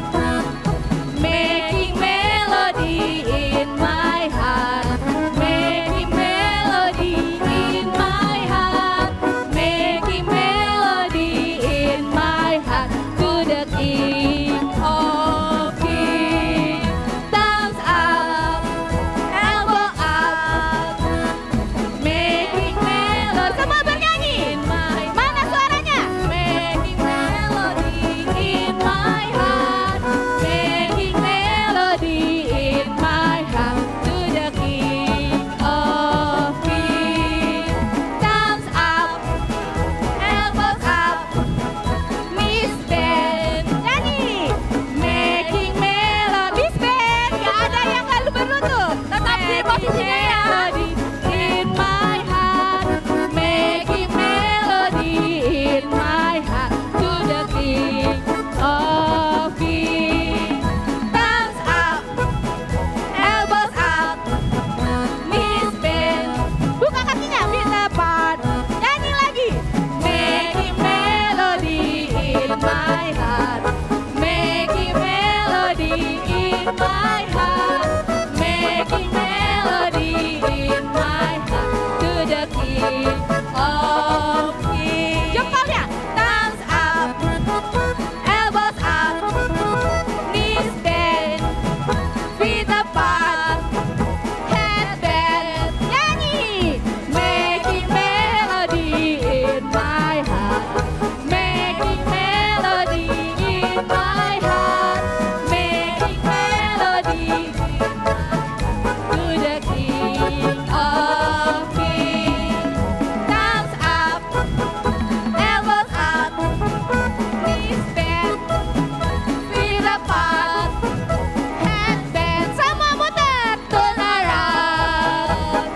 Making melody in my heart. Making melody in my heart. Making melody in my heart. To the king of kings. Thumbs up, elbow up. Making melody. Semua bernyanyi. Mana suaranya? Making melody in my heart. Making melody in my heart. To the king of kings. Thumbs up, elbows up. Miss Band, nyanyi. Making melody. Miss Band, nggak ada yang nggak berlutut. Tetap di posisinya ya. Making melody in my heart. Making melody in my heart. To the king of kings. Thumbs up. Elbows up, Miss Band. Buka kakinya, beat the part. Nyanyi lagi. Making melody in my heart. Making melody in my heart. Making melody in my heart. To the king of kings. Jempolnya. Thumbs up, elbows up, knees bend, feet apart, head bend. Nyanyi. Making melody in my heart. Making melody in my heart. Making melody in my heart. To the king of kings. Thumbs up. Elbows up, knees bend, feet apart, head bend. Semua muter, turn around.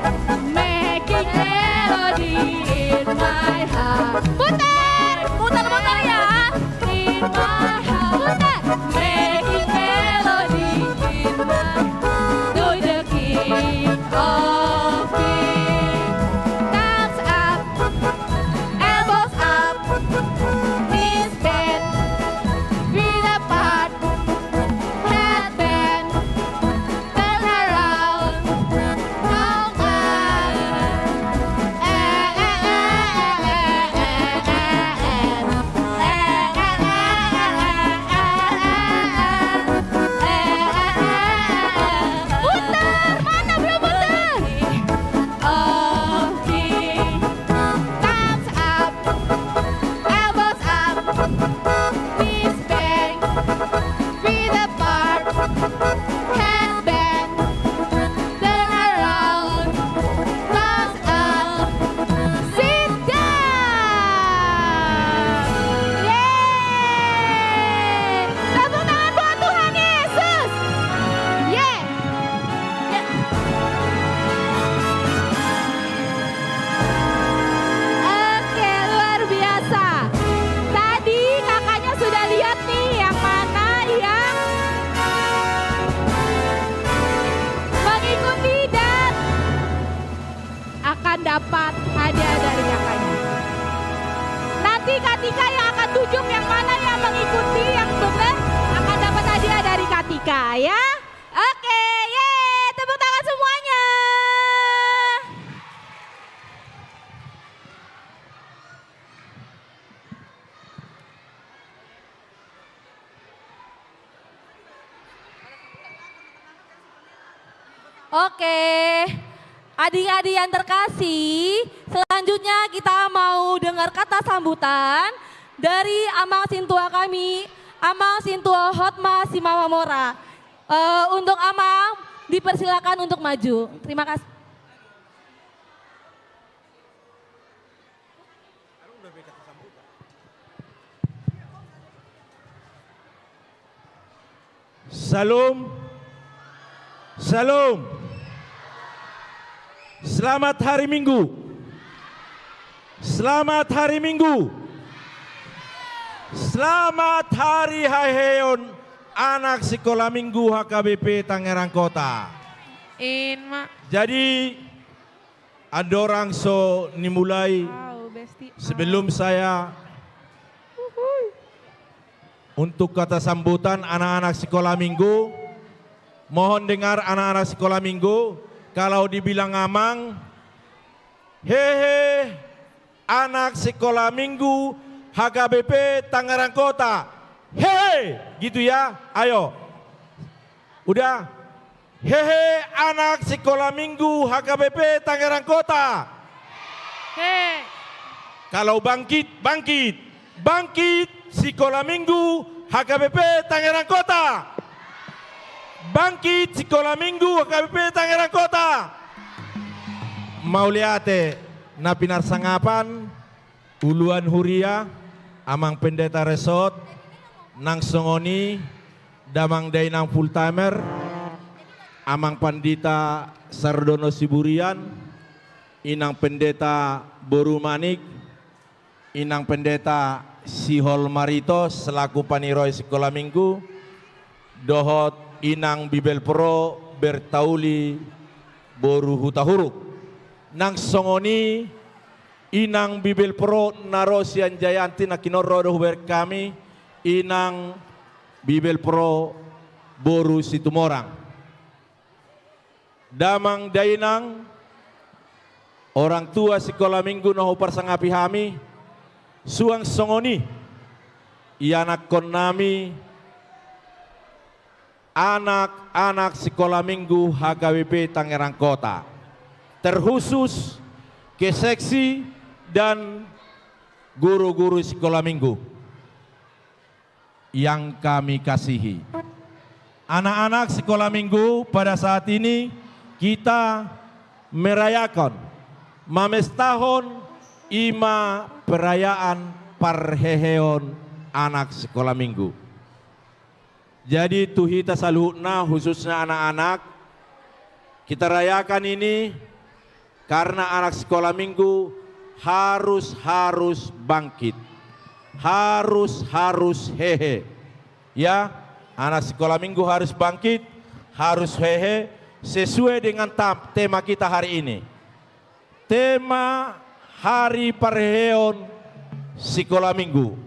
Making melody in my heart. Muter, muter, muter ya. In my heart. Muter. Making melody in my heart. To the king of kings. Thumbs up. Elbows up, knees bend, feet apart, head bend, turn around, come on. Putar, mana belum putar? Oke. Thumbs up, elbows up, knees bend, feet apart, head bend, turn around, thumbs up, sit down. Yeay. Tepuk tangan buat Tuhan Yesus. Yeay. Oke, luar biasa. Tadi kakaknya sudah lihat nih yang mana yang mengikuti dan akan dapat hadiah dari kakaknya. Nanti Katika yang akan tunjuk yang mana yang mengikuti yang benar akan dapat hadiah dari Katika ya. Oke, yeay, tepuk tangan semuanya. Oke, adik-adik yang terkasih, selanjutnya kita mau dengar kata sambutan dari Amang Sintua kami, Amang Sintua Hotma Simamora. Eh, untuk Amang, Dipersilakan untuk maju. Terima kasih. Syalom. Syalom. Selamat hari Minggu. Selamat hari Minggu. Selamat hari haheheon anak sikola minggu H K B P Tangerang Kota. Inma. Jadi, andorang so nimulai, sebelum saya untuk kata sambutan anak-anak sikola minggu, mohon dengar anak-anak sikola minggu, kalau dibilang amang, hehe, anak sikola minggu H K B P Tangerang Kota. Hehe, gitu ya. Ayo. Udah. Hehe, anak sikola minggu H K B P Tangerang Kota. He. Kalau bangkit, bangkit. Bangkit sikola minggu H K B P Tangerang Kota. Bangkit sikola minggu H K B P Tangerang Kota. Mauliate na pinarsangapan, uluan huria, amang pendeta resort, nang songon i damang dainang full timer, amang pandita Sardono Siburian, inang pendeta boru Manik, inang pendeta Sihol Marito selaku paniroi sikola minggu, dohot inang Bibelvrouw Bertauli boru Hutahuruk. Nang songon i inang Bibelvrouw na ro sian Jayanti na kinorro do hubereng hami, inang Bibelvrouw boru Situmorang. Damang dainang, orang tua sikola minggu na huparsangapi hami, suang songon i ianakkon nami anak-anak sikola minggu H K B P Tangerang Kota, terkhusus ke seksi dan guru-guru sikola minggu yang kami kasihi. Anak-anak sikola minggu, pada saat ini kita merayakan, mamestahon, i ma perayaan parheheon anak sikola minggu. Jadi tu hita saluhutna, khususnya anak-anak, kita rayakan ini karena anak sikola minggu harus, harus bangkit. Harus, harus hehe. Ya, anak sikola minggu harus bangkit, harus hehe, sesuai dengan tam-, tema kita hari ini. Tema hari parheheon sikola minggu.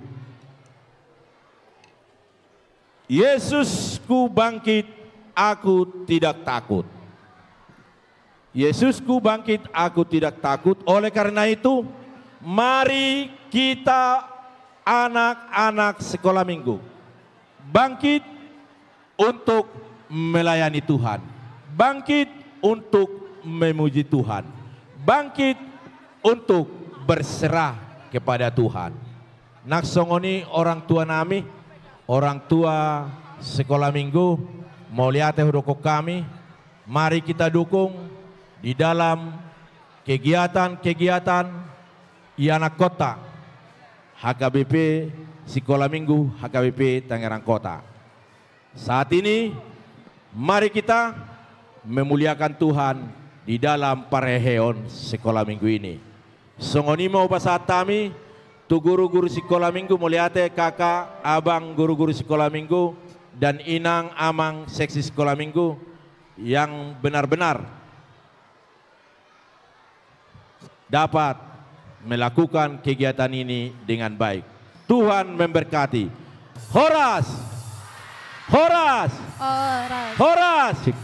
Yesusku bangkit, aku tidak takut. Yesusku bangkit, aku tidak takut. Oleh karena itu, mari kita anak-anak sikola minggu bangkit untuk melayani Tuhan, bangkit untuk memuji Tuhan, bangkit untuk berserah kepada Tuhan. Nang songon i orang tua nami, orang tua sikola minggu, mauliate hudokkon hami, mari kita dukung di dalam kegiatan-kegiatan ianakkon ta H K B P, sikola minggu H K B P Tangerang Kota. Saat ini, mari kita memuliakan Tuhan di dalam parheheon sikola minggu ini. Songon i ma hupasahat hami tu guru-guru sikola minggu, mauliate kakak, abang guru-guru sikola minggu, dan inang, amang seksi sikola minggu yang benar-benar dapat melakukan kegiatan ini dengan baik. Tuhan memberkati. Horas! Horas! Horas! Horas! Cek,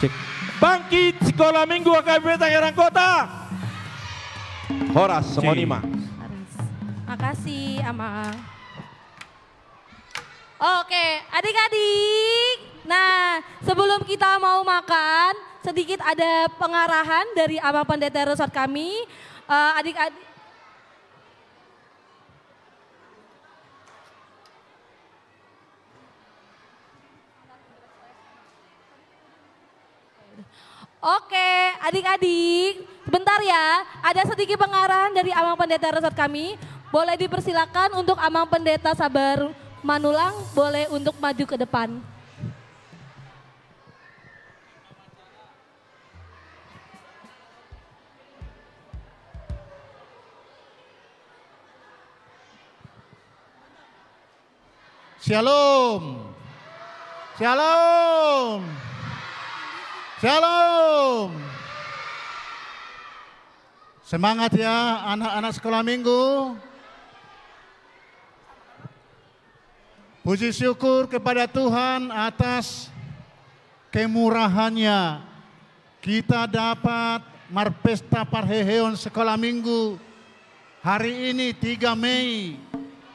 cek. Bangkit sikola minggu H K B P Tangerang Kota. Horas, songon i ma. Horas. Makasih, Amang. Oke, adik-adik. Nah, sebelum kita mau makan, sedikit ada pengarahan dari Abang Pendeta Resort kami. Eh, adik-adik. Oke, adik-adik, sebentar ya. Ada sedikit pengarahan dari Amang Pendeta Resort kami. Boleh dipersilakan untuk Amang Pendeta Sabar Manulang, boleh untuk maju ke depan. Syalom. Syalom. Syalom. Semangat ya anak-anak sekolah minggu. Puji syukur kepada Tuhan atas kemurahannya, kita dapat marpesta parheheon sekolah minggu hari ini, tiga Mei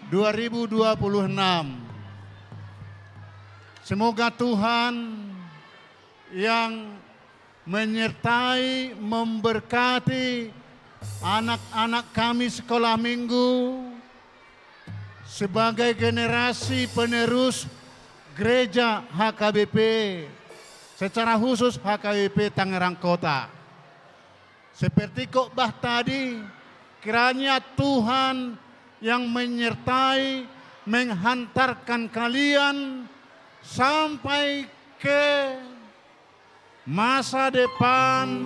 dua ribu dua puluh enam. Semoga Tuhan yang menyertai, memberkati anak-anak kami sekolah minggu sebagai generasi penerus gereja H K B P, secara khusus H K B P Tangerang Kota. Seperti khotbah tadi, kiranya Tuhan yang menyertai, menghantarkan kalian sampai ke masa depan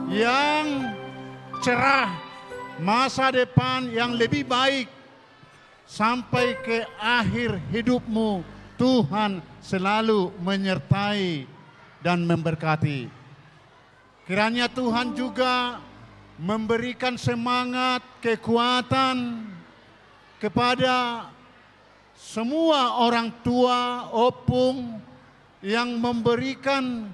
yang cerah, masa depan yang lebih baik, sampai ke akhir hidupmu. Tuhan selalu menyertai dan memberkati. Kiranya Tuhan juga memberikan semangat, kekuatan kepada semua orang tua, opung, yang memberikan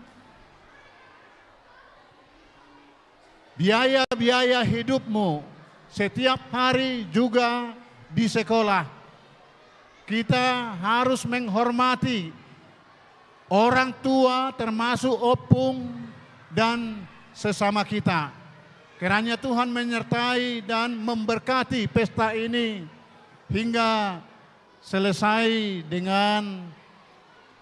biaya-biaya hidupmu setiap hari juga di sekolah. Kita harus menghormati orang tua, termasuk opung dan sesama kita. Kiranya Tuhan menyertai dan memberkati pesta ini hingga selesai dengan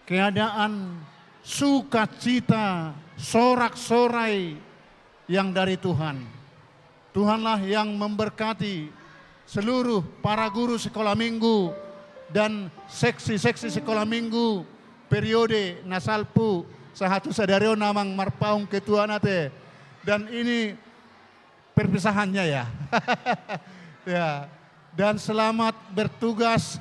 keadaan sukacita, sorak-sorai yang dari Tuhan. Tuhanlah yang memberkati seluruh para guru sekolah minggu dan seksi-seksi sekolah minggu periode na salpu sahat tu sadari on, Amang, marpaung ketuana te. Dan ini perpisahannya ya. Ya. Dan selamat bertugas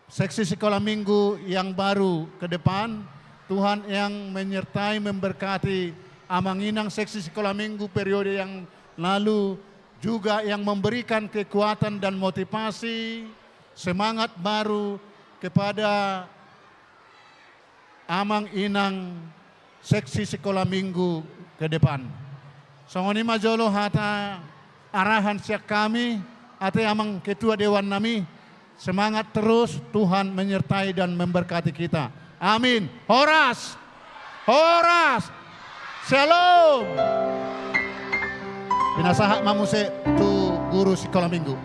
seksi sekolah minggu yang baru ke depan. Tuhan yang menyertai, memberkati Amang Inang seksi sekolah minggu periode yang lalu, juga yang memberikan kekuatan dan motivasi, semangat baru kepada Amang Inang seksi sekolah minggu ke depan. Songon i ma jolo hata arahan sian hami, ate Amang Ketua Dewan nami, semangat terus, Tuhan menyertai dan memberkati kita. Amin. Horas. Horas. Syalom. Pinasahat ma muse tu guru sekolah minggu.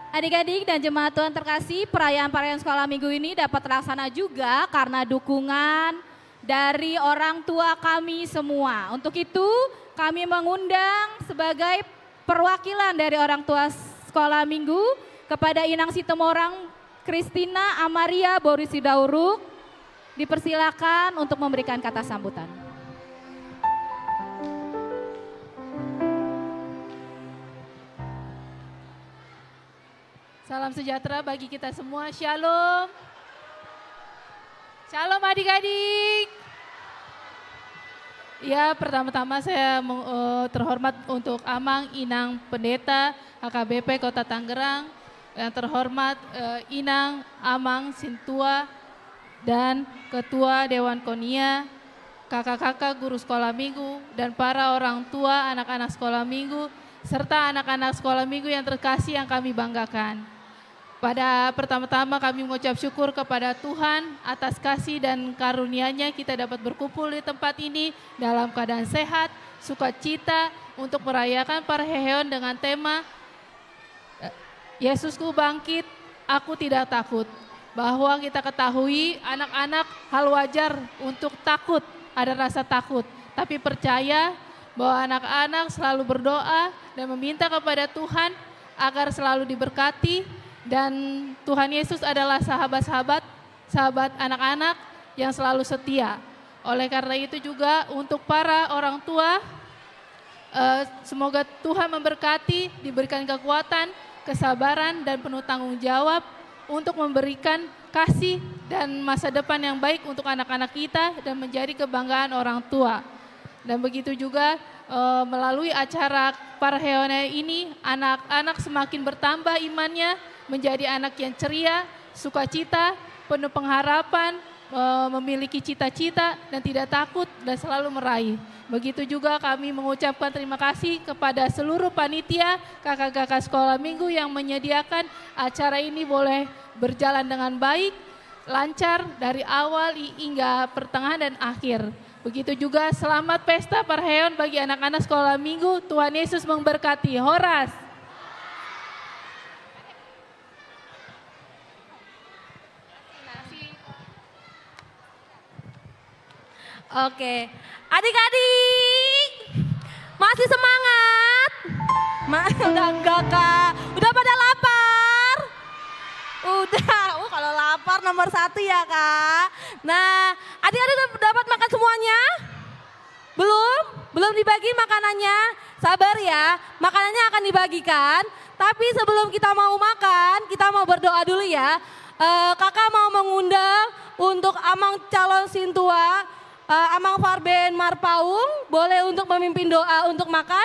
Adik-adik dan jemaat Tuhan terkasih, perayaan-perayaan sekolah minggu ini dapat terlaksana juga karena dukungan dari orang tua kami semua. Untuk itu, kami mengundang sebagai perwakilan dari orang tua sekolah minggu kepada Inang Situmorang Kristina Amaria Boru Sidauruk, dipersilakan untuk memberikan kata sambutan. Salam sejahtera bagi kita semua. Shalom. Shalom, adik-adik. Ya, pertama-tama saya meng-, eh, terhormat untuk Amang Inang Pendeta H K B P Kota Tangerang, yang terhormat, eh, Inang Amang Sintua dan Ketua Dewan Konia, kakak-kakak guru sekolah minggu, dan para orang tua anak-anak sekolah minggu, serta anak-anak sekolah minggu yang terkasih yang kami banggakan. Pada pertama-tama kami mengucap syukur kepada Tuhan atas kasih dan karunia-Nya kita dapat berkumpul di tempat ini dalam keadaan sehat, sukacita, untuk merayakan parheheon dengan tema Yesusku bangkit, aku tidak takut. Bahwa kita ketahui anak-anak hal wajar untuk takut. ada rasa takut, tapi percaya bahwa anak-anak selalu berdoa dan meminta kepada Tuhan agar selalu diberkati, dan Tuhan Yesus adalah sahabat-sahabat, sahabat anak-anak yang selalu setia. Oleh karena itu juga untuk para orang tua, eh, semoga Tuhan memberkati, diberikan kekuatan, kesabaran, dan penuh tanggung jawab untuk memberikan kasih dan masa depan yang baik untuk anak-anak kita dan menjadi kebanggaan orang tua. Dan begitu juga, eh, melalui acara parheon ini, anak-anak semakin bertambah imannya, menjadi anak yang ceria, sukacita, penuh pengharapan, eh, memiliki cita-cita, dan tidak takut, dan selalu meraih. Begitu juga kami mengucapkan terima kasih kepada seluruh panitia, kakak-kakak sekolah minggu yang menyediakan acara ini boleh berjalan dengan baik, lancar dari awal i-, hingga pertengahan dan akhir. Begitu juga selamat pesta parheon bagi anak-anak sekolah minggu. Tuhan Yesus memberkati. Horas. Oke. Adik-adik, masih semangat? Ma-, udah enggak, Kak? Udah pada lapar? Udah. Uh, kalau lapar nomor satu ya, Kak. Nah, adik-adik udah dapat makan semuanya? Belum? Belum dibagi makanannya? Sabar ya, makanannya akan dibagikan. Tapi sebelum kita mau makan, kita mau berdoa dulu ya. Eh, kakak mau mengundang untuk Amang calon sintua, eh, Amang Farben Marpaung, boleh untuk memimpin doa untuk makan?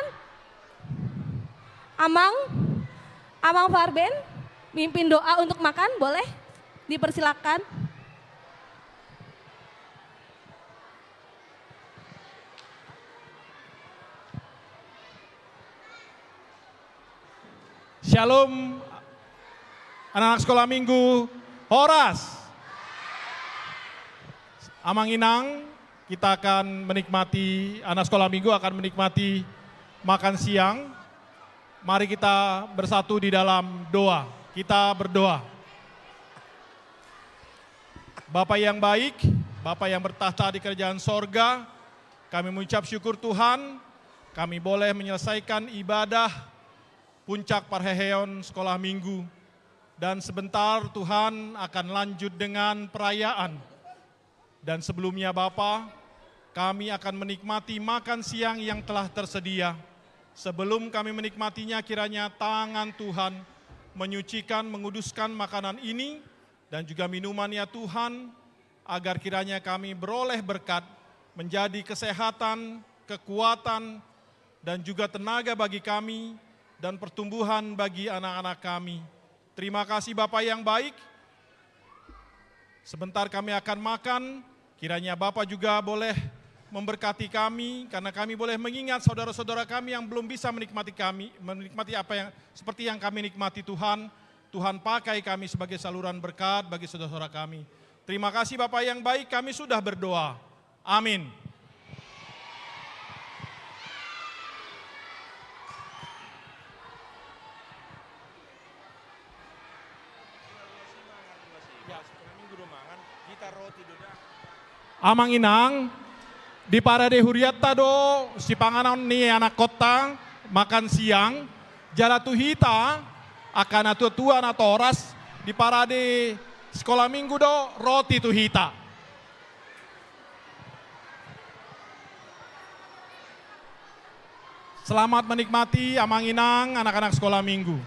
Amang, Amang Farben, mimpin doa untuk makan, boleh? Dipersilakan. Syalom, anak-anak sekolah minggu. Horas. Amang Inang, kita akan menikmati, anak sekolah minggu akan menikmati makan siang. Mari kita bersatu di dalam doa. Kita berdoa. Bapa yang baik, Bapa yang bertakhta di kerajaan sorga, kami mengucap syukur Tuhan, kami boleh menyelesaikan ibadah puncak parheheon sekolah minggu. Dan sebentar Tuhan akan lanjut dengan perayaan. Dan sebelumnya Bapa, kami akan menikmati makan siang yang telah tersedia. Sebelum kami menikmatinya, kiranya tangan Tuhan menyucikan, menguduskan makanan ini dan juga minuman, ya Tuhan, agar kiranya kami beroleh berkat, menjadi kesehatan, kekuatan, dan juga tenaga bagi kami dan pertumbuhan bagi anak-anak kami. Terima kasih Bapa yang baik. Sebentar kami akan makan, kiranya Bapa juga boleh memberkati kami, karena kami boleh mengingat saudara-saudara kami yang belum bisa menikmati kami, menikmati apa yang, seperti yang kami nikmati Tuhan. Tuhan pakai kami sebagai saluran berkat bagi saudara-saudara kami. Terima kasih Bapa yang baik, kami sudah berdoa. Amin. Amang Inang, di parade hurianta do sipanganon ni anakkonta makan siang, jala tu hita angka natuatua natoras di parade sekolah minggu do roti tu hita. Selamat menikmati, Amang Inang, anak-anak sekolah minggu.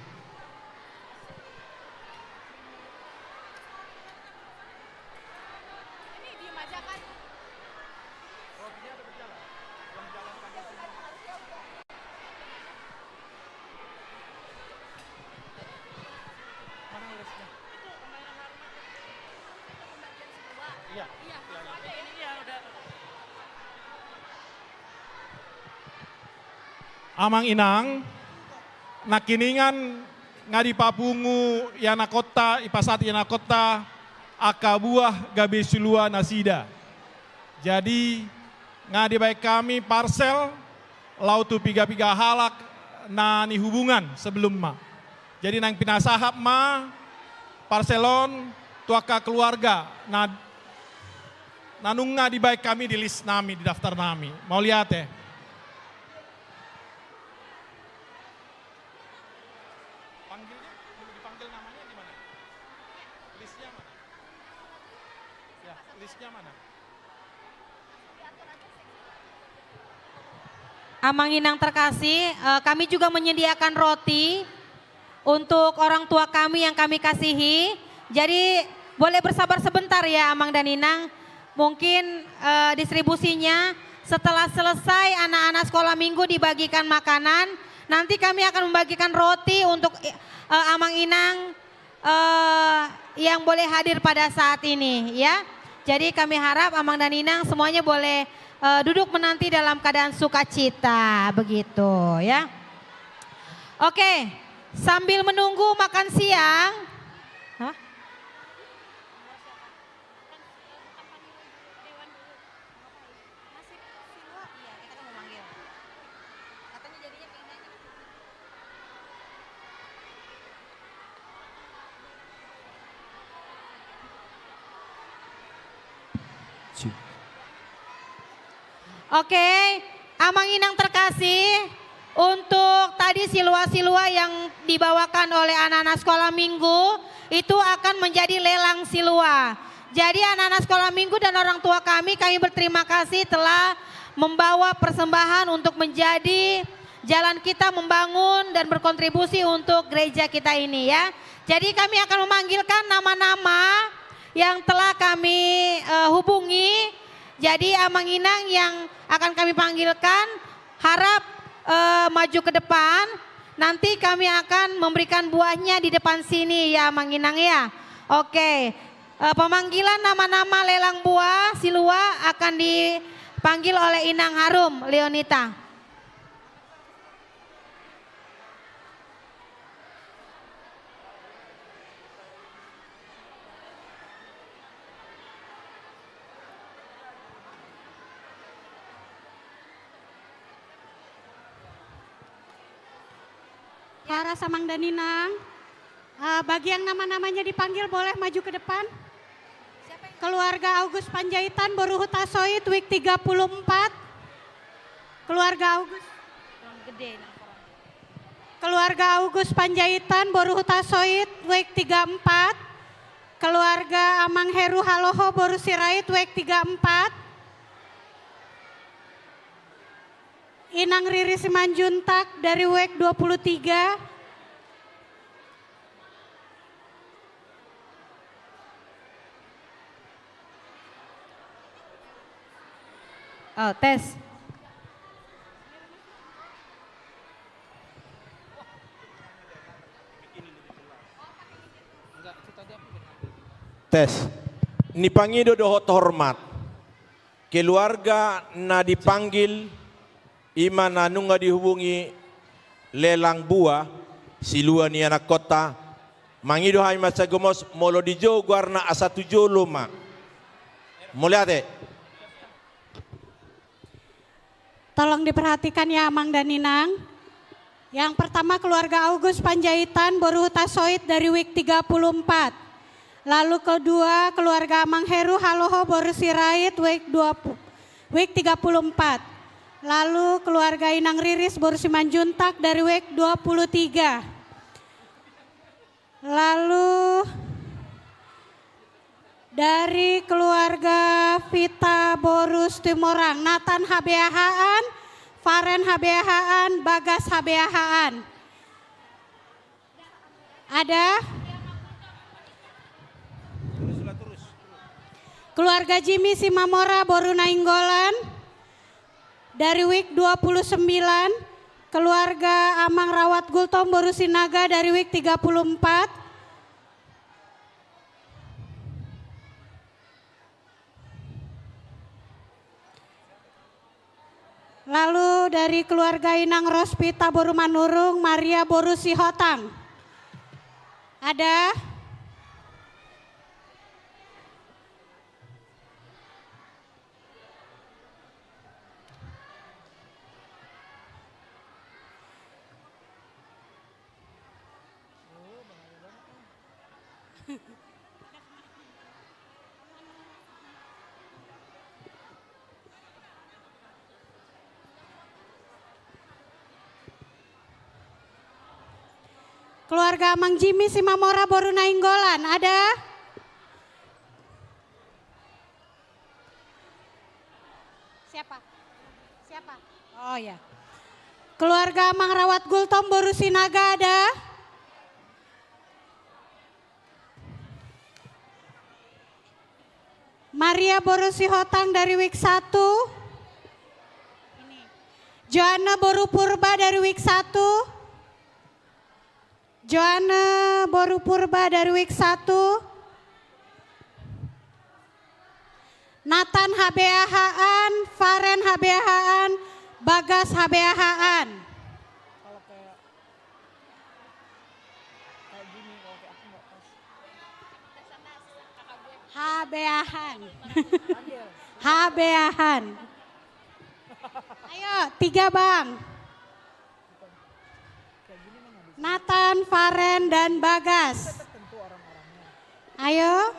Mana ulasnya? Itu pembagian semua. Iya. Iya, soalnya ini dia udah. Amang Inang, nangkiningan nga dipapungu i anakkonta, dipasahat i anakkonta angka buah gabe silua nasida. Jadi, nga dibaen hami parsel, laho tu piga-piga halak na nihubungan sebelum ma. Jadi naeng pinasahat ma parsel on tu angka keluarga na, Na nunga dibaen hami di list nami, di daftar nami. Mauliate. Panggilnya, perlu dipanggil namanya di mana? Listnya mana? Ya, listnya mana? Amang Inang terkasih, eh, kami juga menyediakan roti untuk orang tua kami yang kami kasihi. Jadi, boleh bersabar sebentar ya, Amang dan Inang. Mungkin, eh, distribusinya setelah selesai anak-anak sekolah minggu dibagikan makanan, nanti kami akan membagikan roti untuk, eh, Amang Inang, eh, yang boleh hadir pada saat ini, ya. Jadi kami harap Amang dan Inang semuanya boleh, eh, duduk menanti dalam keadaan sukacita, begitu, ya. Oke, sambil menunggu makan siang. Hah? Oke, Amang Inang terkasih, untuk tadi silua-silua yang dibawakan oleh anak-anak sekolah minggu, itu akan menjadi lelang silua. Jadi anak-anak sekolah minggu dan orang tua kami, kami berterima kasih telah membawa persembahan untuk menjadi jalan kita membangun dan berkontribusi untuk gereja kita ini, ya. Jadi kami akan memanggilkan nama-nama yang telah kami, eh, hubungi. Jadi Amang Inang yang akan kami panggilkan, harap, eh, maju ke depan. Nanti kami akan memberikan buahnya di depan sini ya, Amang Inang ya. Oke. Eh, pemanggilan nama-nama lelang buah silua akan dipanggil oleh Inang Harum Leonita. Horas Amang dan Inang. Eh, bagi yang nama-namanya dipanggil boleh maju ke depan. Keluarga August Panjaitan, Boru Hutasoit, wik tiga puluh empat. Keluarga August. Keluarga August Panjaitan, Boru Hutasoit, wik tiga empat. Keluarga Amang Heru Haloho, Boru Sirait, wik tiga empat. Inang Riri Simanjuntak dari wik dua puluh tiga. Oh, tes. Tes. Nipangido dohot hormat. Keluarga na dipanggil, i ma na nunga dihubungi lelang buah, silua ni anakkonta, mangido hami mansai gomos, molo dijou goarna asa tu jolo ma. Mauliate. Tolong diperhatikan ya, Amang dan Inang. Yang pertama, keluarga August Panjaitan, Boru Hutasoit, dari wik tiga puluh empat. Lalu kedua, keluarga Amang Heru Haloho, Boru Sirait, wik dua puluh, wik tiga puluh empat. Lalu keluarga Inang Riris, Boru Simanjuntak, dari wik dua puluh tiga. Lalu dari keluarga Vita Boru Situmorang, Nathan H B A H-an, Faren H B A H-an, Bagas H B A H-an. Ada? Keluarga Jimmy Simamora, Boru Nainggolan. Dari wik dua puluh sembilan, keluarga Amang Rawat Gultom, Boru Sinaga, dari wik tiga puluh empat. Lalu dari keluarga Inang Rospita, Boru Manurung, Maria, Boru Sihotang. Ada? Keluarga Amang Jimmy Simamora boru Nainggolan, ada? Siapa? Siapa? Oh ya. Keluarga Amang Rawat Gultom boru Sinaga, ada? Maria boru Sihotang dari wik satu. Joanna boru Purba dari wik satu. Joanna boru Purba dari wik satu. Nathan H B A H-an, Faren H B A H-an, Bagas H B A H-an. Kalau kayak, kayak gini, kalau kayak aku nggak pas. H B A H-an. H B A H-an. Ayo, tiga, Bang. Nathan, Faren, dan Bagas. Ayo,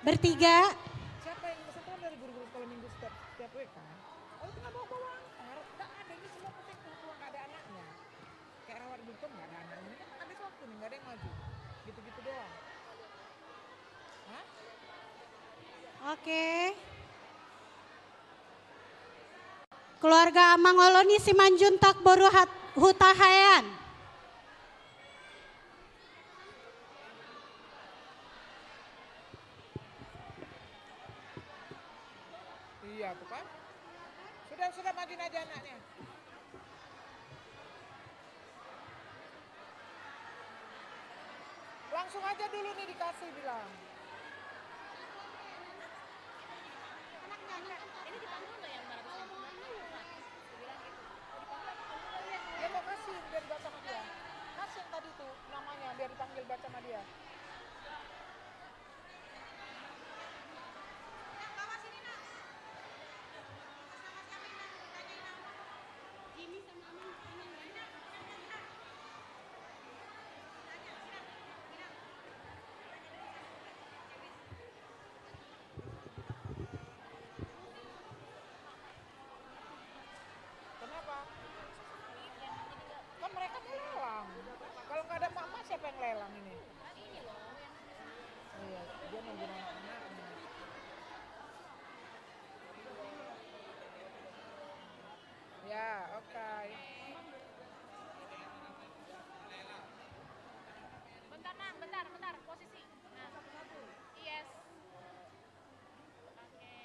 bertiga. Siapa yang pesan tolong dari guru-guru sekolah minggu setiap, setiap week kan? Oh, itu nggak bawa-bawa antar. Nggak ada, ini semua penting kebetulan nggak ada anaknya. Kayak Rawat Gultom nggak ada anaknya. Ini kan habis waktu nih, nggak ada yang maju. Gitu-gitu doang. Hah? Oke. Keluarga Amang Olo ni Simanjuntak boru Hat-, Hutahaean. Iya tuh kan. Sudah, sudah, majuin aja anaknya. Langsung aja dulu nih dikasih, bilang. Ini dipanggil nggak yang lima ratus ribu? Dia mau kasih, biar dibaca sama dia. Kasih yang tadi tuh namanya, biar dipanggil, baca sama dia. Kenapa? Kan mereka mau lelang. Kalau nggak ada emak-emak, siapa yang lelang ini? Iya, dia nungguin anak-anaknya. Ya, oke. Bentar, Nang, bentar, bentar. Posisi. Nah. Yes. Oke.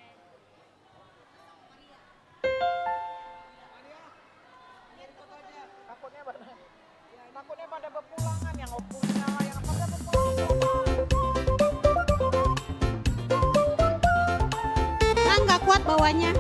Takutnya pada, takutnya pada bepulangan yang okulnya lah, yang pada bepulangan. Kan nggak kuat bawanya.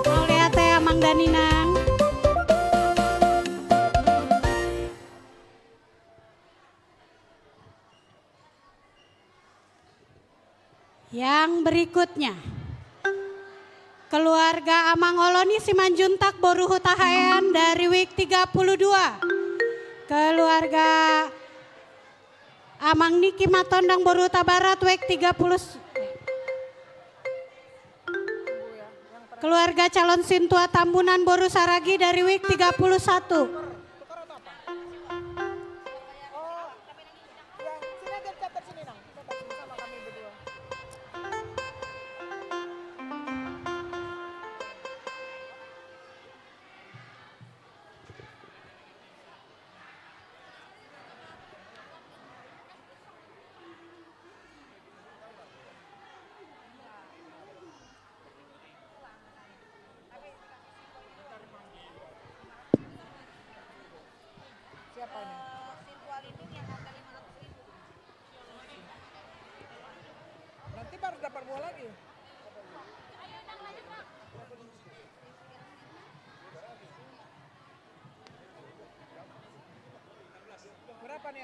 Mauliate Amang Daninang. Yang berikutnya, keluarga Amang Olo ni Simanjuntak boru Hutahaean dari wik tiga puluh dua. Keluarga Amang Niki Matondang boru Hutabarat wik tiga puluh. Keluarga calon sintua Tambunan boru Saragi dari wik tiga puluh satu. Tukar atau apa? Oh, ya, sini aja, catat sini, Nang. Catat sini sama kami berdua.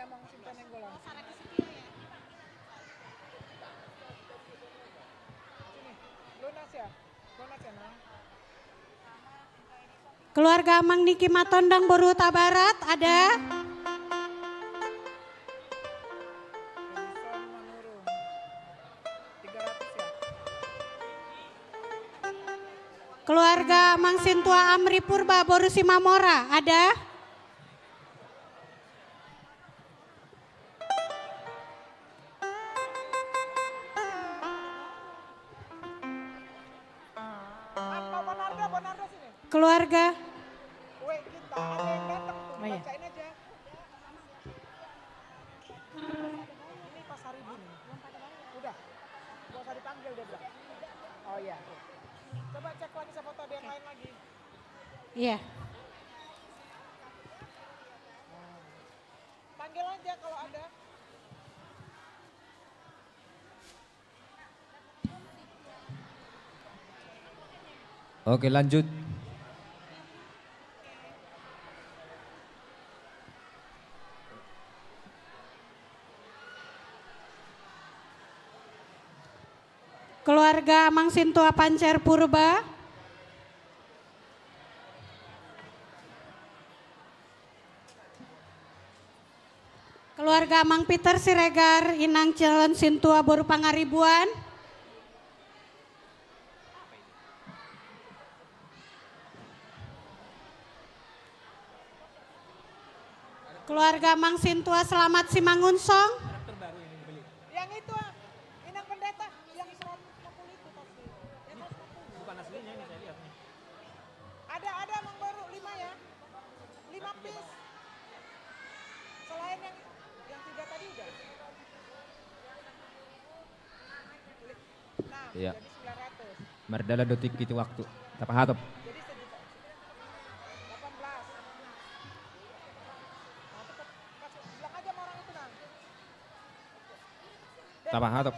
Amang Sinta Nainggolan. Sini, lunas ya? Lunas ya, Nang? Keluarga Amang Niki Matondang, boru Hutabarat, ada? Edison Manurung. Tiga ratus ya? Keluarga Amang Sintua Amri Purba, boru Simamora, ada? Keluarga. Oh, iya. Ini Pasaribu nih. Udah. Gak usah dipanggil dia, Bang. Oh, iya. Coba cek lagi siapa tahu ada yang lain lagi. Iya. Panggil aja kalau ada. Oke, lanjut. Keluarga Amang Sintua Pancer Purba. Keluarga Amang Peter Siregar, Inang calon sintua boru Pangaribuan. Keluarga Amang Sintua Selamat Simangunsong. Yang itu, ah, Inang Pendeta, yang seratus lima puluh itu pasti. Yang seratus lima puluh. Bukan aslinya ini, saya lihat nih. Ada, ada, Mang Boru, lima ya. Lima piece. Selain yang, yang tiga tadi udah. Enam, iya. Jadi sembilan ratus. Mardalan do tingki tu waktu. Tapahatop. Jadi sejuta. Delapan belas. Nah, tetap kasih, bilang aja sama orang itu, Nang. Tapahatop.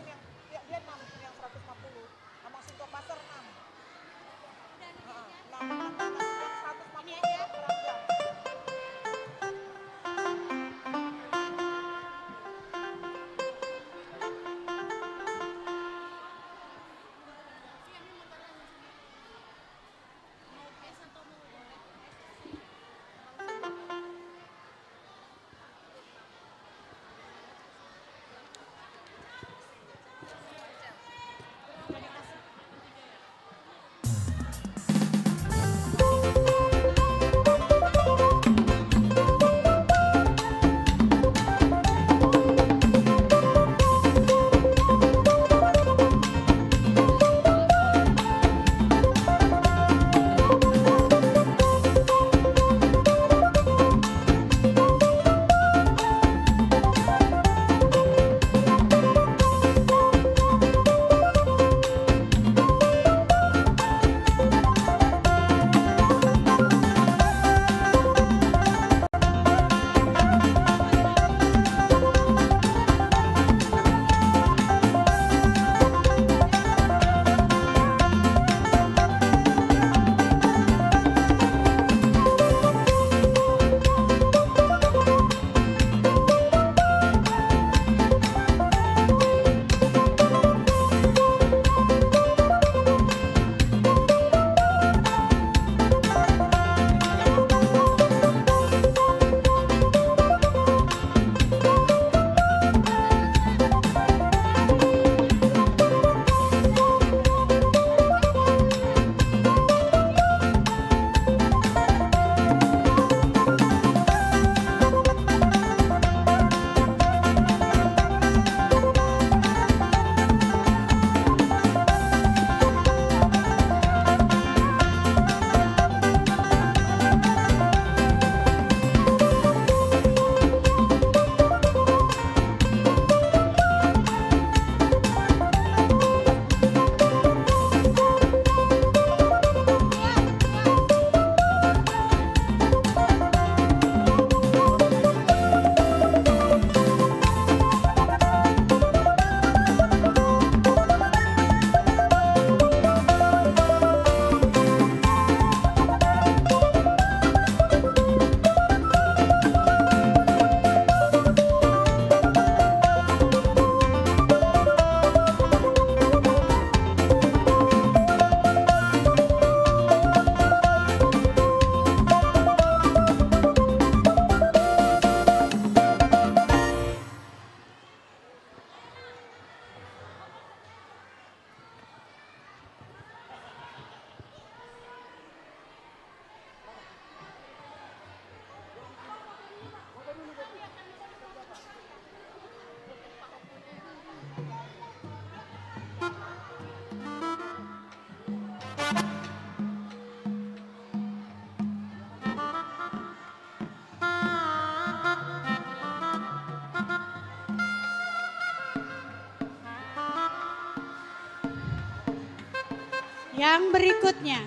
Yang berikutnya.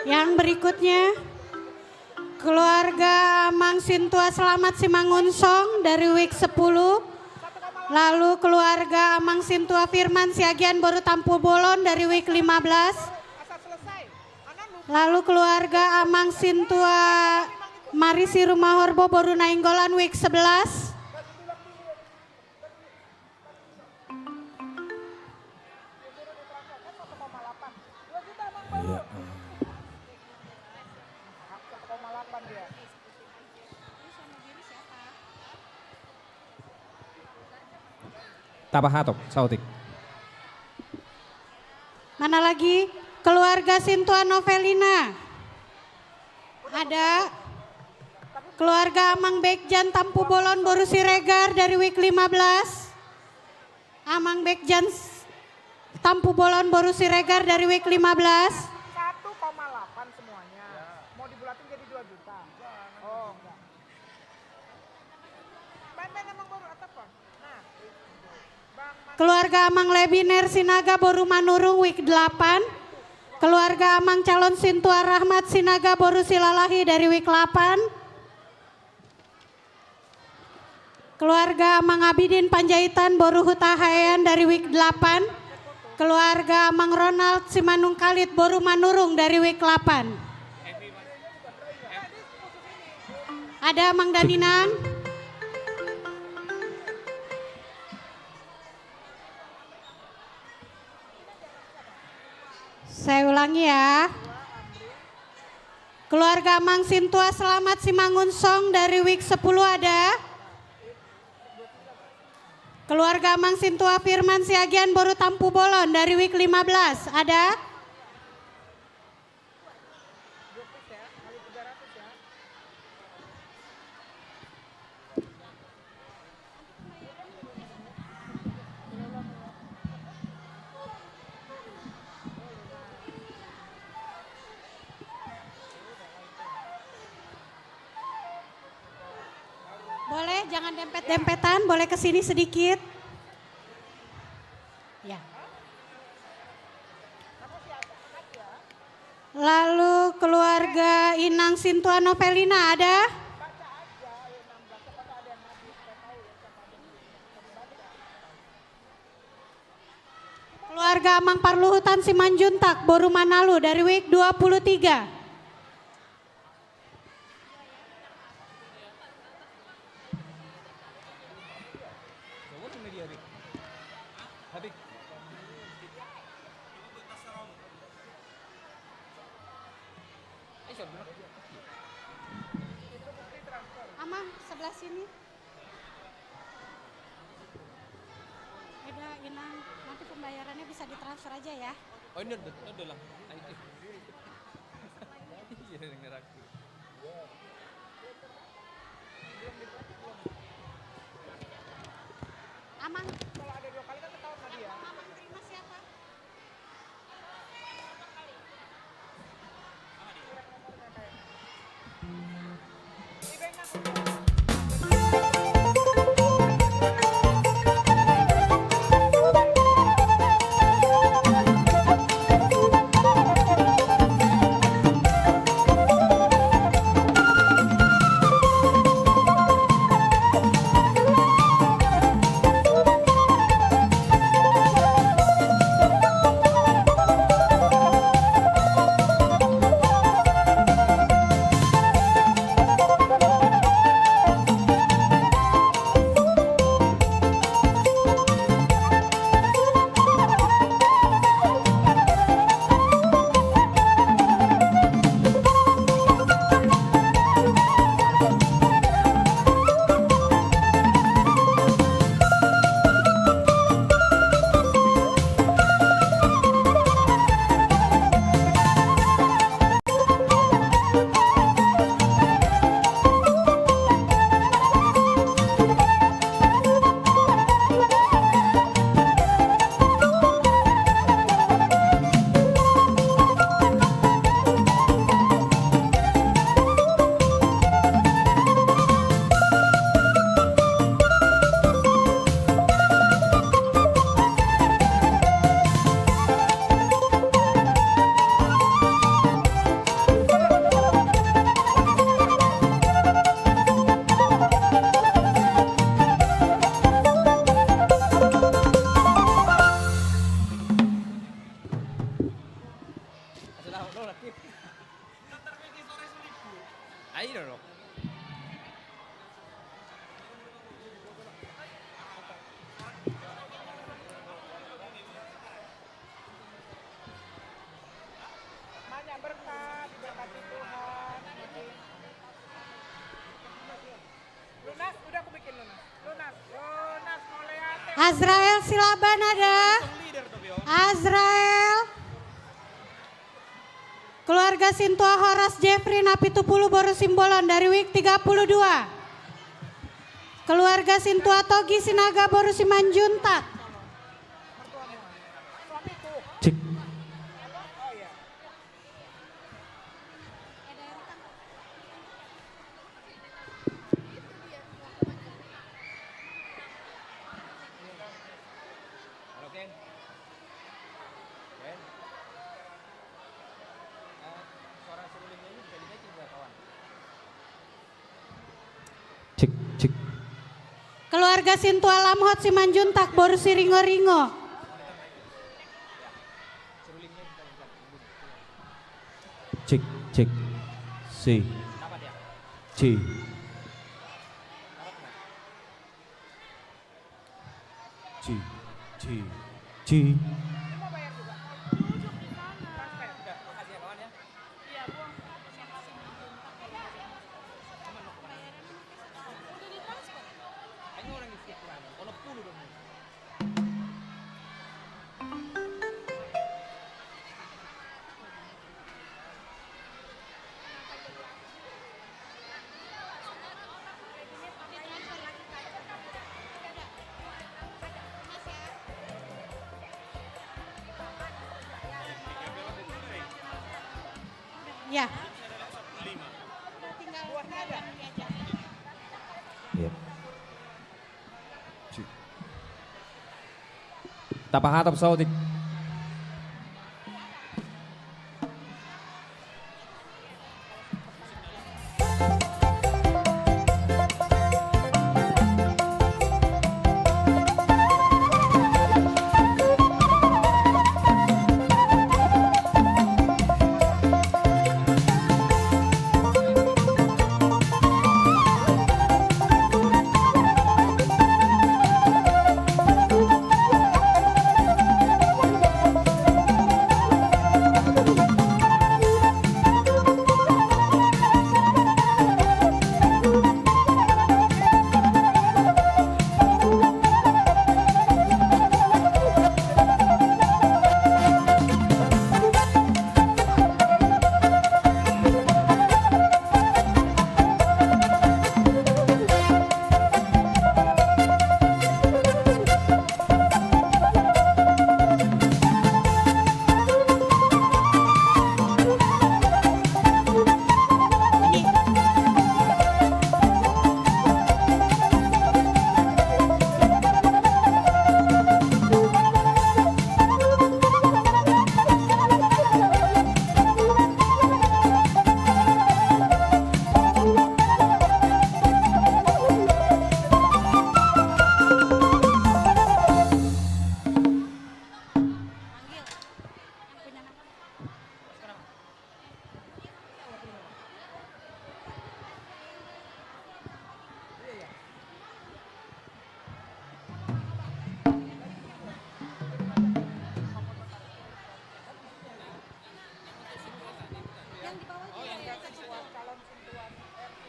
Yang berikutnya, keluarga Amang Sintua Selamat Simangunsong dari wik sepuluh, lalu keluarga Amang Sintua Firman Siagian boru Tampubolon dari wik lima belas, lalu keluarga Amang Sintua Marisi Rumahorbo boru Nainggolan wik sebelas. Tapahatok, saotik. Mana lagi? Keluarga Sintua Novelina. Ada keluarga Amang Bekjan Tampubolon boru Siregar dari wik lima belas. Amang Bekjan s-, Tampubolon boru Siregar dari wik lima belas. Satu koma delapan semuanya. Mau dibulatin jadi dua juta. Oh, enggak. Main-main emang baru atau apa? Nah. Keluarga Amang Lebiner Sinaga boru Manurung wik delapan. Keluarga Amang calon Sintua Rahmat Sinaga boru Silalahi dari wik delapan. Keluarga Amang Abidin Panjaitan boru Hutahaean dari wik delapan. Keluarga Amang Ronald Simanungkalit boru Manurung dari wik delapan. Ada Amang Daninang. Saya ulangi ya. Keluarga Amang Sintua Selamat Simangunsong dari wik sepuluh ada. Keluarga Amang Sintua Firman Siagian boru Tampubolon dari wik lima belas ada. Boleh, jangan dempet-dempetan, boleh ke sini sedikit. Ya. Lalu keluarga Inang Sintua Novelina ada? Keluarga Amang Parluhutan Simanjuntak boru Manalu dari wik dua puluh tiga. Amang, sebelah sini. Udah, Inang, nanti pembayarannya bisa ditransfer aja ya. Oh, ini udah, udah lah. Ayo, iya, dengar aku. Amang. Kalau ada dua kali kan ketahuan sama dia. Amang terima siapa? Ayo dong. Banyak berkat, diberkati Tuhan. Lunas, udah aku bikin lunas. Lunas, lunas, Mauliate. Azrael Silaban ada? Azrael. Keluarga sintua Horas Jeffrey na pitu pulu boru Simbolon dari wik tiga pulu dua. Keluarga sintua Togi Sinaga boru Simanjuntak. Cik. Halo, Ken. Ken. Eh, suara serulingnya ini bisa dinaikin nggak, kawan? Cik, cik. Keluarga sintua Lamhot Simanjuntak boru Siringoringo. Cik, cik. Si. Si. Ci, ci, ci. Ya. Iya. Tapahatop saotik.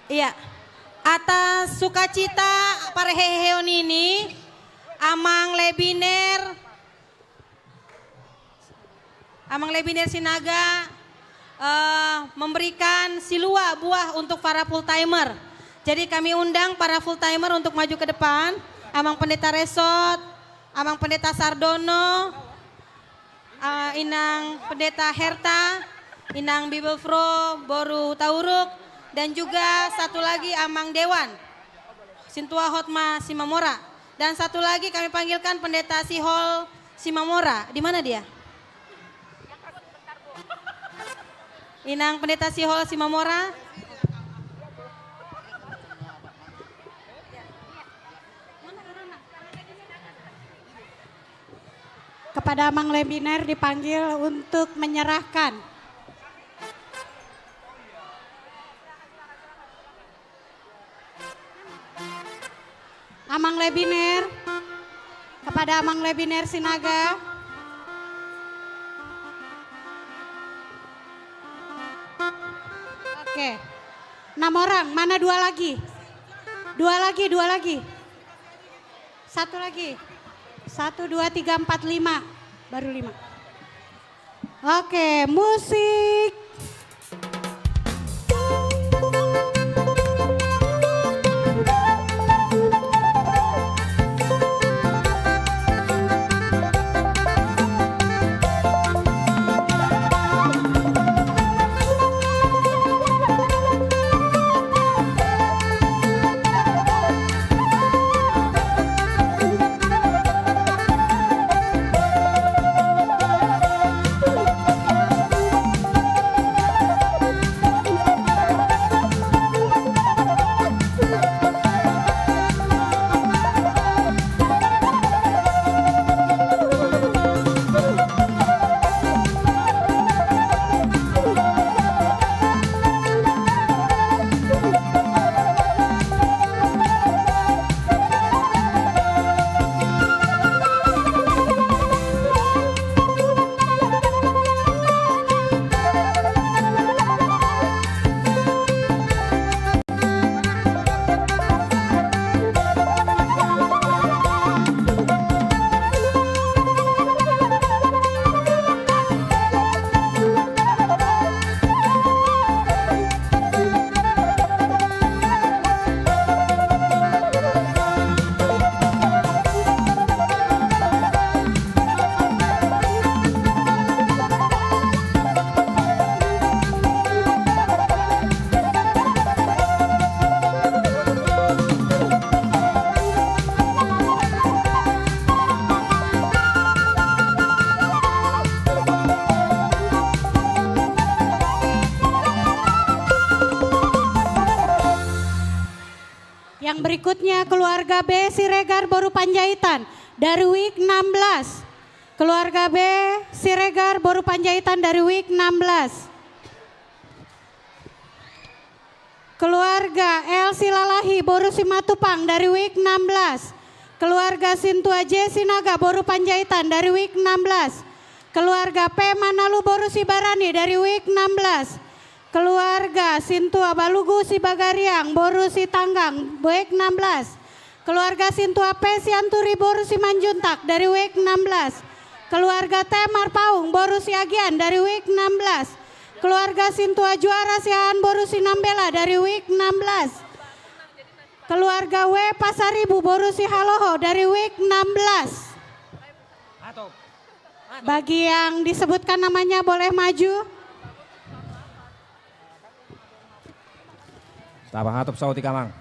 Iya. Atas sukacita parheheon ini, Amang Lebiner, Amang Lebiner Sinaga, eh, memberikan silua buah untuk para full timer. Jadi kami undang para full timer untuk maju ke depan. Amang Pendeta Resot, Amang Pendeta Sardono, eh, Inang Pendeta Herta, Inang Bibelvrouw boru Hutauruk, dan juga satu lagi Amang Dewan, sintua Hotma Simamora. Dan satu lagi kami panggilkan Pendeta Sihol Simamora. Di mana dia? Inang Pendeta Sihol Simamora. Kepada Amang Lebiner dipanggil untuk menyerahkan. Amang Lebiner. Kepada Amang Lebiner Sinaga. Oke. Enam orang, mana dua lagi? Dua lagi, dua lagi. Satu lagi. Satu, dua, tiga, empat, lima. Baru lima. Oke, musik. Yang berikutnya, keluarga B Siregar boru Panjaitan dari WIK enam belas. Keluarga B Siregar boru Panjaitan dari WIK enam belas. Keluarga L Silalahi boru Simatupang dari WIK enam belas. Keluarga Sintua J Sinaga boru Panjaitan dari WIK enam belas. Keluarga P Manalu boru Sibarani dari WIK enam belas. Keluarga Sintua Balugu Sibagariang boru Sitanggang, WIK enam belas. Keluarga Sintua P Sianturi boru Simanjuntak dari WIK enam belas. Keluarga T Marpaung boru Siagian dari WIK enam belas. Keluarga Sintua Juara Siahaan boru Sinambela dari WIK enam belas. Keluarga W Pasaribu boru Sihaloho dari WIK enam belas. Bagi yang disebutkan namanya boleh maju. Taba hatop saotik, Amang.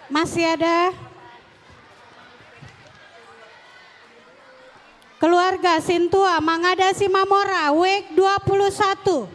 Masih ada keluarga Sintua Mangada Simamora, WIK dua puluh satu.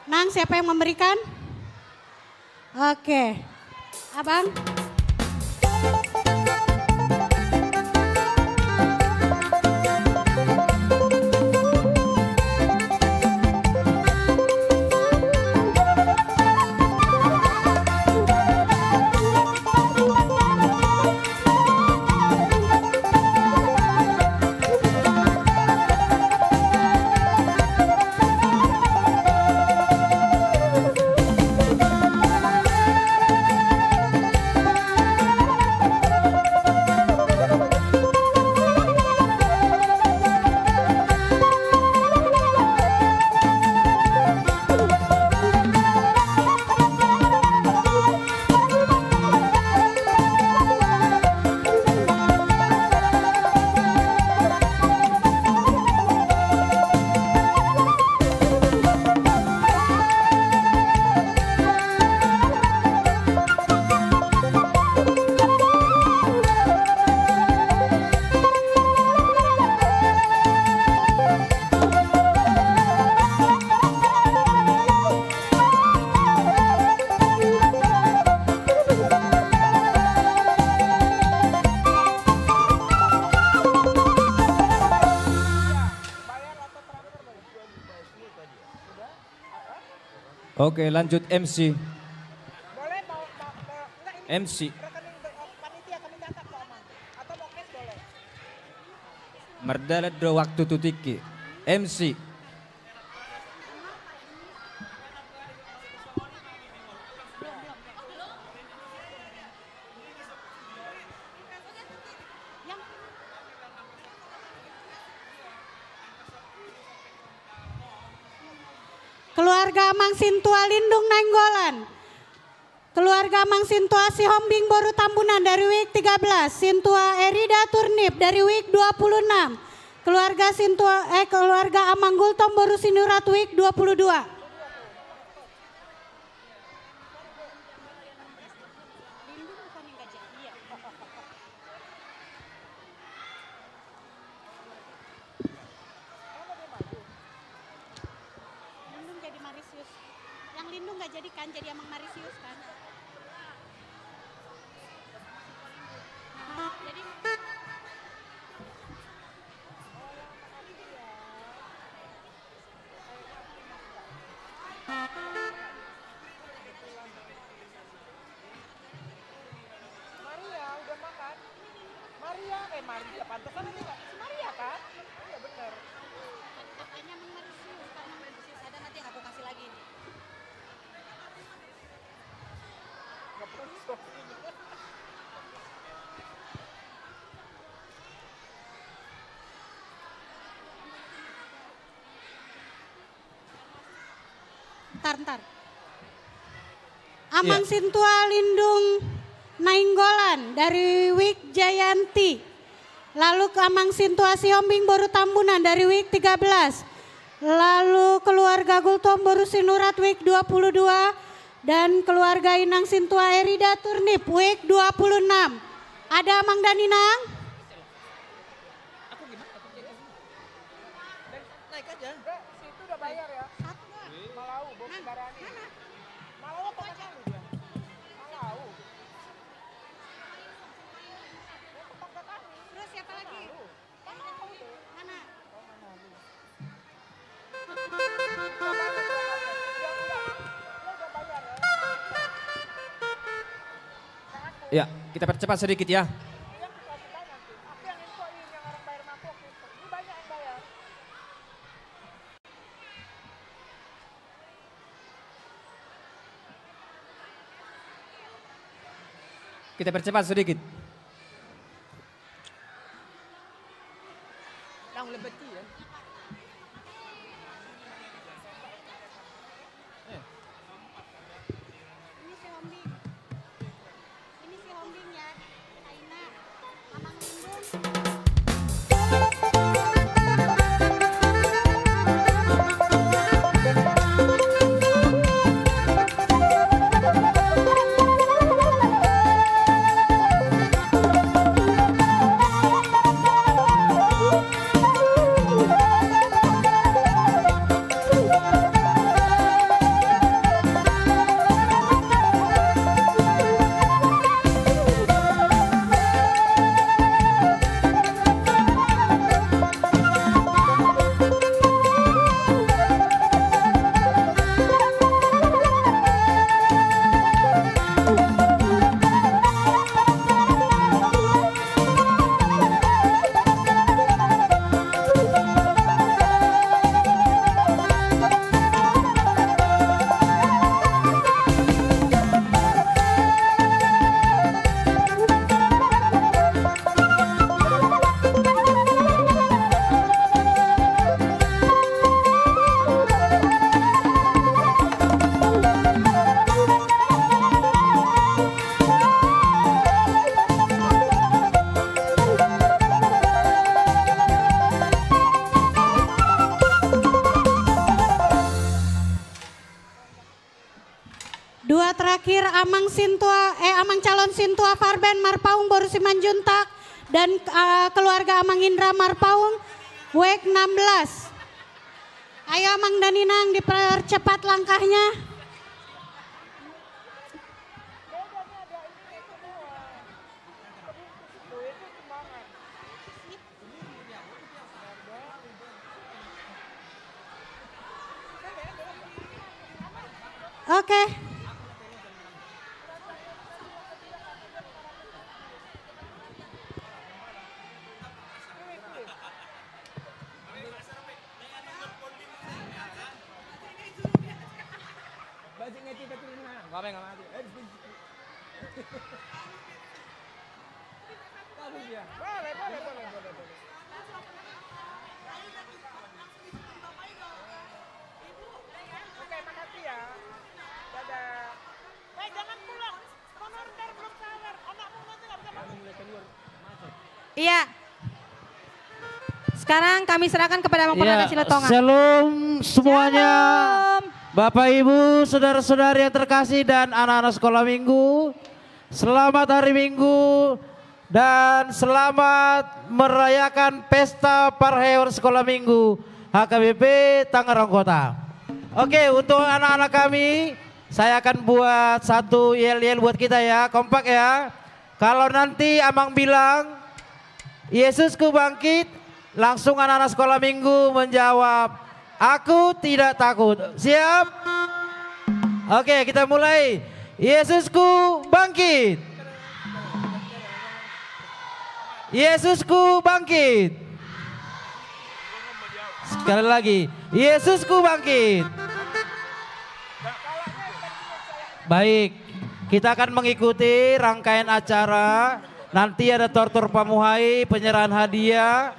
Nang, siapa yang memberikan? Oke. Abang. Oke, lanjut M C. Boleh mau, mau, mau, enggak, ini M C. Rekening be-, panitia kami catat ke Amang. Atau mau cash boleh. Mardalan do waktu tu tingki. M C. Keluarga Amang Sintua Lindung Nainggolan. Keluarga Amang Sintua Sihombing boru Tambunan dari wik tiga belas. Sintua Erida Turnip dari wik dua puluh enam. Keluarga Sintua, eh, keluarga Amang Gultom boru Sinurat wik dua puluh dua. Lindung jadi Marisius. Yang Lindung nggak jadi kan, jadi Amang Marisius kan. Jadi Maria, udah makan? Maria, eh, Maria, pantesan lu nggak, si Maria kan? Iya, bener. Katanya Amang Marisius, karena Amang Marisius ada, nanti yang aku kasih lagi ini. Nggak perlu disopin. Ntar, ntar. Amang Sintua Lindung Nainggolan dari wik Jayanti. Lalu ke Amang Sintua Sihombing boru Tambunan dari wik tiga belas. Lalu keluarga Gultom boru Sinurat wik dua puluh dua. Dan keluarga Inang Sintua Erida Turnip wik dua puluh enam. Ada Amang dan Inang? Naik aja. Dek, situ udah bayar ya. Satu doang. Malau, bawa kendaraan ini. Mana? Malau apa Matalu dia? Malau. Dia tetangga kami. Terus siapa lagi? Malau. Malau deh. Mana? Oh, Manalu. Ya, kita percepat sedikit ya. Kita percepat sedikit. Langsung lebet dia. Eh. Ini Sihombing. Ini Sihombing ya. Kaina. Amang Lindung. Dua terakhir, Amang Sintua, eh, Amang calon Sintua Farben Marpaung boru Simanjuntak dan, eh, keluarga Amang Indra Marpaung, wek enam belas. Ayo Amang dan Inang dipercepat langkahnya. Oke. Boleh, boleh, boleh, boleh, boleh. Oke, makasih ya. Dadah. Eh, jangan pulang. Konorter belum sahur. Anakmu nanti nggak bisa masuk. Iya. Sekarang kami serahkan kepada Amang Purnata Silutonga. Shalom semuanya. Shalom. Bapak, Ibu, saudara-saudari yang terkasih dan anak-anak sekolah minggu. Selamat hari Minggu dan selamat merayakan pesta parheheon sekolah minggu H K B P Tangerang Kota. Oke, untuk anak-anak kami, saya akan buat satu yel-yel buat kita ya, kompak ya. Kalau nanti Amang bilang, "Yesusku bangkit," langsung anak-anak sekolah minggu menjawab, "Aku tidak takut." Siap? Oke, kita mulai. "Yesusku bangkit. Yesusku bangkit." Sekali lagi, "Yesusku bangkit." Baik, kita akan mengikuti rangkaian acara. Nanti ada tortor pamuhai, penyerahan hadiah,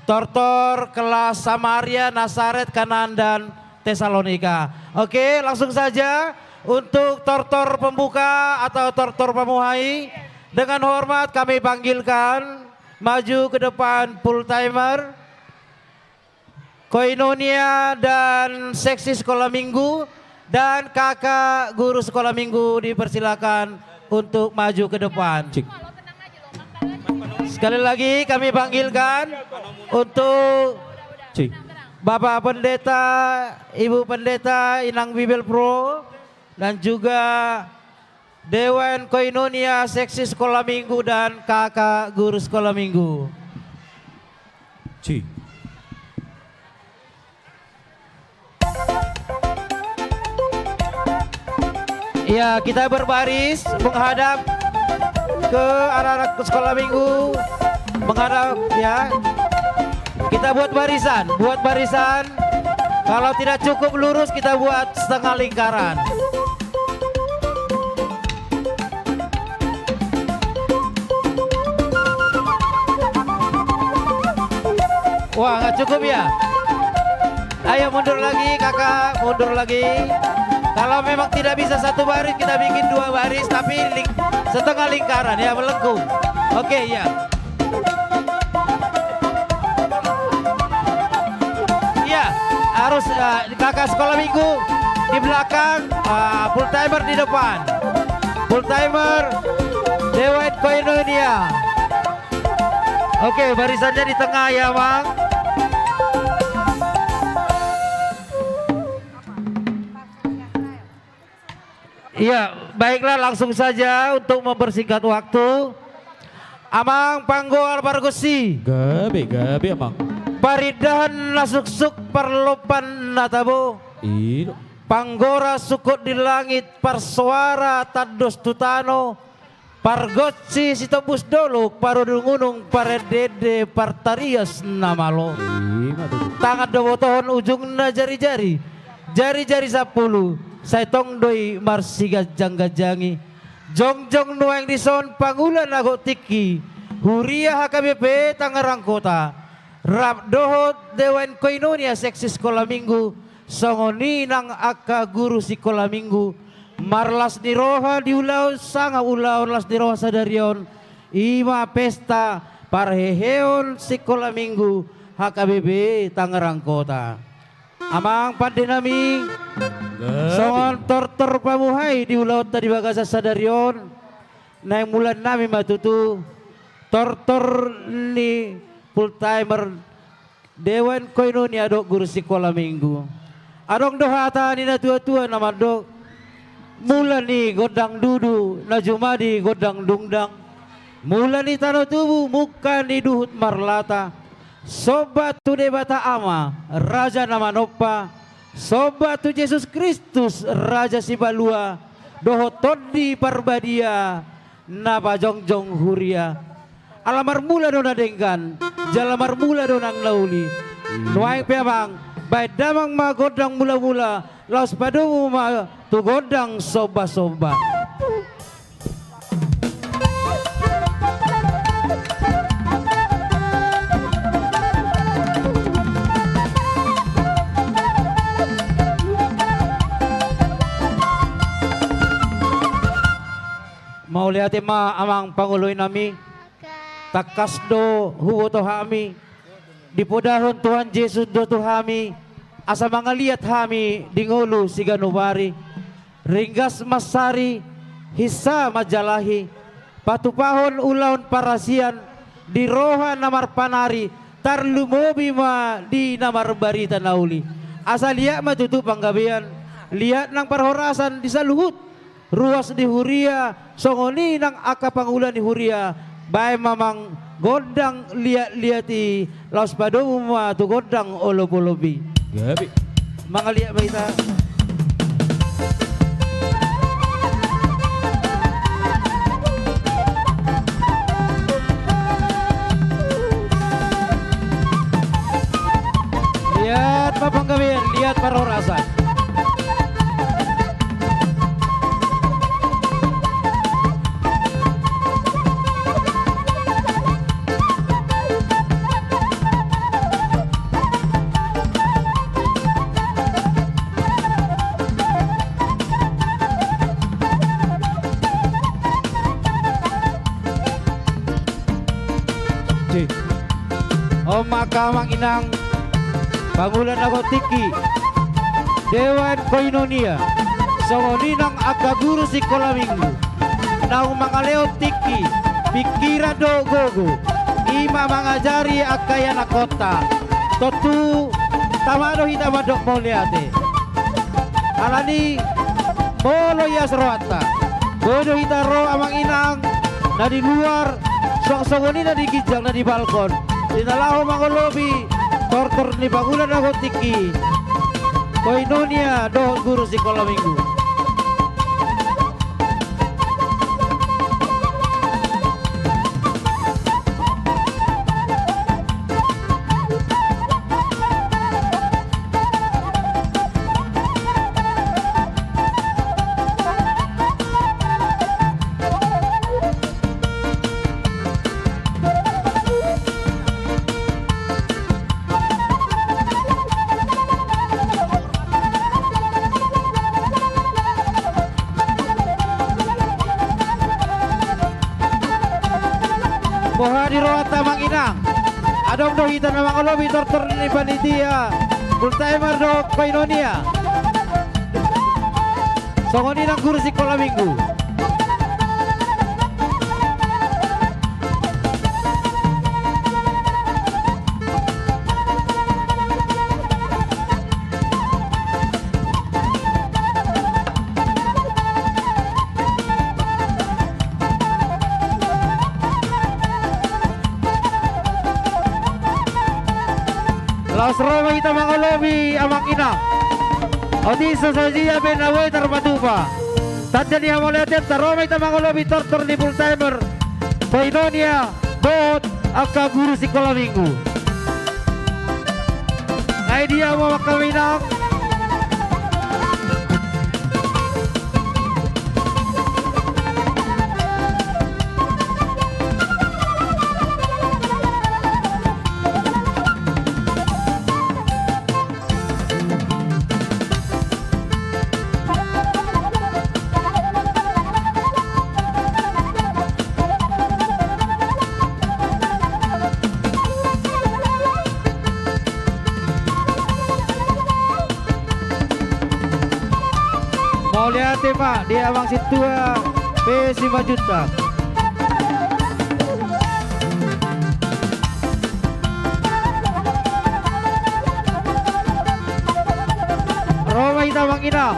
tortor kelas Samaria, Nasaret, Kanaan, dan Tesalonika. Oke, langsung saja untuk tortor pembuka atau tortor pamuhai. Dengan hormat kami panggilkan maju ke depan full timer, Koinonia dan seksi sekolah minggu, dan kakak guru sekolah minggu dipersilakan untuk maju ke depan. Cik. Sekali lagi kami panggilkan untuk Cik. Bapak Pendeta, Ibu Pendeta, Inang Bibelvrouw, dan juga Dewan Koinonia seksi sekolah minggu dan kakak guru sekolah minggu. Cik. Ya, kita berbaris menghadap ke anak-anak sekolah minggu. Menghadap, ya. Kita buat barisan, buat barisan. Kalau tidak cukup lurus, kita buat setengah lingkaran. Wah, nggak cukup ya? Ayo mundur lagi, kakak, mundur lagi. Kalau memang tidak bisa satu baris, kita bikin dua baris, tapi ling-, setengah lingkaran ya, melengkung. Oke, ya. Iya, harus, eh, kakak sekolah minggu di belakang, eh, full timer di depan. Full timer, Dewan Koinonia. Oke, barisannya di tengah ya, Bang. Iya, baiklah, langsung saja untuk mempersingkat waktu. Amang panggoar pargonsi. Gabe, gabe, Amang. Parindahan na suksuk, parlompan na tabo. Iyo. Panggora sungkot di langit, parsoara tandos tu tano. Pargonsi sitombus dolok, parudung unung, parendeende, partarias na malo. Ima tutu. Tangan do botohon ujungna jarijari, jarijari sampulu, sai tong do i marsiganjangganjangi. Jongjong nuaeng dison pangula na gok tingki, huria H K B P Tangerang Kota, rap dohot Dewan Koinonia seksi sekolah minggu, songon i nang angka guru sikola minggu, marlas ni roha di ulaon sanga ulaon las ni roha sadari on, i ma pesta parheheon sikola minggu H K B P Tangerang Kota. Amang pande nami, gabe, songon tortor pamuhai di ulaonta di bagasan sadari on, naeng mulaan nami ma tutu tortor ni full timer Dewan Koinonia dohot guru sikola minggu. Adong do hata ni natuatua na mandok: Mula ni gondang dudu, na jumadi gondang dungdang. Mula ni tano tubu, mungka ni duhut marlata. Somba tu Debata Ama, Raja na manompa. Somba tu Jesus Kristus, Raja Sipalua, dohot Tondi Parbadia, na pajongjong huria. Ala marmula do na denggan, jala marmula do nang na uli. Nuaeng pe amang, baen damang ma gondang mula-mula, laos padomu ma tu gondang somba-somba. Mauliate ma amang pangoloinami. Tangkas do huboto hami, dipodahon Tuhan Jesus do tu hami, asa mangaliat hami di ngolu siganup ari. Ringgas mansari, hinsa manjalahi, patupahon ulaon parasian, di roha na marpanari, tarlumobi ma di na marbarita na uli. Asa liat ma tutu panggabean, liat nang parhorasan di saluhut ruas ni huria, songon i nang angka pangula ni huria, baen ma amang gondang liat-liat i, laos padomu ma tu gondang olop-olop i. Gabe. Mangaliat ma hita. Liat ma panggabean, liat parhorasan. Cik. On ma angka amang inang, pangula na hot tingki, dewan koinonia, songon i nang angka guru sikola minggu, naung mangalehon tingki, pingkiran dohot gogo, i ma mangajari angka ianakhonta. Tontu tama do hita mandok mauliate. Alani molo ias rohanta, boi do hita ro amang inang na di luar, songon i na di ginjang na di balkon, di na laho mangolopi tortor ni pangula na hot tingki, koinonia dohot guru sikola minggu. Boha di rohanta amang inang? Adong do hita na mangolopi tortor ni panitia full timer dohot koinonia, songon i nang guru sikola minggu. Laos ro ma hita mangolopi amang inang. Otik so sadia pe na boi tarpatupa tanda ni hamauliateanta, ro ma hita mangolopi tortor ni full timer, koinonia dohot angka guru sikola minggu. Ai dia ma angka amang inang. Mauliate ma di amang sintua pe simanjunta. Ro ma hita amang inang.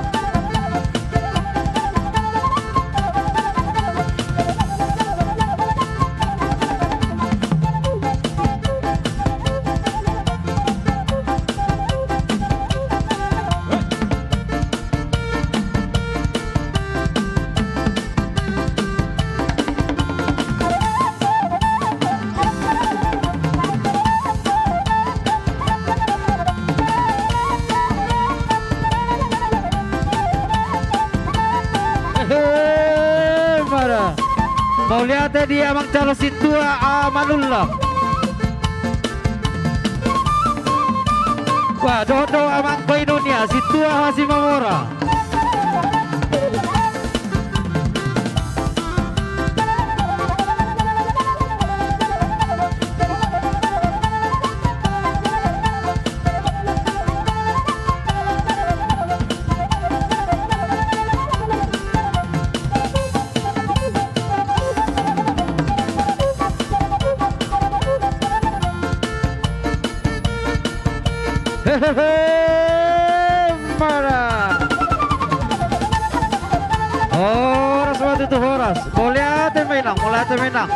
Mauliate di amang calo sintua, a, Manullang. Wah, dohot do amang koinunna sintua Hasimamora. Hehehe, mana? Horas ma tutu, horas. Mauliate ma inang, mauliate ma inang.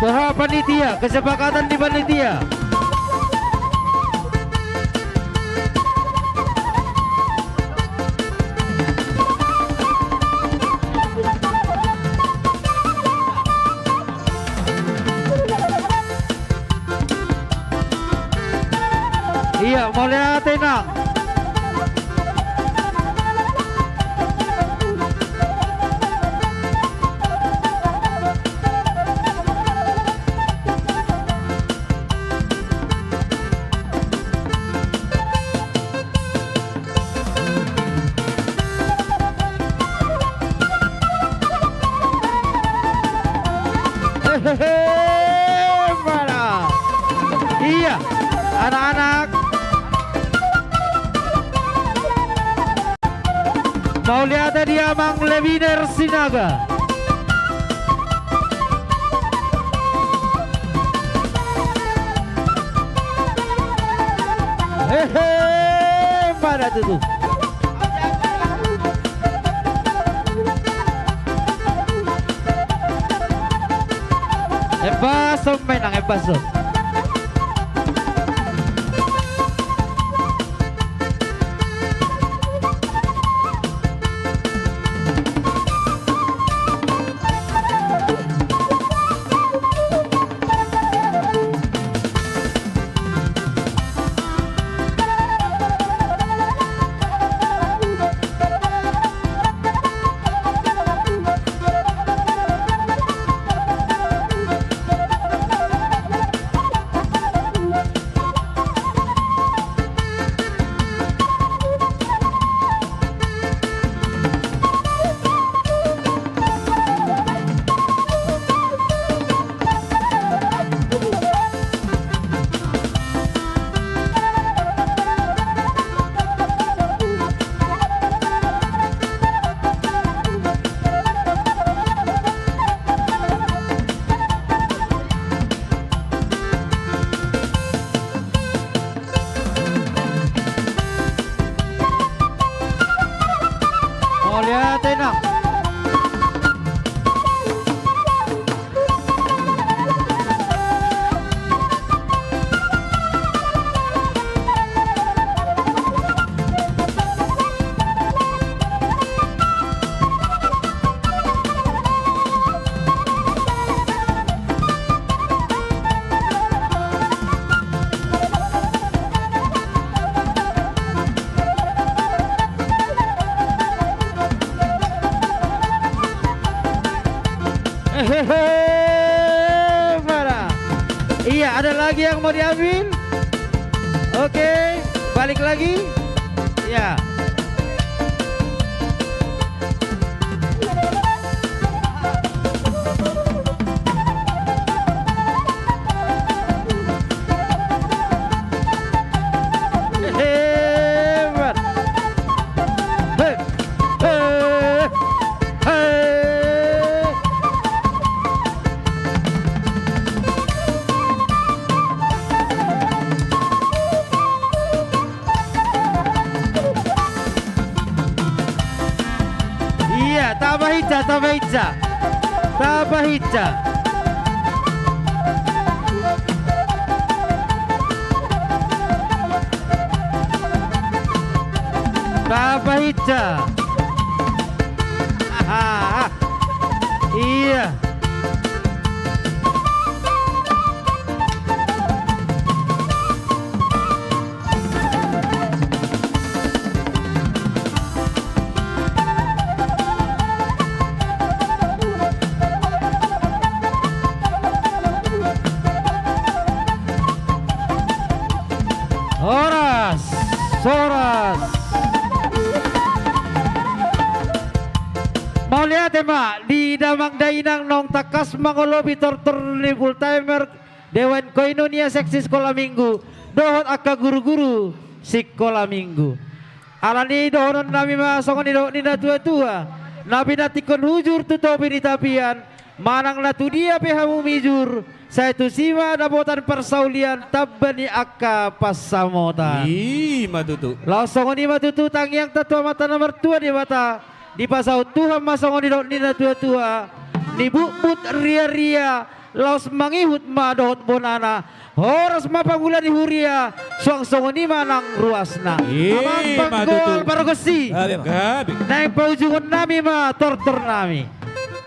Boha panitia, kesepakatan di panitia. Ia, mauliate inang. Hehehe, mana? Ia, anak-anak. Mauliate di amang Lebiner Sinaga. Hehe, mana tutu? Embason ma inang, embason. Mauliate inang. Hehehe, mana? Iya, ada lagi yang mau diambil? Oke, balik lagi. Ya. Hebat. He. He. He. Iya, tapahinsa, tapahinsa. Tapahinsa. Tapahinsa. Aha. Iya. Mauliate ma di damang dainang naung tangkas mangolopi tortor ni full timer, Dewan Koinonia Seksi Sikola Minggu dohot angka guru-guru Sikola Minggu. Alani i dohononnami ma songon nidok ni na tua-tua, na pinantikkon hujur tu topi ni tapian, manang na tu dia pe hamu mijur, sai tusi ma dapotan parsaulian tamba ni angka pansamotan. I ma tutu. Laos songon i ma tutu tangiang ta tu Amanta na martua Debata, dipasaut Tuhan ma songon nidok ni na tua-tua, nibutbut riaria, laos mangihut ma dohot bonana, horas ma pangula ni huria, suang songon i ma nang ruasna. I ma tutu. Amang panggoal pargonsi. Gabe, gabe. Naeng paujungonnami ma tortornami.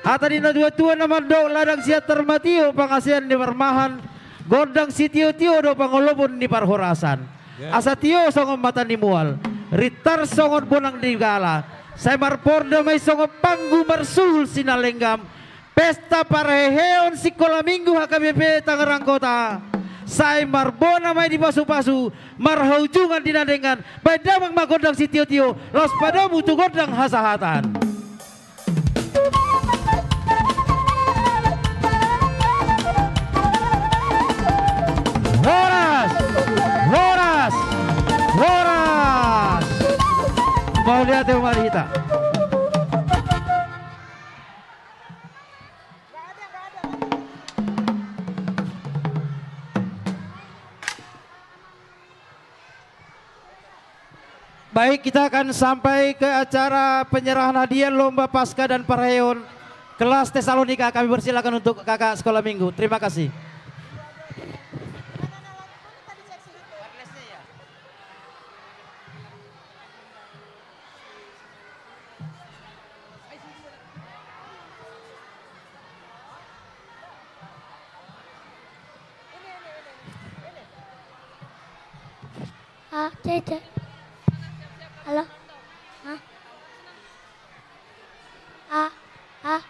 Hata ni na tua-tua na mandok ladang sian Tarmatio pangasean ni parmahan, gondang sitio-tio do pangolopon ni parhorasan. Ya. Asa tio songon mata ni mual, rintar songon bonang ni gala, sai marporda ma i songon panggu marsuhul sinalenggam, pesta parheheon Sikola Minggu H K B P Tangerang Kota, sai marbona ma i di pasu-pasu, marhaujungan di na denggan, baen damang ma gondang sitio-tio, laos padomu tu gondang hasahatan. Horas! Horas! Horas! Mauliate ma di hita. Baik, kita akan sampai ke acara penyerahan hadiah lomba Paskah dan parheheon kelas Tesalonika. Kami persilakan untuk kakak sekolah minggu. Terima kasih. Ah, cek, cek. Halo? Hah? Ah, ah.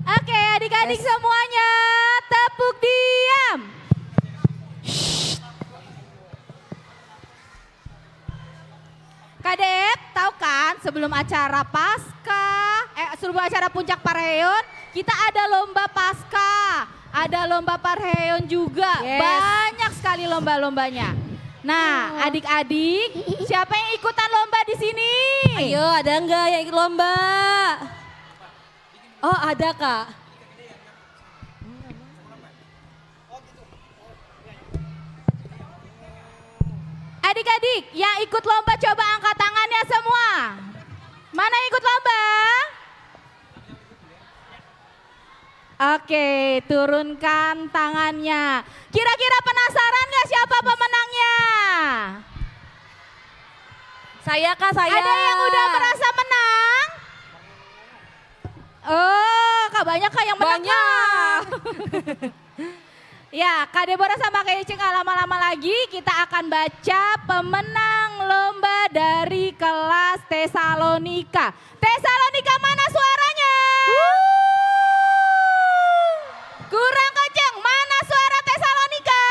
Oke, adik-adik semuanya, tepuk diam. Kadep, tahu kan sebelum acara Paskah, eh, sebelum acara puncak parheheon, kita ada lomba Paskah, ada lomba parheheon juga. Yes. Banyak sekali lomba-lombanya. Nah, oh, adik-adik, siapa yang ikutan lomba di sini? Ayo, ada nggak yang ikut lomba? Oh, ada, Kak. Adik-adik, yang ikut lomba coba angkat tangannya semua. Mana yang ikut lomba? Oke, turunkan tangannya. Kira-kira penasaran nggak siapa pemenangnya? Saya, Kak, saya. Ada yang udah merasa menang? Oh, Kak, banyak, Kak, yang menang, Kak. Banyak. Ya, Kak Deborah sama Kak Icing, nggak lama-lama lagi kita akan baca pemenang lomba dari kelas Tesalonika. Tesalonika mana suaranya? Kurang kenceng, mana suara Tesalonika?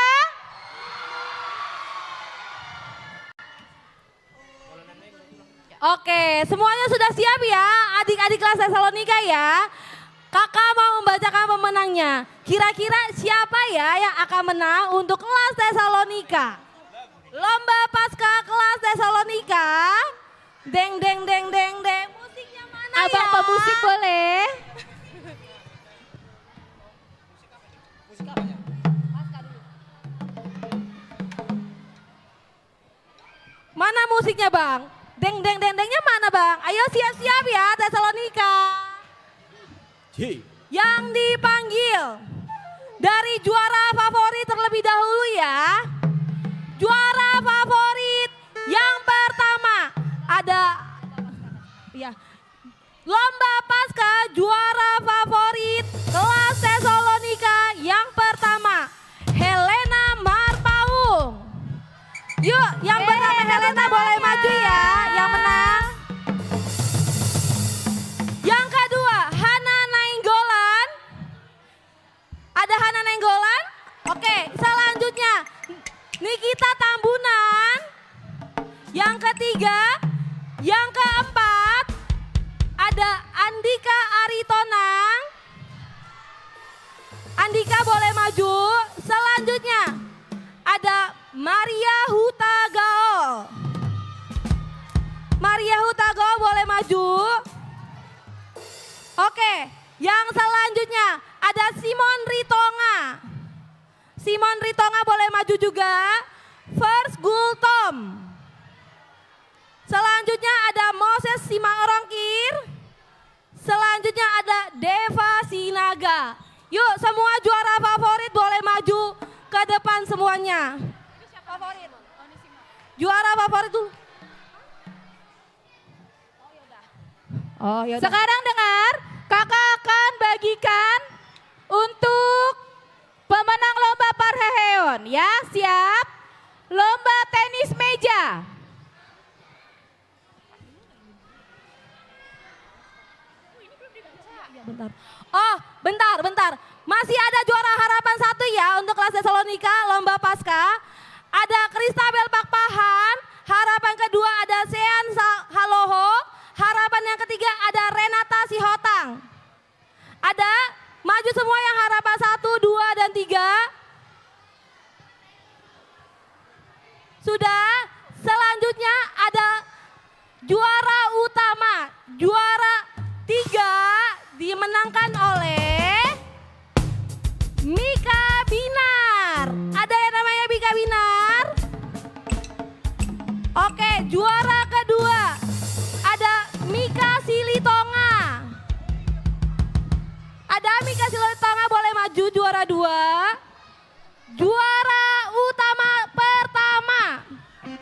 Oke, semuanya sudah siap ya, adik-adik kelas Tesalonika ya. Kakak mau membacakan pemenangnya. Kira-kira siapa ya yang akan menang untuk kelas Tesalonika? Lomba Paskah kelas Tesalonika. Deng, deng, deng, deng, deng. Musiknya mana ya? Abang pemusik boleh? Mana musiknya, Bang? Deng, deng, deng, dengnya mana, Bang? Ayo siap-siap ya, Tesalonika. Yang dipanggil dari juara favorit terlebih dahulu ya. Juara favorit yang pertama ada, ya. Lomba Paskah juara favorit kelas Tesalonika yang pertama, Helena Marpaung. Yuk, yang bernama Helena boleh maju ya, yang menang. Yang kedua, Hana Nainggolan. Ada Hana Nainggolan? Oke, selanjutnya Nikita Tambunan. Yang ketiga, yang keempat, ada Andi Andika Aritonang. Andika boleh maju. Selanjutnya ada Maria Hutagaol. Maria Hutagaol boleh maju. Oke, yang selanjutnya ada Simon Ritonga. Simon Ritonga boleh maju juga. First Gultom. Selanjutnya ada Moses Simangrongkir. Selanjutnya ada Deva Sinaga. Yuk, semua juara favorit boleh maju ke depan semuanya. Favorit. Juara favorit dulu. Oh, ya udah. Sekarang dengar, kakak akan bagikan untuk pemenang lomba parheheon, ya, siap? Lomba tenis meja. Bentar. Oh, bentar, bentar. Masih ada juara harapan satu ya untuk kelas Tesalonika, lomba Paskah. Ada Kristabel Pakpahan, harapan kedua ada Sean Sa-, Haloho, harapan yang ketiga ada Renata Sihotang. Ada? Maju semua yang harapan satu, dua, dan tiga. Sudah? Selanjutnya ada juara utama. Juara tiga dimenangkan oleh Mika Binar. Ada yang namanya Mika Binar? Oke, juara kedua ada Mika Silitonga. Ada Mika Silitonga boleh maju, juara dua. Juara utama pertama,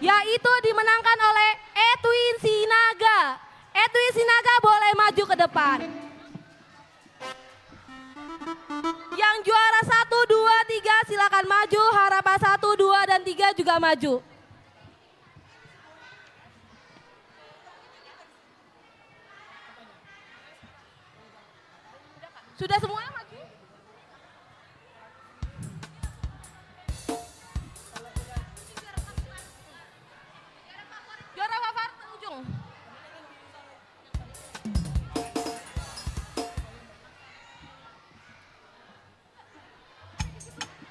yaitu dimenangkan oleh Edwin Sinaga. Edwin Sinaga boleh maju ke depan. Yang juara satu, dua, tiga silakan maju. Harapan satu, dua, dan tiga juga maju. Sudah semuanya maju? Juara favorit ujung.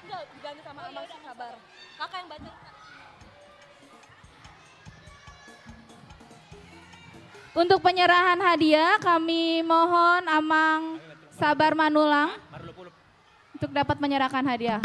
Enggak, diganti sama Amang, sabar. Kakak yang baca. Untuk penyerahan hadiah, kami mohon Amang Sabar Manulang untuk dapat menyerahkan hadiah.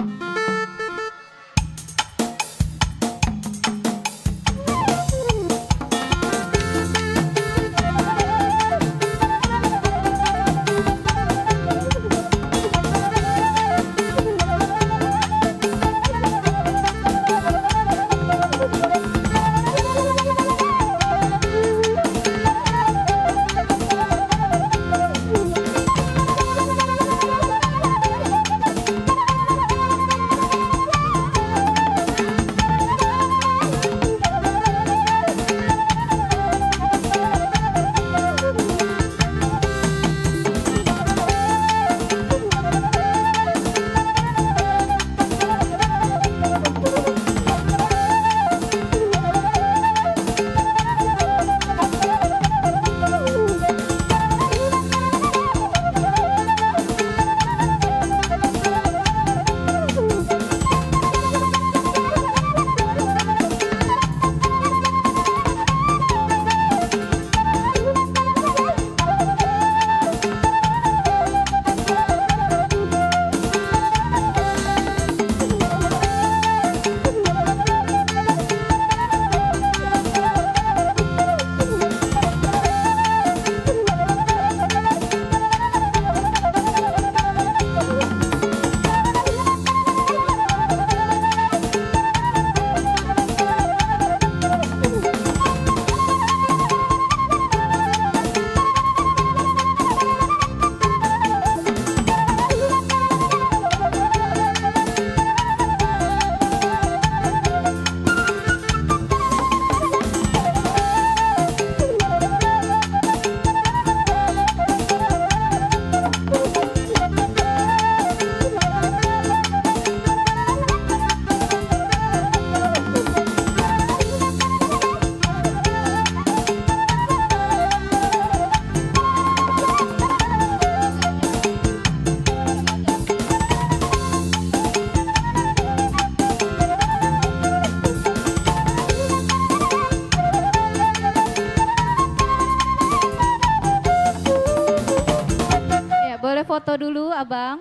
Foto dulu, Abang.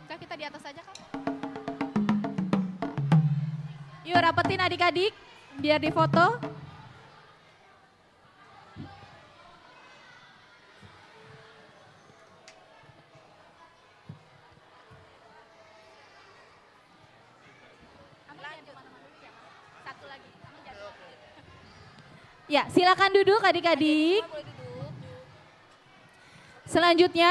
Kak, kita di atas aja, Kak. Yuk, rapetin adik-adik, biar difoto. Ya, silakan duduk adik-adik. Selanjutnya,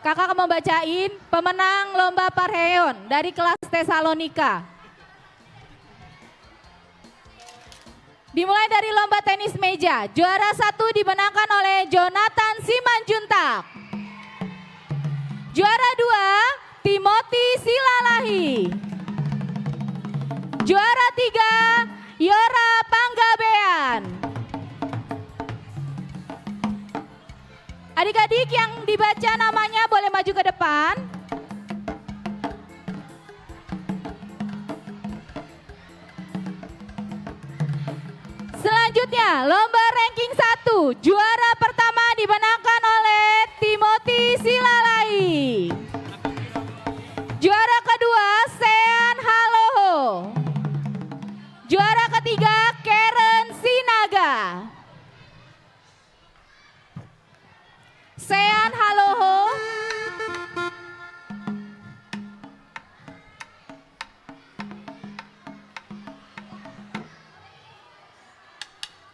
kakak akan membacain pemenang lomba parheon dari kelas Tesalonika. Dimulai dari lomba tenis meja. Juara satu dimenangkan oleh Jonathan Simanjuntak. Juara dua, Timothy Silalahi. Juara tiga, Yora Panggabean. Adik-adik yang dibaca namanya boleh maju ke depan. Selanjutnya, lomba ranking satu, juara pertama dimenangkan oleh Timothy Silalahi. Juara kedua, Sean Haloho. Juara ketiga, Karen Sinaga. Sean Haloho.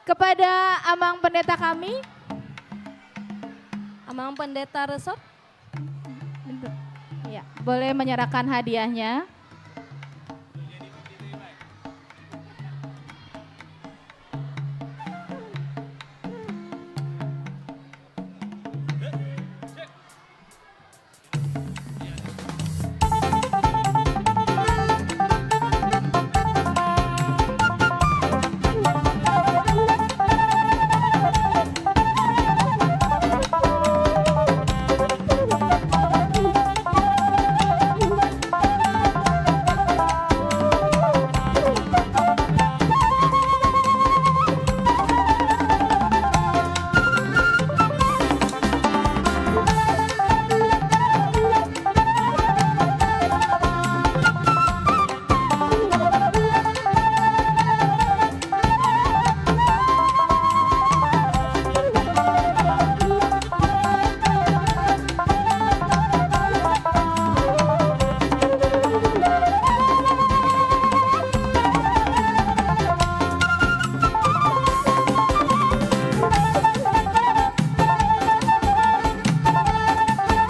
Kepada Amang Pendeta kami. Amang Pendeta Resort. Ya, boleh menyerahkan hadiahnya.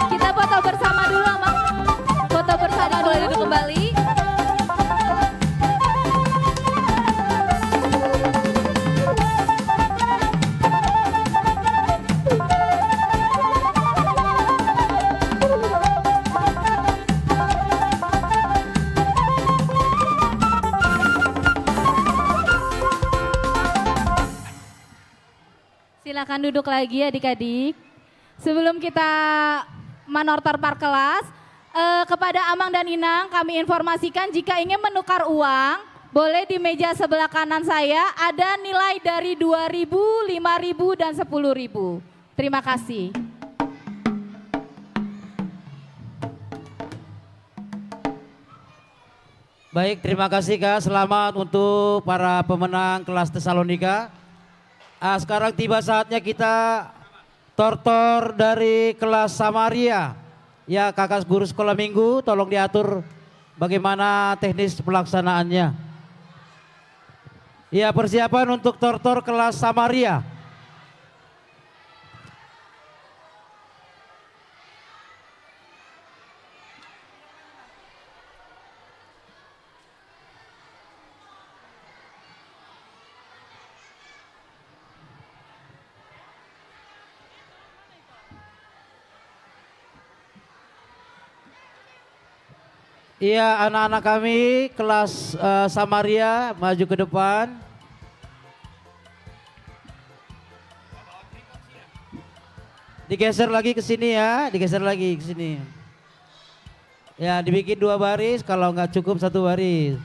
Kita foto bersama dulu, Amang. Foto bersama dulu. Boleh duduk kembali. Silakan duduk lagi, adik-adik. Sebelum kita manortor par kelas, eh, kepada Amang dan Inang, kami informasikan jika ingin menukar uang, boleh di meja sebelah kanan saya, ada nilai dari dua ribu, lima ribu, dan sepuluh ribu. Terima kasih. Baik, terima kasih, Kak. Selamat untuk para pemenang kelas Tesalonika. Ah, sekarang tiba saatnya kita tortor dari kelas Samaria. Ya, Kakak guru sekolah minggu, tolong diatur bagaimana teknis pelaksanaannya. Ya, persiapan untuk tortor kelas Samaria. Iya, anak-anak kami, kelas, eh, Samaria, maju ke depan. Digeser lagi ke sini ya, digeser lagi ke sini. Ya, dibikin dua baris, kalau nggak cukup satu baris.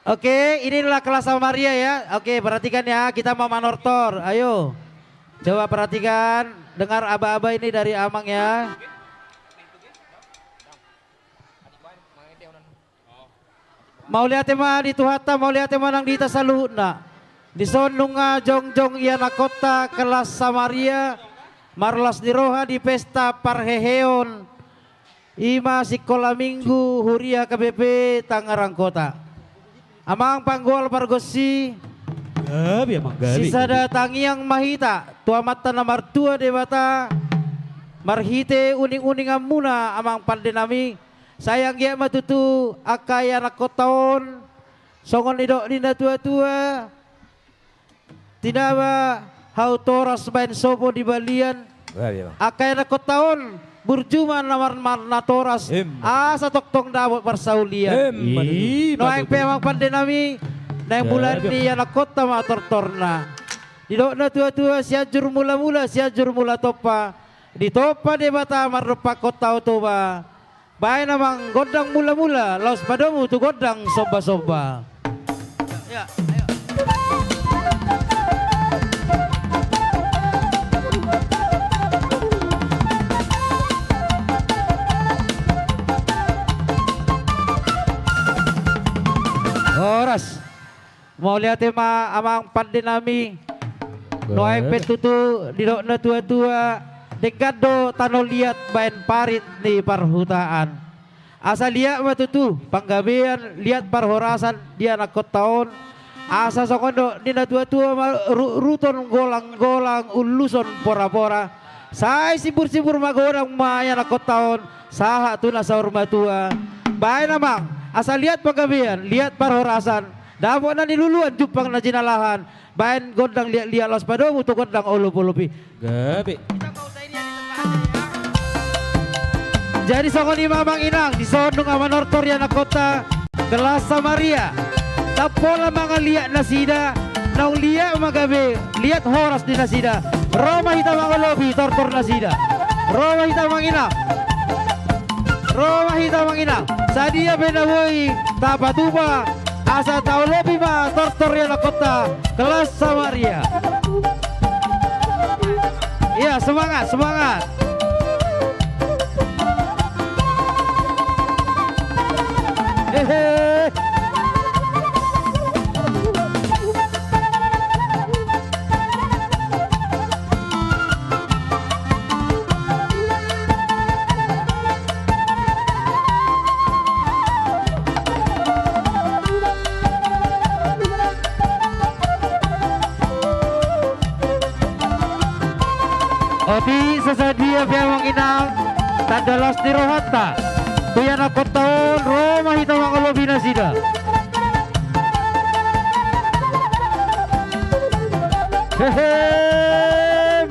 Oke, inilah kelas Samaria ya. Oke, perhatikan ya, kita mau manortor. Ayo. Coba perhatikan, dengar aba-aba ini dari Amang ya. Mauliate ma di Tuhanta, mauliate ma nang di hita saluhutna. Dison nunga jongjong ianakkonta kelas Samaria, marlas ni roha di pesta parheheon, i ma Sikola Minggu Huria K B P Tangerang Kota. Amang panggual pargonsi, gabe, Amang, gabe, sisada tangiang ma hita tu Amanta na martua Debata, marhite uning-uninganmuna, Amang pande nami. Sai anggiat ma tutu angka ianakkonta on, songon nidok ni na tua-tua, tinaba hau toras baen sopo di balian. Gabe, Amang. Angka ianakkonta on burju ma na mar-, marnatoras. Emma. Asa tongtong dapot parsaulian. Emma tutu. Nuaeng pe, Amang pande nami, naeng bulan ni ianakkonta ma tortorna. Didok na tua-tua, Sianjur Mula-mula, Sianjur Mula Tompa, ditompa Debata mardompakhonta Toba. Baen, Amang, gondang mula-mula, laos padomu tu gondang somba-somba. Ya, ayo. Horas. Mauliate ma, Amang pande nami. Nuaeng pe tutu didok na tua-tua, denggan do tano liat baen parit ni parhutaan. Asa liat ma tutu panggabean, liat parhorasan di ianakkonta on. Asa songon nidok ni na tua-tua ma, ru-, ruton golang-golang, ulluson pora-pora. Sai simbur-simbur magodang ma ianakkonta on sahat tu na saur matua. Baen, Amang, asa liat panggabean, liat parhorasan, dapot na niluluan, jumpang na jinalahan. Baen gondang liat-liat, laos padomu tu gondang olop-olop i. Gabe. Jadi songon i ma, Amang Inang, dison nunga manortor ianakkonta kelas Samaria. Ndang pola mangaliat nasida, naung liat ma gabe, liat horas di nasida. Ro ma hita mangolopi tortor nasida. Ro ma hita, Amang Inang. Ro ma hita, Amang Inang. Sadia pe na boi tapatupa, asa taolopi ma tortor ianakkonta kelas Samaria. Iya, semangat, semangat. Hehe. Otik sasadia pe, Amang Inang, tanda las ni rohanta tu ianakkonta on, ro ma hita mangolopi nasida. Hehe,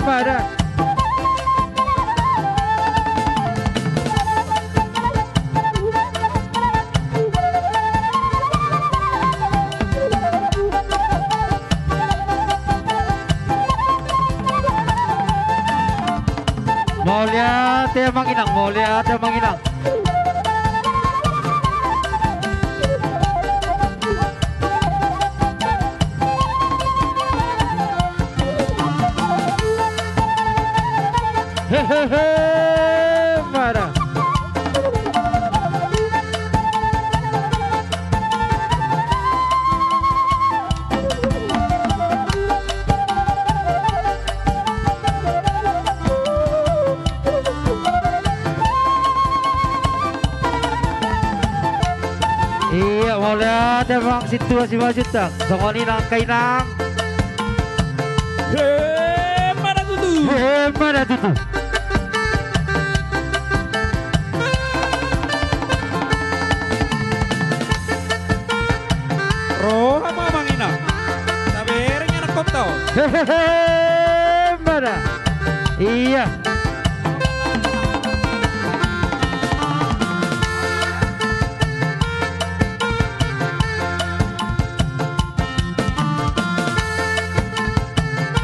mada. Mauliate, Amang Inang, mauliate, Amang Inang. Hehehe, mada. Iya, mauliate, Amang sintua Simanjuntak. Songon i nang angka inang. Emma da tutu. Emma da tutu. Roha ma, Amang Inang. Tabereng ianakkonta on. Hehehe, emma da. Iya.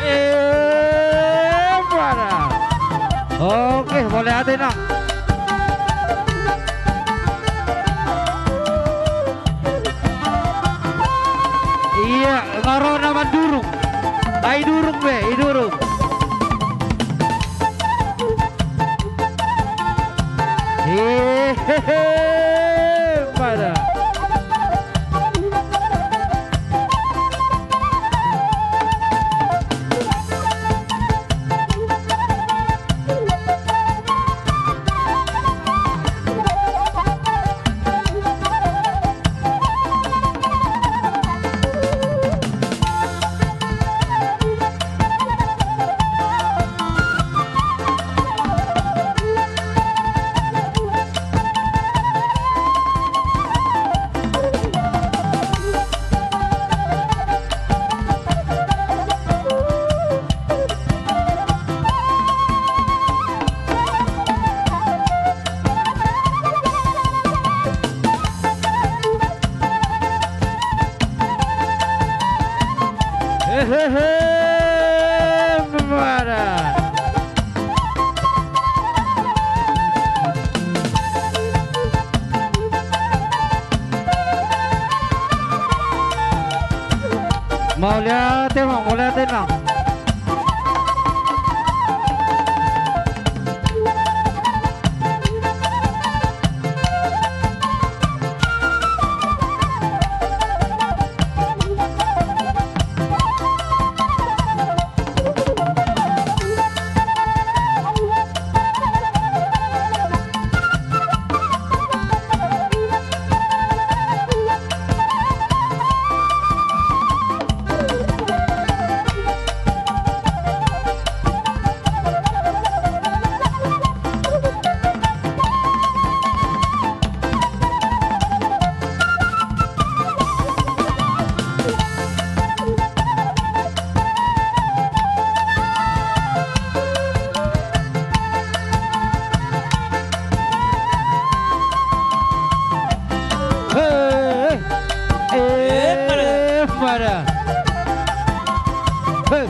Emma da. Oke, mauliate, Inang. Ai durung be, i durung. Hehehe, pada. Hehehe, mara. Mauliate, Mang, mauliate, Mang. Hei, hei. Eh, pada. Hei.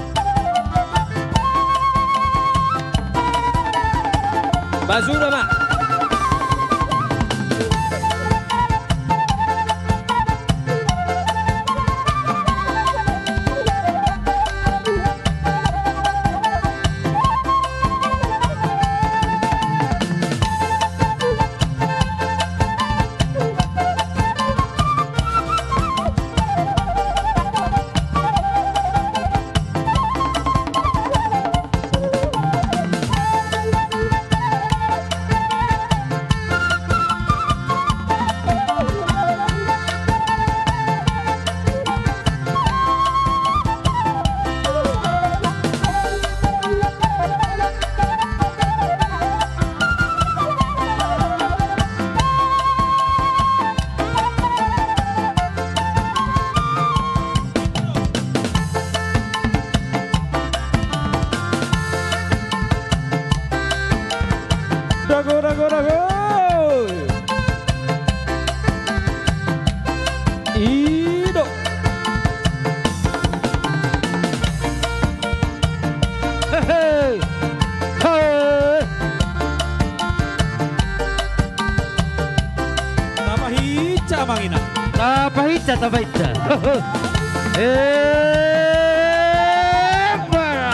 Basura ma. Dago, dago, dago. I do. Hehe. He. Tapahinsa amang inang. Tapahinsa, tapahinsa. Hehe. Eh, bara.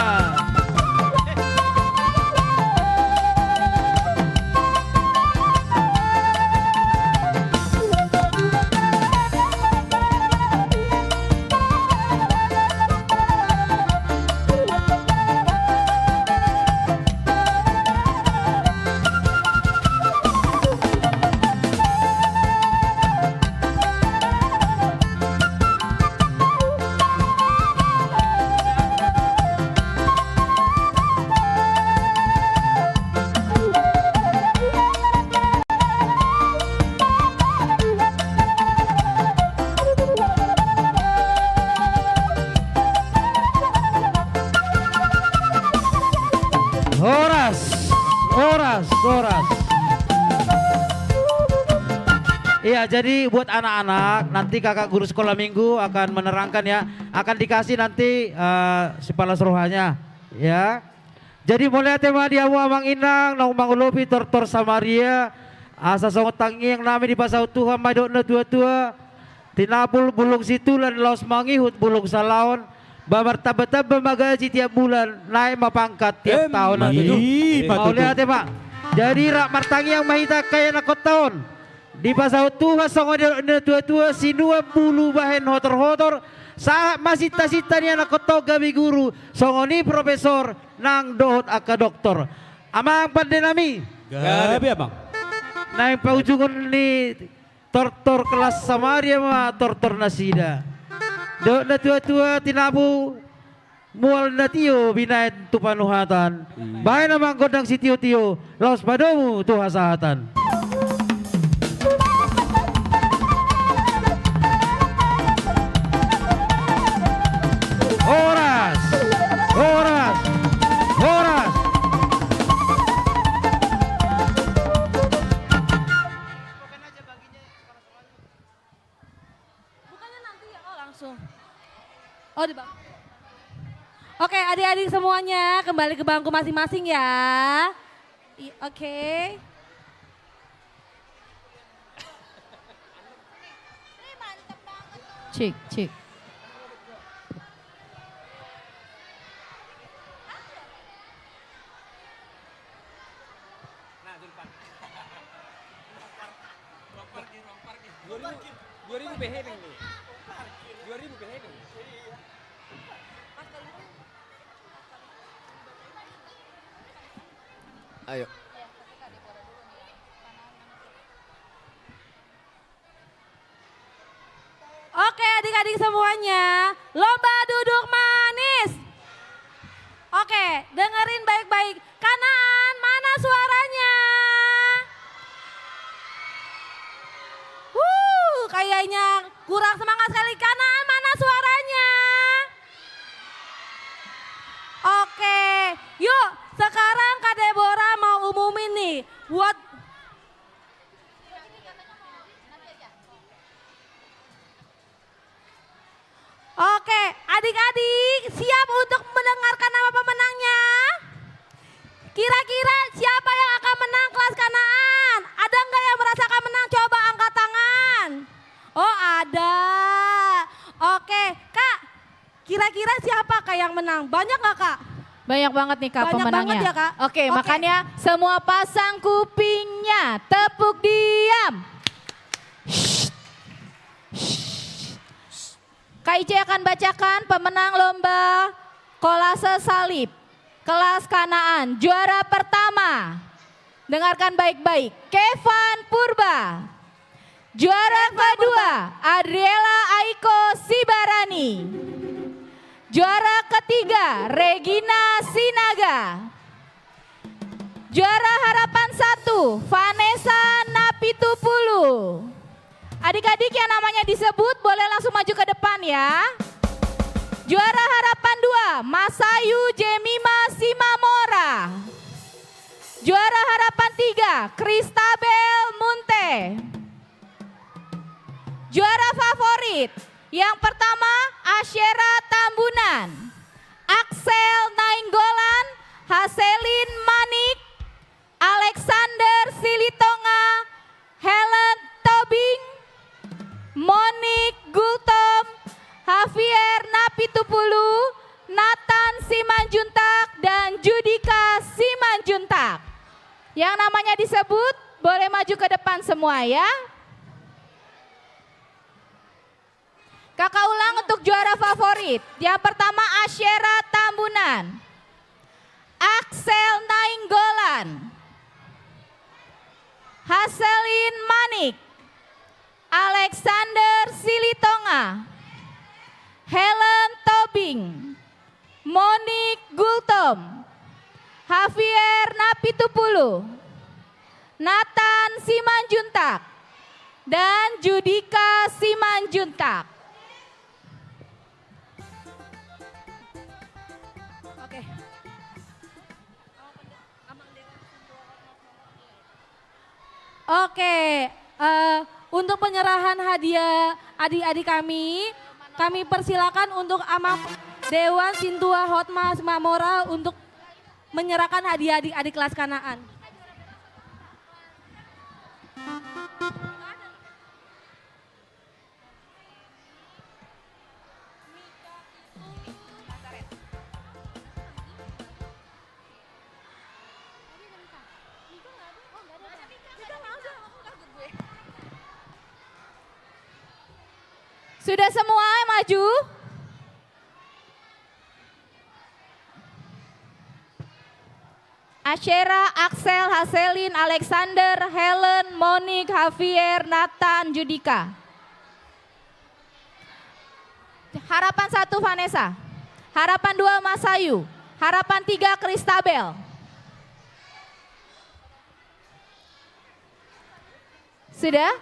Horas, horas, horas. Iya, jadi buat anak-anak, nanti kakak guru sekolah minggu akan menerangkan ya, akan dikasih nanti eh, sipalas rohanya, ya. Jadi mauliate ma di hamu amang inang naung mangolopi tortor Samaria, asa songon tangiang nami dipasaut Tuhan ma didok na tua-tua, tinapul bulung situlan laos mangihut bulung salaon, Ba martamba-tamba ma gaji tiap bulan, naek ma pangkat tiap taon. Emma tutu. Mauliate ma. Jadi rap martangiang ma hita angka ianakhonta on. Dipasaut Tuhan songon nidok ni natua-tua, sinuan bulu bahen hotor-hotor, sahat ma sinta-sinta ni anakhonta on gabe guru, songon i profesor nang dohot angka doktor. Amang pande nami. Gabe, Amang. Naeng paujungon ni tortor kelas Samaria ma tortor nasida. Dok natua-tua tinapu, mual na tio binaen tu panuhatan. Hmm. Baen amang gondang sitio-tio, laos padomu tu hasahatan. Horas! Horas! Horas! Bukannya nanti ya, oh, langsung. Oh, di bang-, oke, adik-adik semuanya kembali ke bangku masing-masing ya. I-, oke. Cek, cek. Dua ribu, dua ribu behebeng nih. Dua ribu behebeng. Ayo. Oke, adik-adik semuanya, lomba duduk manis. Oke, dengerin baik-baik. Kanaan, mana suaranya? Wuh, kayaknya kurang semangat sekali. Kanaan, mana suaranya? Oke, yuk, sekarang Kak Deborah mau umumin nih buat Oke, adik-adik, siap untuk mendengarkan nama pemenangnya? Kira-kira siapa yang akan menang kelas Kanaan? Ada nggak yang merasa akan menang? Coba angkat tangan. Oh, ada. Oke, Kak, kira-kira siapa, Kak, yang menang? Banyak nggak, Kak? Banyak banget nih, Kak, pemenangnya. Banyak banget ya, Kak? Oke, oke. Makanya semua pasang kupingnya, tepuk diam. Shh. Shh. Kak Ice akan bacakan pemenang lomba kolase salib. Kelas Kanaan, juara pertama. Dengarkan baik-baik. Kevan Purba. Juara kedua, Adriela Aiko Sibarani. Juara ketiga, Regina Sinaga. Juara harapan satu, Vanessa Napitupulu. Adik-adik yang namanya disebut boleh langsung maju ke depan ya. Juara harapan dua, Masayu Jemima Simamora. Juara harapan tiga, Kristabel Munte. Juara favorit, yang pertama, Asyera Tambunan, Axel Nainggolan, Haselin Manik, Alexander Silitonga, Helen Tobing, Monik Gultom, Javier Napitupulu, Nathan Simanjuntak, dan Judika Simanjuntak. Yang namanya disebut, boleh maju ke depan semua ya. Kakak ulang untuk juara favorit. Yang pertama Asyera Tambunan. Axel Nainggolan. Haselin Manik. Alexander Silitonga. Helen Tobing. Monik Gultom, Javier Napitupulu, Nathan Simanjuntak, dan Judika Simanjuntak. Oke. Oke, eh, untuk penyerahan hadiah adik-adik kami, kami persilakan untuk Amang Dewan Sintua Hotma Simamora untuk menyerahkan hadiah adik-adik kelas Kanaan. Sudah semua, maju. Asyera, Axel, Haselin, Alexander, Helen, Monik, Javier, Nathan, Judika. Harapan satu, Vanessa. Harapan dua, Masayu. Harapan tiga, Kristabel. Sudah?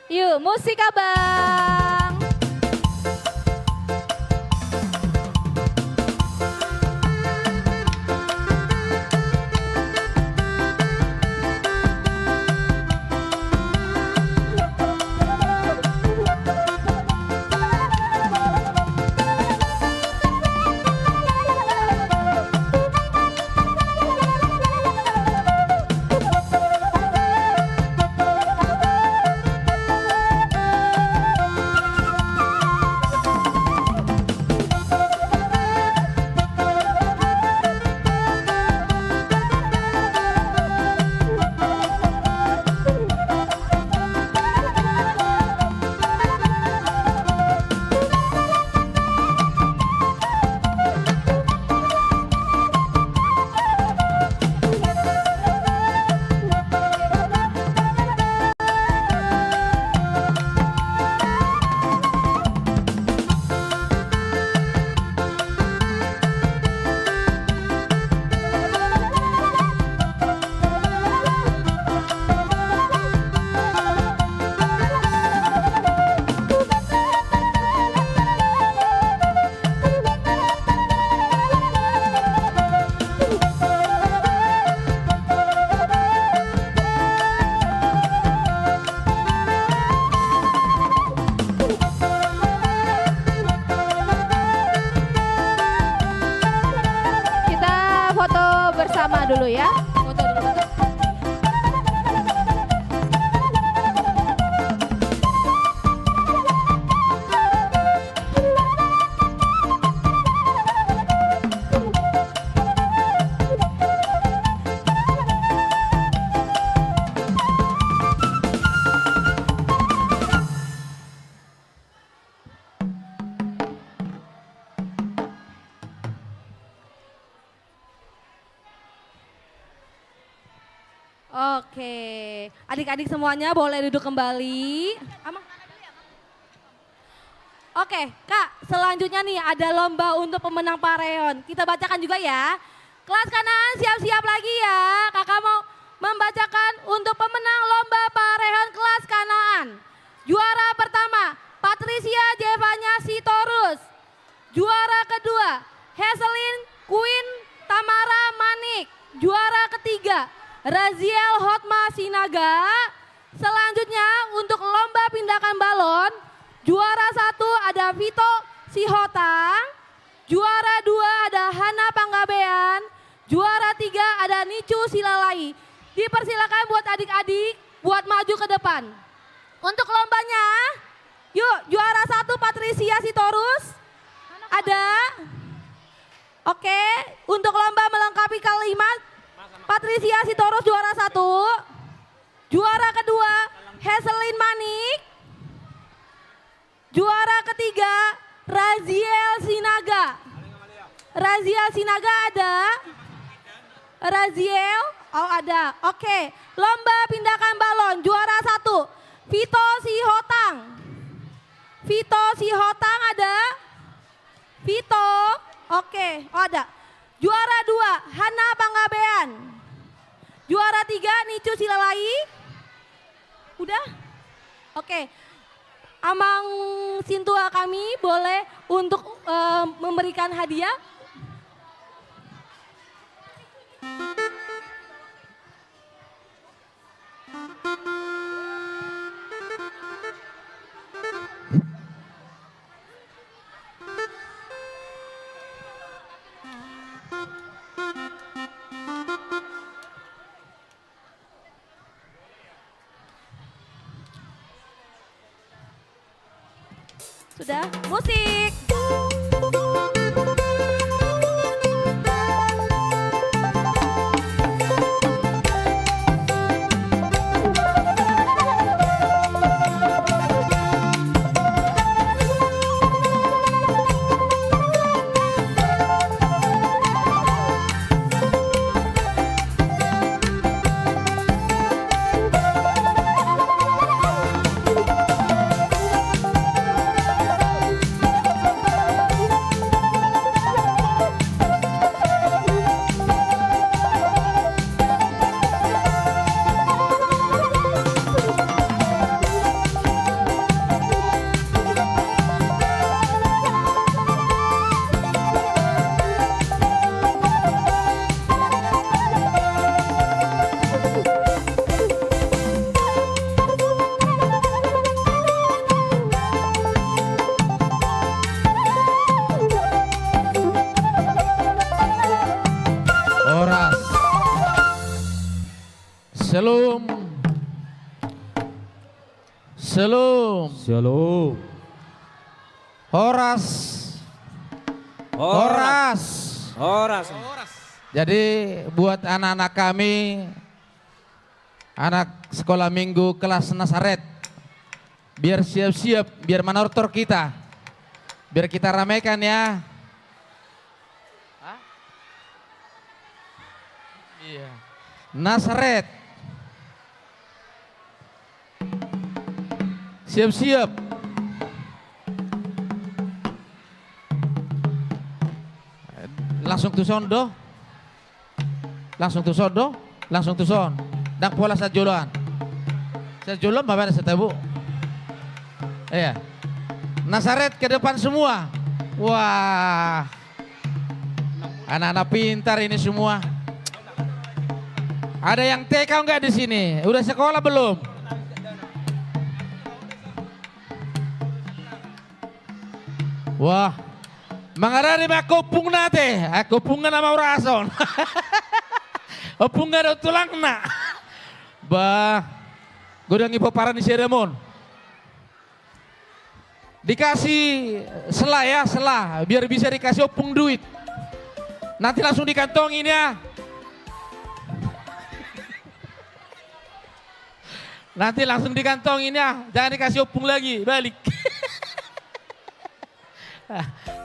Yuk, musik, Abang. Kita foto bersama dulu ya. Foto dulu, foto. Oke, adik-adik semuanya boleh duduk kembali. Ama-, oke, Kak, selanjutnya nih ada lomba untuk pemenang Pareon. Kita bacakan juga ya. Kelas Kanaan siap-siap lagi ya. Kakak mau membacakan untuk pemenang lomba Pareon kelas Kanaan. Juara pertama, Patricia Jevanya Sitorus. Juara kedua, Heselin Queen Tamara Manik. Juara ketiga, Raziel Hotma Sinaga. Selanjutnya, untuk lomba pindakan balon, juara satu ada Vito Sihotang, juara dua ada Hana Panggabean, juara tiga ada Nicu Silalai. Dipersilakan buat adik-adik buat maju ke depan. Untuk lombanya, yuk, juara satu Patricia Sitorus. Ada? Oke, untuk lomba melengkapi kalimat, Patricia Sitorus juara satu. Juara kedua, Heselin Manik. Juara ketiga, Raziel Sinaga. Raziel Sinaga ada? Raziel? Oh, ada. Oke. Lomba pindakan balon, juara satu, Vito Sihotang. Vito Sihotang ada? Vito? Oke. Oh, ada. Juara dua, Hana Panggabean. Juara tiga, Nicu Silalai. Udah? Oke. Amang sintua kami boleh untuk, eh, memberikan hadiah. Sudah, musik. Shalom. Shalom. Shalom. Horas. Horas. Horas. Jadi, buat anak-anak kami, anak sekolah minggu kelas Nasaret, biar siap-siap, biar manortor kita. Biar kita ramaikan, ya. Hah? Iya. Nasaret. Siap-siap. Langsung tuson do. Langsung tuson do. Langsung tuson. Ndang pola sian joloan. Sian joloan ma baen sian tabo. Iya. Nasaret ke depan semua. Wah. Anak-anak pintar ini semua. Ada yang T K nggak di sini? Udah sekolah belum? Wah. Mangarade ma angka ompungna ate. Angka ompungna na maurason. Ompungna do tulangna. Bah. Godang i pomparan ni si Adam on. Dikasih sela ya, sela, biar bisa dikasih ompung duit. Nanti langsung dikantongi ya. Nanti langsung dikantongi ya, jangan dikasih ompung lagi, balik.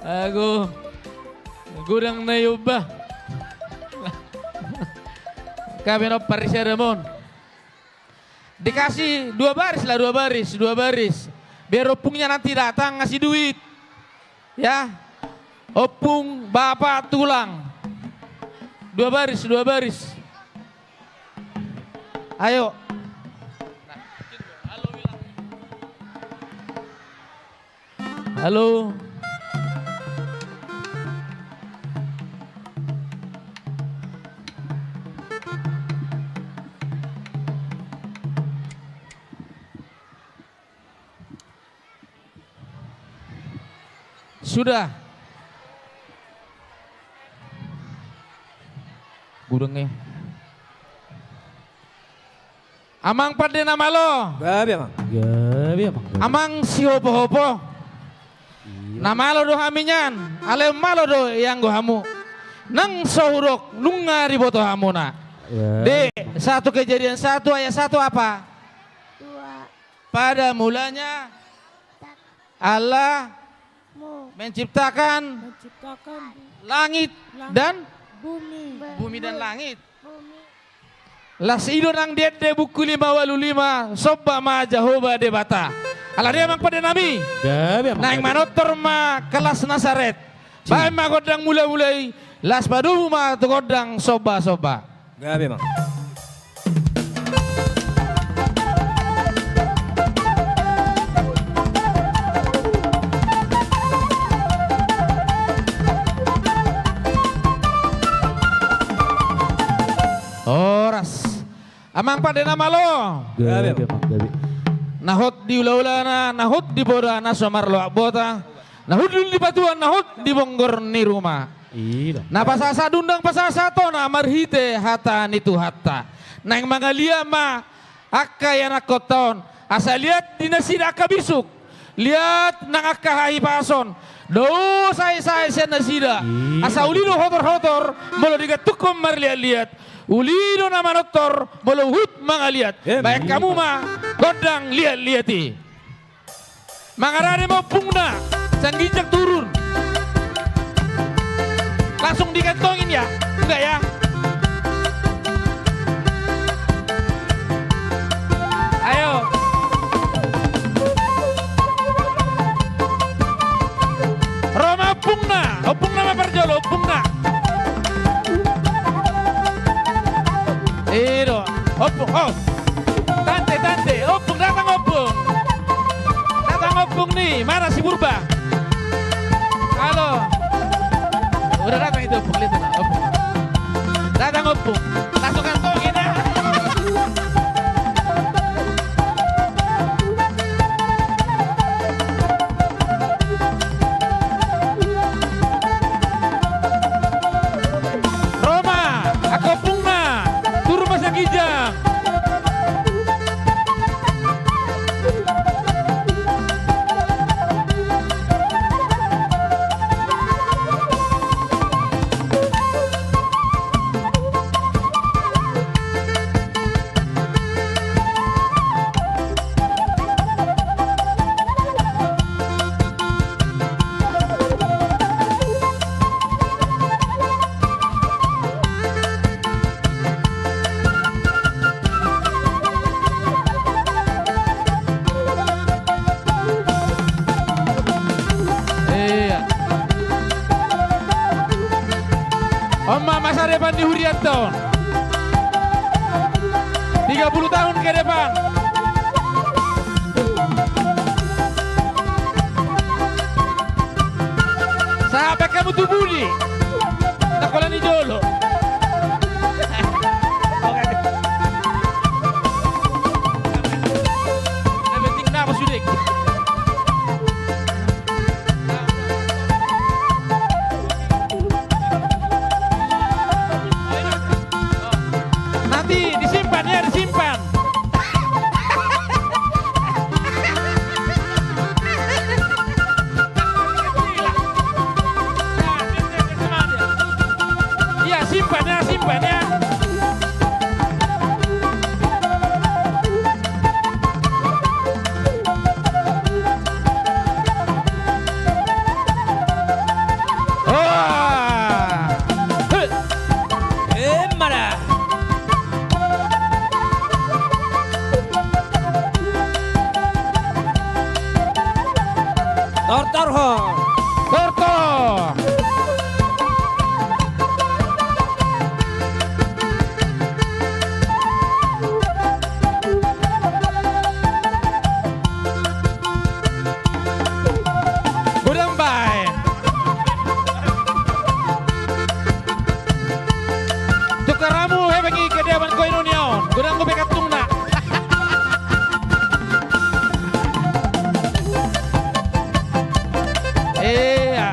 Aduh, godang na i, bah. Kami no parisiada mon. Dikasih dua baris lah, dua baris, dua baris. Biar ompungnya nanti datang ngasih duit. Ya. Ompung, bapak, tulang. Dua baris, dua baris. Ayo. Halo. Sudah. Godang i. Amang pande na malo. Gabe, Amang. Gabe, Amang. Gabe. Amang sihopo-hopo. Iya. Na malo do hami nian, alai malo do ianggo hamu. Nang so hudok, nunga diboto hamuna. Iya. Di satu Kejadian satu ayat satu apa? Dua. Pada mulanya Allah menciptakan, menciptakan langit, langit dan bumi. Bumi dan langit. Bumi. Laos i do nang diende Buku Lima Ualu Lima, somba ma Jahowa Debata. Alani i, Amang pande nami. Gabe, Amang. Naeng manortor ma kelas Nasaret. Ci. Baen ma gondang mula-mula i, laos padomu ma tu gondang somba-somba. Gabe, Amang. Horas. Amang pande na malo. Gabe, Amang, gabe. Na hot di ula-ulana, na hot di poda na so marloak bota, na hundul di patua, na hot di bonggor ni ruma. Iya. Na pasahat-sahat dundang, pasahat-sahat tona marhite hata ni Tuhanta. Naeng mangaliat ma angka ianakhonta on, asa liat di nasida angka bisuk, liat nang angka hahipason, dao sae-sae sian nasida. Iya. Asa uli do hotor-hotor molo digantungkon marliat-liat, uli do na manortor molo huhut mangaliat. Em. Baen hamu ma gondang liat-liat i. Mangarade ma ompungna, sian ginjang turun. Langsung dikantongin ya? Enggak ya? Ayo. Ro ma ompungna, ompungna ma parjolo, ompungna. I do, ompung, oh. Tante, tante, ompung, datang ompung. Datang ompung ni, mana si Purba? Halo. Udah datang itu ompung, lihat sana, ompung. Datang ompung. Langsung kantongin ya. Ro ma, angka ompungna, turun ma sian ginjang. Tiga puluh tahun ke depan. Sahat hamu tu pudi. Nang holan i jolo. Yang penting nama sudah. Nanti disimpan ya, disimpan. Iya, simpan ya, simpan ya. Emma da. Tortor ho. Tortor. Godang baen. Tukar hamu hepeng i, kedeaban koin on ia on. Godang dope kantungna. Iya.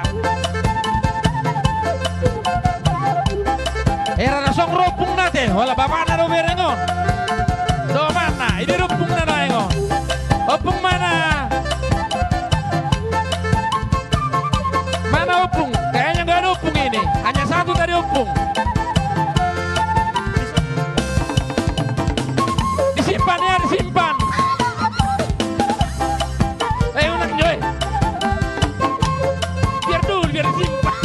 Hera na song ro ompungna te, holan bapakna do bereng on. Donganna, i do ompungna naeng on. Ompung mana? Mana ompung? Kayaknya nggak ada ompung ini. Hanya satu tadi ompung. Disimpan ya, disimpan. Eh, unang jo, eh. Biar dulu, biar disimpan.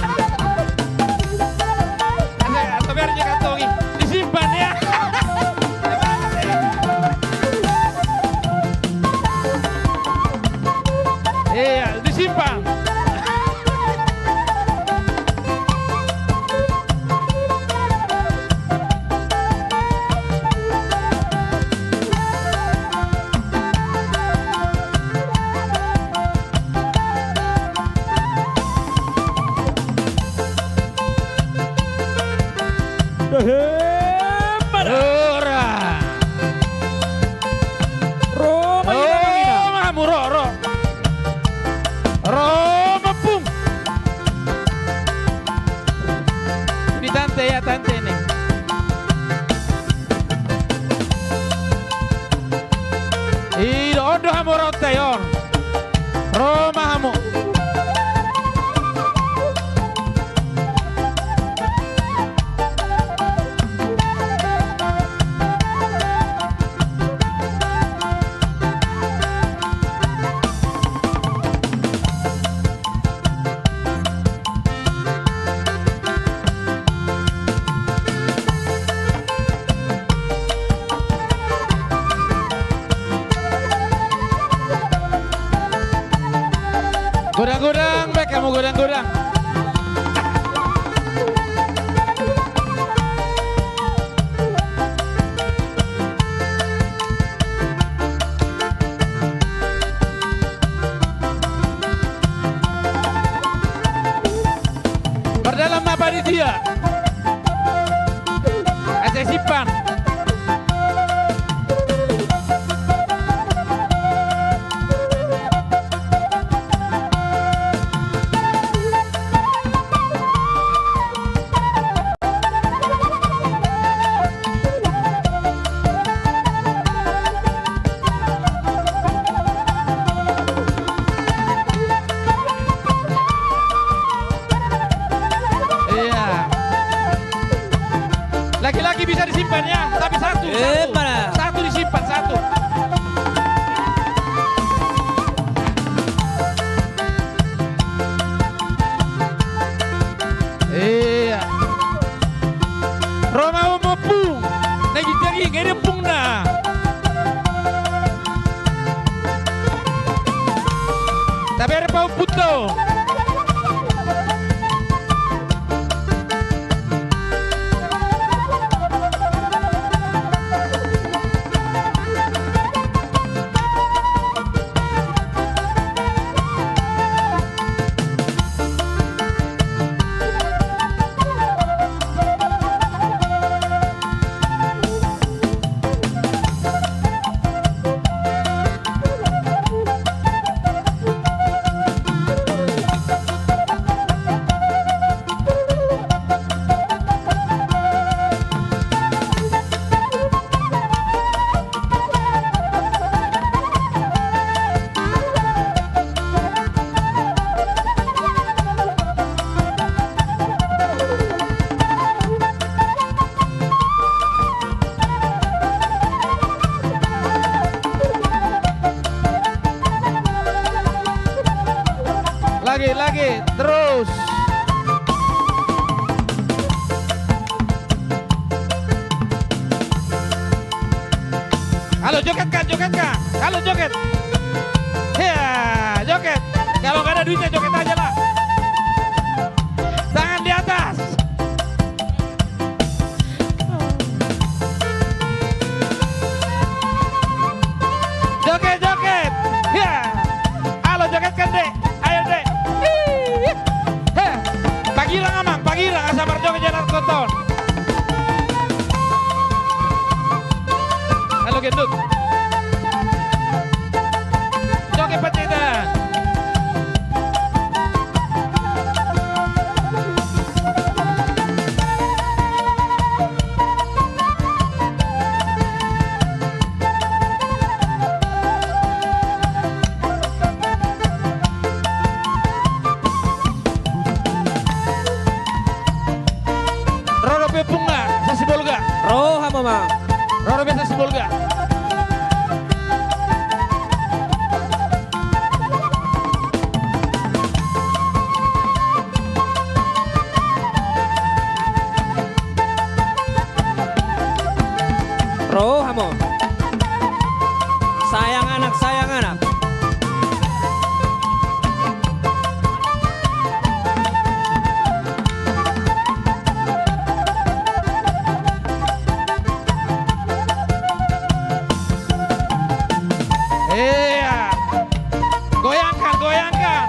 Atau, atau biar dia kantongi. Disimpan ya. Iya, disimpan. Ora. Ro ma ina, ro ma ina. Ro ma hamu, ro, ro. Ro ma ompung. Ini tante ya, tante nih. I do, on do hamu ro, tante on. Ro ma hamu. Godang-godang, baen hamu godang-godang. Mardalan ma panitia. Asa simpan. Iya. Laki-laki bisa disimpan ya, tapi satu, eh, satu. Mana? Satu disimpan, satu. Iya. Ro ma ompung. Na i jadi, jadi ompungna. Tapi ada pau puto. Tuh, joget kan, joget kan. Halo, joget. Ya, joget. Kalau nggak ada duitnya, joget aja lah. Tangan di atas. Joget, joget. Ya. Halo, joget kan, Dek? Ayo, Dek. Ih. He. Pagirang, Amang, pagirang, asa marjoget jala tonton. Halo, gendut. Joget, Panjaitan. Ro dope, Punga, Sasibolga. Ro hamu, Amang. Ro dope, Sasibolga. Ro hamu. Sayang anak, sayang anak. Iya. Goyangkan, goyangkan.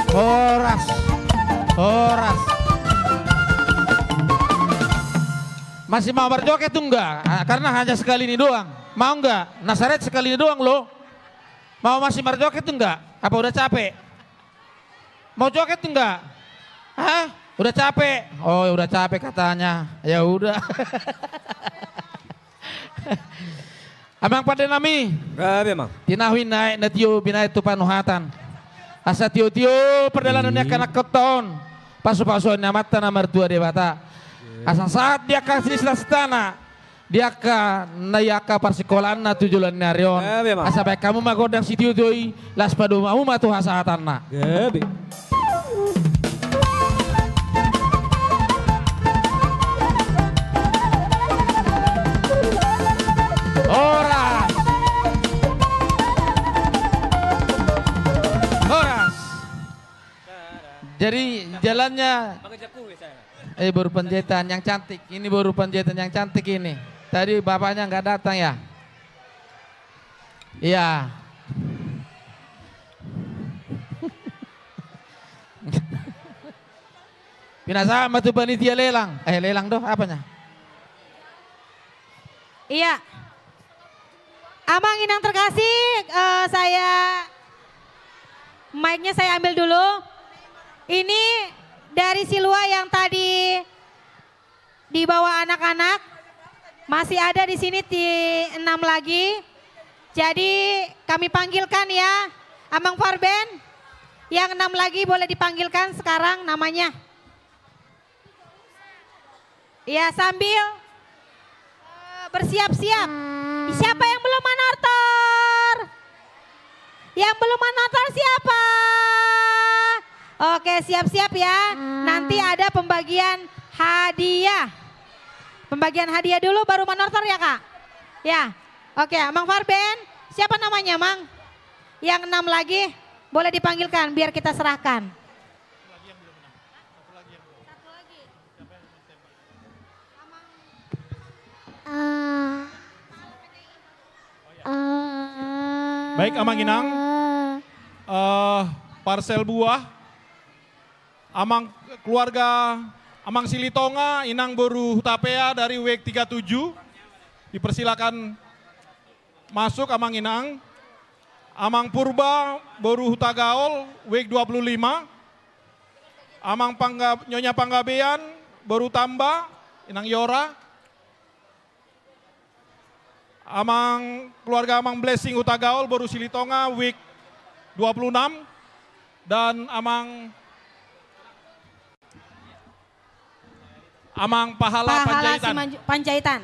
Horas. Horas. Masih mau berjoget tu enggak? Ah, karena hanya sekali ini doang. Mau enggak? Nasaret sekali ini doang, lo. Mau masih berjoget tu enggak? Apa udah capek? Mau joget enggak? Hah? Udah capek? Oh, udah capek katanya. Ya udah. Amang pande nami. Gabe, Amang. Tinahu i na aek na tio binaen tu panuhatan. Asa tio-tio pardalanan ni angka na hot on. Pasu-pasuon ni Amanta na martua Debata. Asa sahat di angka silas tana. Di angka na i angka parsingkolaanna tu joloan ni ari on. Gabe, Amang. Asa baen hamu ma gondang sitio-tio i, laos padomu hamu ma tu hasahatanna. Gabe. Horas. Horas. Jadi jalannya Eh, boru Panjaitan yang cantik. Ini boru Panjaitan yang cantik ini. Tadi bapaknya nggak datang ya? Iya. Pinasahat ma tu panitia lelang. Eh, lelang doh, apanya? Iya. Amang Inang terkasih, eh, saya, mic-nya saya ambil dulu. Ini dari Silua yang tadi dibawa anak-anak. Masih ada di sini ti-, enam lagi. Jadi kami panggilkan ya, Amang Farben, yang enam lagi boleh dipanggilkan sekarang namanya. Ya, sambil, eh, bersiap-siap. Siapa yang belum manortor? Yang belum manortor siapa? Oke, siap-siap ya. Nanti ada pembagian hadiah. Pembagian hadiah dulu baru manortor ya, Kak? Ya. Oke, Mang Farben. Siapa namanya, Mang? Yang enam lagi boleh dipanggilkan biar kita serahkan. Baik, Amang Inang. Eh, parsel buah. Amang keluarga Amang Silitonga, Inang boru Hutapea dari W tiga tujuh. Dipersilakan Masuk Amang Inang. Amang Purba boru Hutagaol, wig dua puluh lima. Amang Pangga-, Nyonya Panggabean boru Tamba, Inang Yora. Amang, keluarga Amang Blessing Hutagaol boru Silitonga, wig dua puluh enam. Dan Amang Amang Pahala Pahala Panjaitan. Simanju-, Panjaitan.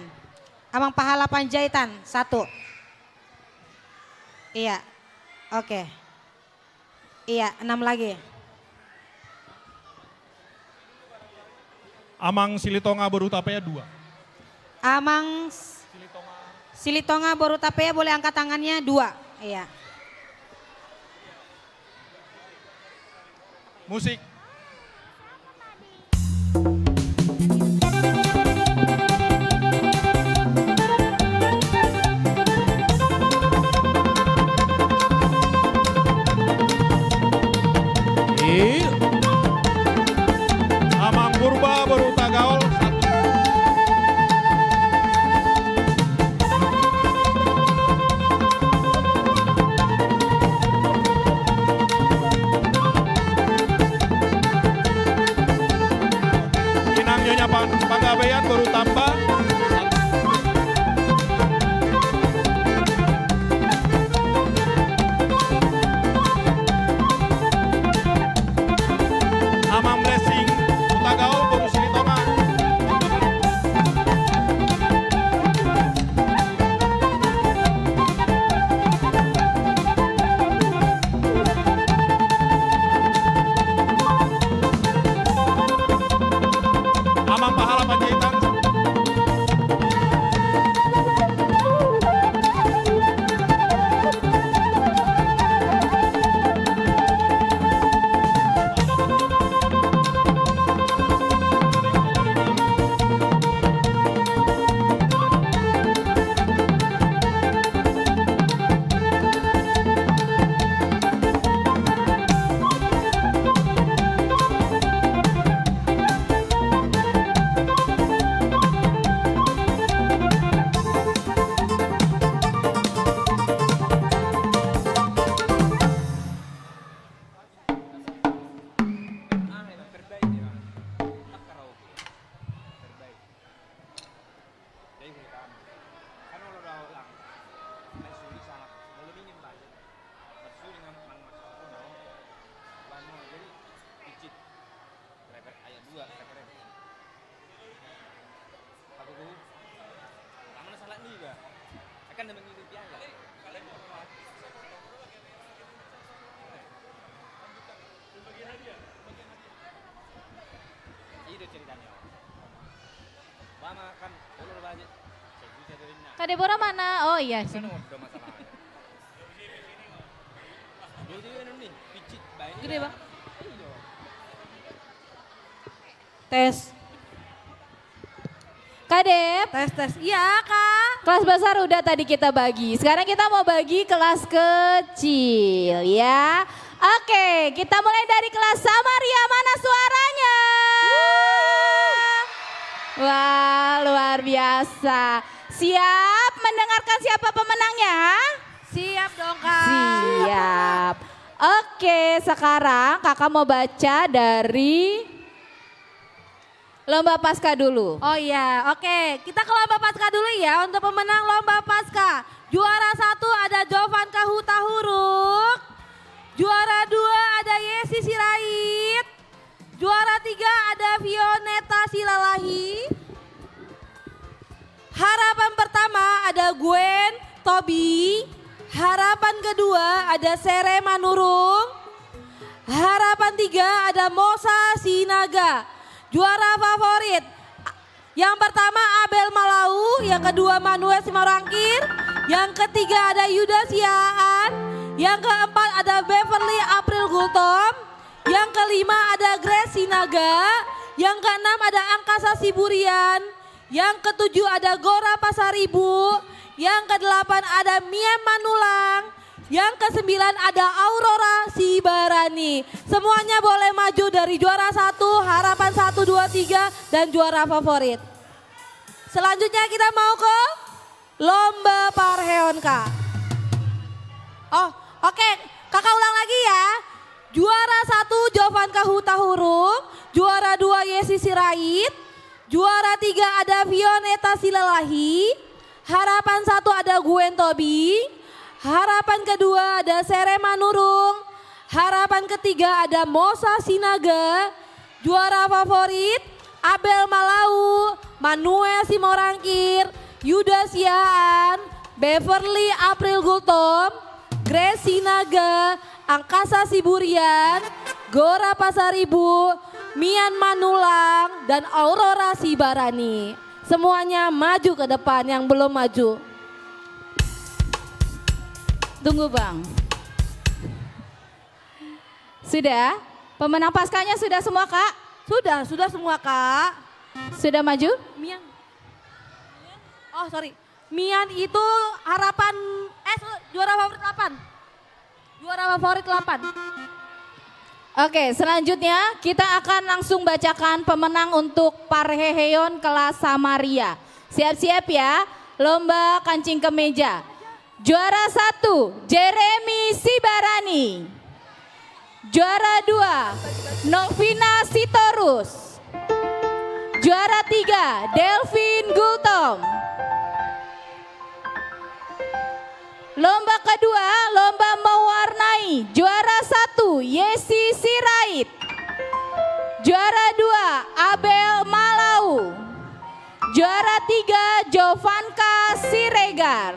Amang Pahala Panjaitan, satu. Iya. Oke. Iya, enam lagi. Amang Silitonga boru Hutapea, dua. Amang S-, Silitonga boru Hutapea boleh angkat tangannya, dua. Iya. Musik. Iya. Amang Purba boru Hutagaol, satu. Inang Nyonya Pang-, Panggabean boru Tamba. Amang Blessing Hutagaol boru Silitonga. Amang Pahala Panjaitan. Jadi cerita, kan olo do au lang, marsuri salah, molo minim budget, marsuri nang, nang marsuri nang, bahan mau jadi pijit, level ayat dua, level. Aku tuh, lama na salah nih, bah. Akan ada mengikuti aja. Itu ceritanya. Mama kan ulur baje. Saya bisa dari na. Kadebora mana? Oh iya, sini. Kan udah masalah. Jadi ini nih, pijit, baik. Gede, Bang. Iya. Tes. Kadep. Tes, tes. Iya, Kak. Kelas besar udah tadi kita bagi. Sekarang kita mau bagi kelas kecil, ya. Oke, kita mulai dari kelas Samaria. Mana suaranya? Wah, luar biasa. Siap mendengarkan siapa pemenangnya? Siap dong, Kak. Siap. Oke, sekarang Kakak mau baca dari Lomba Paskah dulu. Oh iya, oke. Kita ke Lomba Paskah dulu ya untuk pemenang Lomba Paskah. Juara satu ada Jovanka Hutahuruk. Juara dua ada Yesi Sirait. Juara tiga ada Vioneta Silalahi. Harapan pertama ada Gwen Tobi. Harapan kedua ada Sere Manurung. Harapan tiga ada Mosa Sinaga. Juara favorit. Yang pertama Abel Malau, yang kedua Manuel Simarangkir, yang ketiga ada Yuda Siahaan, yang keempat ada Beverly April Gultom, yang kelima ada Grace Sinaga, yang keenam ada Angkasa Siburian, yang ketujuh ada Gora Pasaribu, yang kedelapan ada Mia Manulang, yang kesembilan ada Aurora Sibarani. Semuanya boleh maju dari juara satu, harapan satu, dua, tiga, dan juara favorit. Selanjutnya kita mau ke Lomba Parheon, Kak. Oh, oke. Kakak ulang lagi ya. Juara satu Jovanka Hutauruk, juara dua Yesi Sirait, juara tiga ada Vioneta Silalahi, harapan satu ada Gwen Tobing, harapan kedua ada Sere Manurung, harapan ketiga ada Mosa Sinaga, juara favorit Abel Malau, Manuel Simorangkir, Yuda Siahaan, Beverly April Gultom, Grace Sinaga, Angkasa Siburian, Gora Pasaribu, Mian Manulang, dan Aurora Sibarani. Semuanya maju ke depan yang belum maju. Tunggu, Bang. Sudah? Pemenang paskanya sudah semua, Kak? Sudah, sudah semua, Kak. Sudah maju? Mian. Oh, sorry. Mian itu harapan, eh, su-, juara favorit delapan. Juara favorit delapan. Oke, selanjutnya kita akan langsung bacakan pemenang untuk parheheon kelas Samaria. Siap-siap ya, lomba kancing kemeja. Juara satu, Jeremy Sibarani. Juara dua, Novina Sitorus. Juara tiga, Delvin Gultom. Lomba kedua, lomba mewarnai. Juara satu, Yesi Sirait. Juara dua, Abel Malau. Juara tiga, Jovanka Siregar.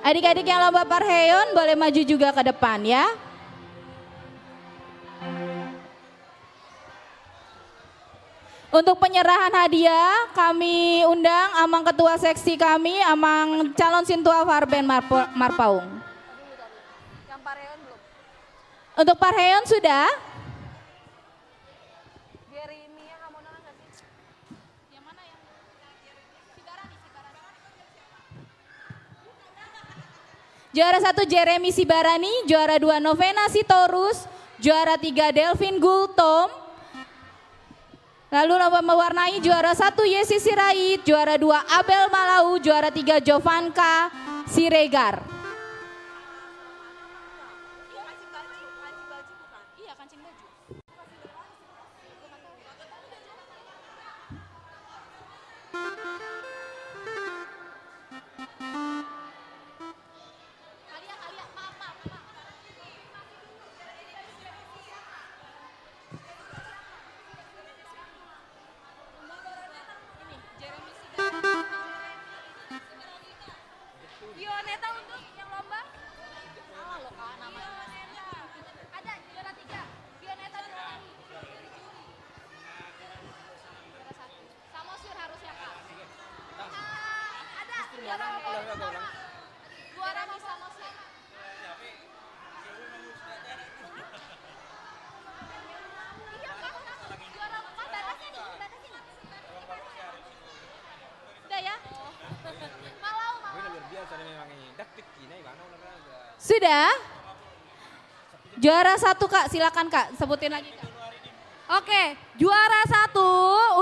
Adik-adik yang lomba parheheon boleh maju juga ke depan ya. Untuk penyerahan hadiah, kami undang amang ketua seksi kami, amang calon sintua Farben Marpo-, Marpaung. Untuk parheheon sudah? Juara satu Jeremy Sibarani, juara dua Novena Sitorus, juara tiga Delvin Gultom. Lalu lomba mewarnai, juara satu Yesi Sirait, juara dua Abel Malau, juara tiga Jovanka Siregar. Vioneta untuk yang lomba? Salah lo, Kak, namanya. Vioneta. Ada juara tiga. Vioneta juara satu. Juara satu. Samosir harusnya, Kak. Ah, ada juara favorit. Juara Samosir. Iya, Kak. Juara, Kak, batasnya nih, batasnya nih. Udah ya? Malau, malau. Sudah? Juara satu, Kak, silakan, Kak, sebutin lagi, Kak. Oke, juara satu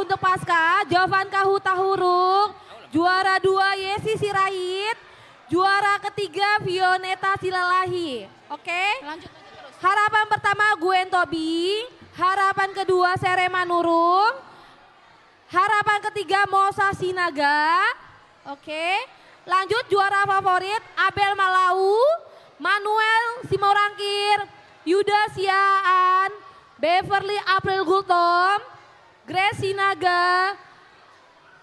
untuk Paska, Jovanka Hutauruk, juara dua Yesi Sirait, juara ketiga Vioneta Silalahi. Oke? Lanjut, lanjut terus. Harapan pertama Gwen Tobing, harapan kedua Sere Manurung, harapan ketiga Mosa Sinaga. Oke. Lanjut, juara favorit Abel Malau, Manuel Simorangkir, Yuda Siahaan, Beverly April Gultom, Grace Sinaga,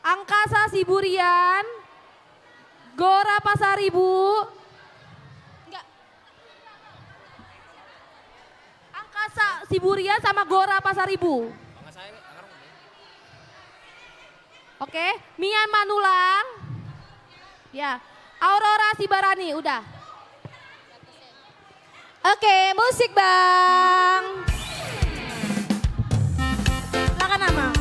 Angkasa Siburian, Gora Pasaribu. Enggak. Angkasa Siburian sama Gora Pasaribu. Oke, Mian Manulang. Ya, Aurora Sibarani, udah. Oke, musik, Bang. Silakan, Amang.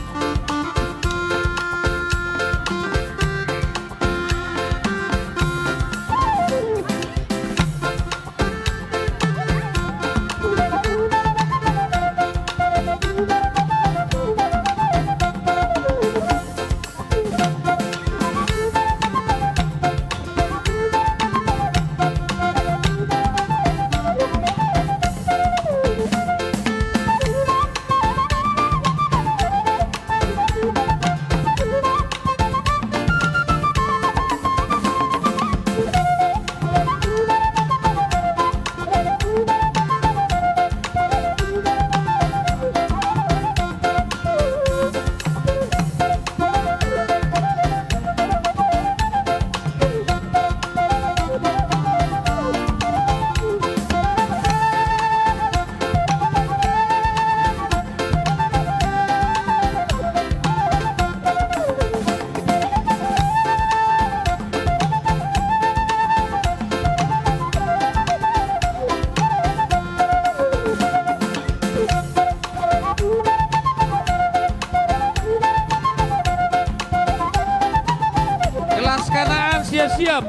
Siap.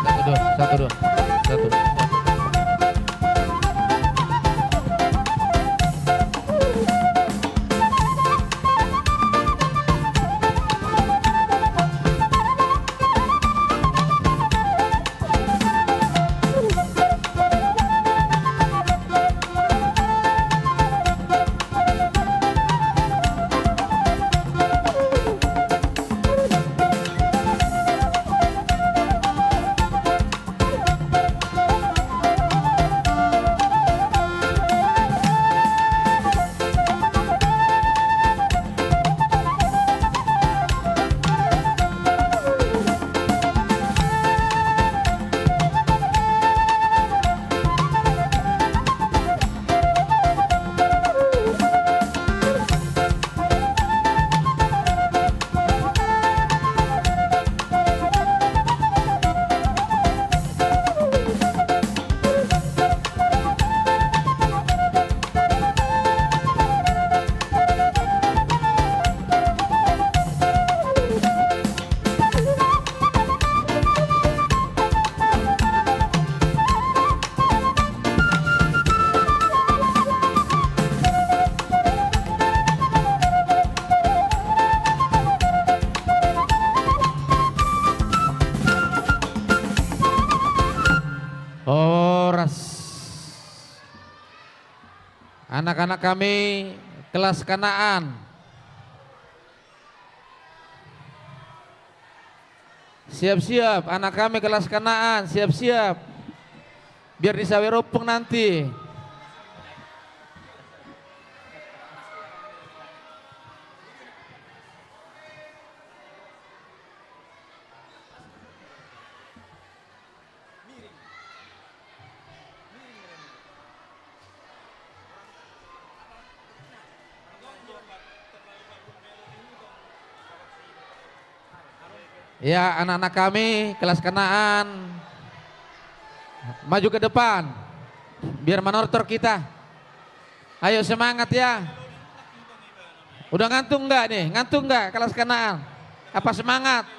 Satu, dua, satu, dua, satu. Horas. Anak-anak kami kelas Kanaan. Siap-siap, anak kami kelas Kanaan, siap-siap. Biar di Sawerompung nanti. Ya, anak-anak kami, kelas Kanaan. Maju ke depan. Biar manortor kita. Ayo, semangat ya. Udah ngantuk nggak nih? Ngantuk nggak, kelas Kanaan? Apa semangat?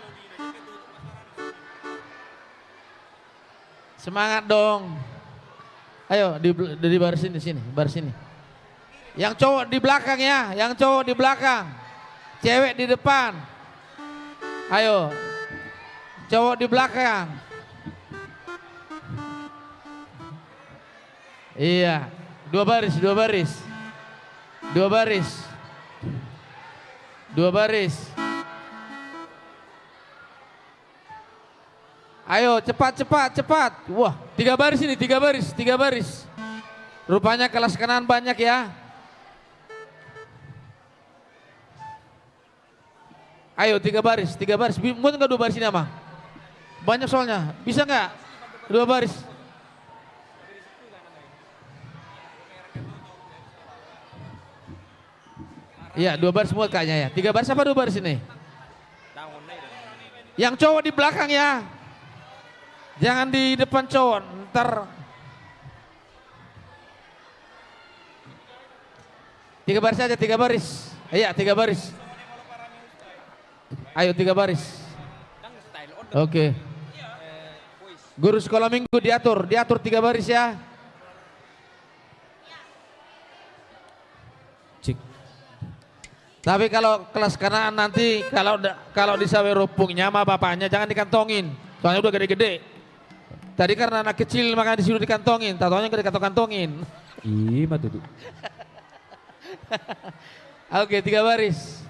Semangat dong. Ayo, di, di baris sini, sini, baris sini. Yang cowok di belakang ya, yang cowok di belakang. Cewek di depan. Ayo. Cowok di belakang. Iya. Dua baris, dua baris. Dua baris. Dua baris. Ayo, cepat, cepat, cepat. Wah, tiga baris ini, tiga baris, tiga baris. Rupanya kelas Kanaan banyak ya. Ayo, tiga baris, tiga baris. Bi-, muat nggak dua baris ini, Amang? Banyak soalnya. Bisa nggak? Dua baris. Iya, dua baris muat kayaknya ya. Tiga baris apa dua baris ini? Yang cowok di belakang ya. Jangan di depan cowok. Ntar. Tiga baris aja, tiga baris. Iya, tiga baris. Ayo, tiga baris. Oke. Guru sekolah minggu diatur, diatur tiga baris ya. Cik. Tapi kalau kelas Kanaan nanti, kalau da-, kalau di Sawerompungnya sama bapaknya jangan dikantongin. Soalnya udah gede-gede. Tadi karena anak kecil makanya disuruh dikantongin, tau-taunya nggak dikantong-kantongin. Ima tutu. Oke, tiga baris.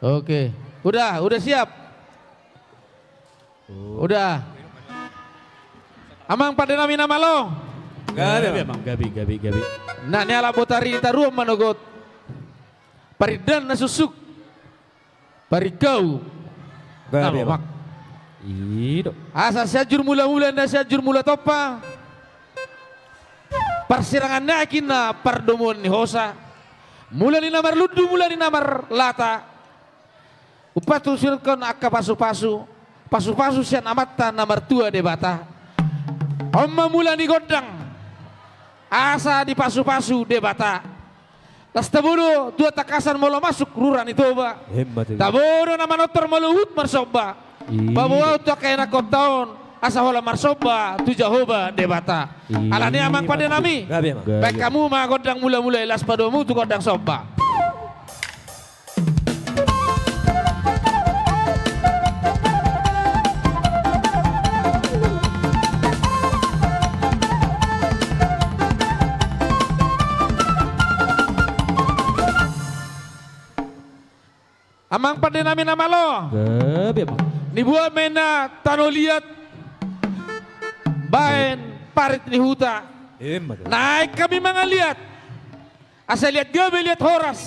Oke. Udah, udah siap? Udah. Amang, pande nami nama lo? Gabe, Amang, gabe, gabe, gabe. Nah, ni halak Botari Taruan manogot. Parindahan na suksuk. Paringkau. Gabe, Amang. I do. Asa Sianjur Mulamula, na Sianjur Mula Tompa. Parsirangan ni aek inna pardomuan ni hosa. Mula ni na marlundu, mula ni na marlata. Umpatusiruhon angka pasupasu, pasupasu sian Amanta na martua Debata. On ma mula ni gondang. asa dipasupasu Debata. Las tabo do tu tangkasan molo masuk rura ni Toba. Emma tutu. Tabo do na manortor molo huhut marsomba. Iya. Paboa tu angka ianakhonta on asa holan marsomba tu Jahowa Debata. Iya. Alani i amang pande nami. Gabe, amang. Gabe. Baen hamu ma gondang mulamula i, laos padomu tu gondang somba. Amang pande nami na malo. Gabe, amang. Nibuat ma inna tano liat baen parit ni huta. Emma tutu. Naeng hami mangaliat. Asa liat gabe liat horas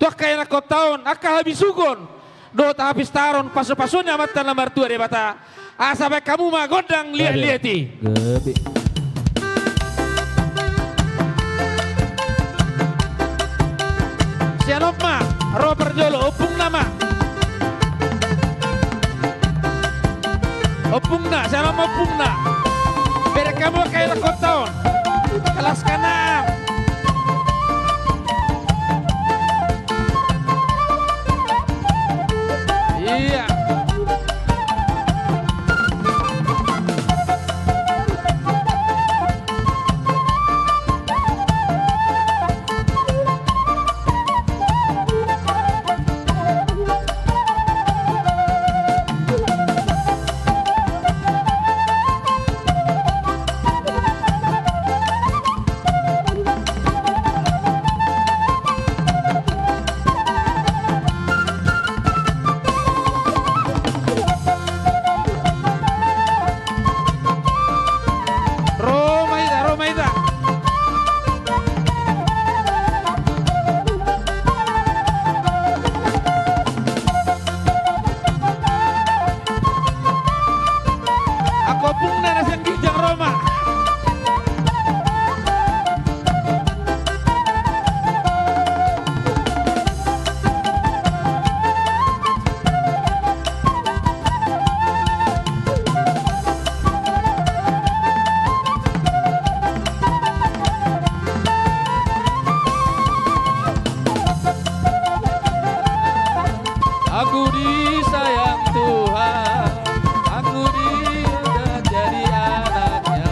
tu angka ianakhonta on, angka habisuhon dohot hapistaron, pasupasuon ni Amanta na martua Debata. Asa baen hamu ma gondang liatliat i. Gabe. Sian on ma ro parjolo, ompungna ma. Ompungna, sian on ma ompungna. Bereng hamu angka ianakhonta on. Kelas keenam. Iya. Ro ma hita, ro ma hita. Angka ompungna na sian ginjang ro ma. Aku disayang Tuhan, aku diangkat jadi anaknya.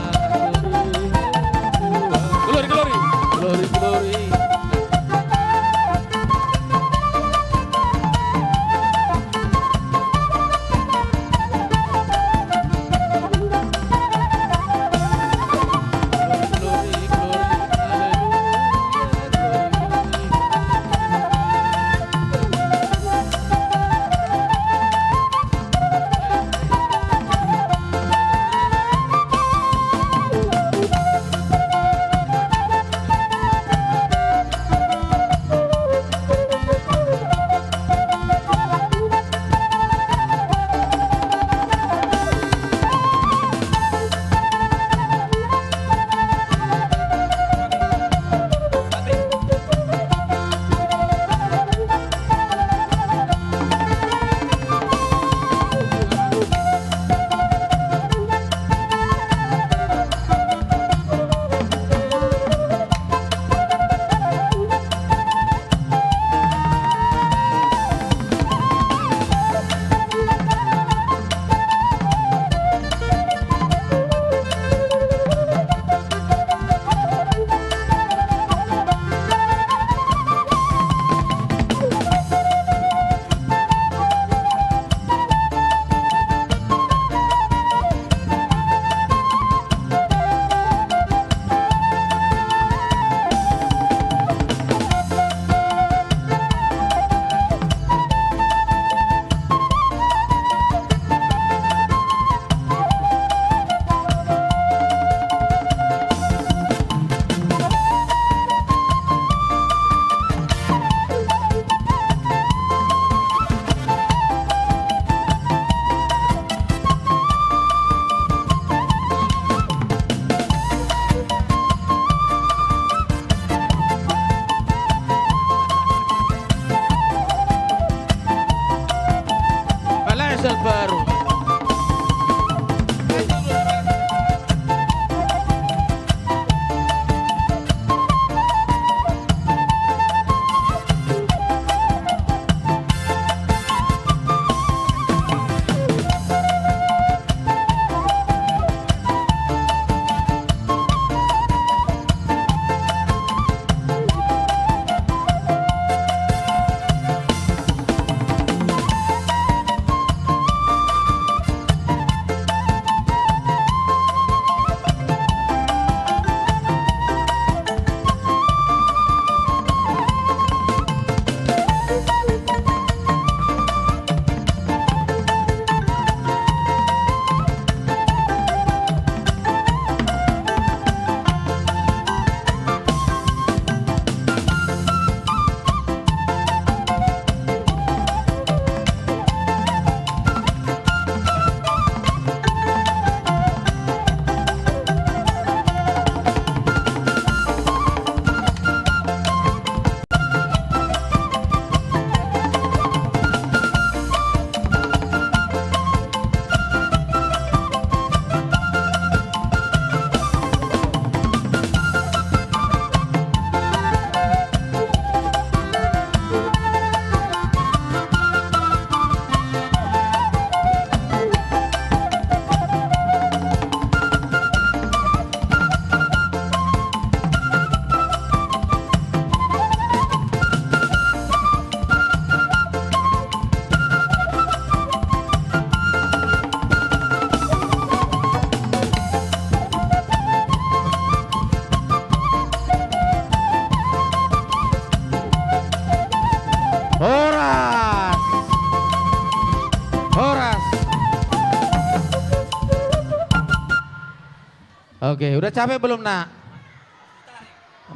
Oke, udah capek belum, Nak?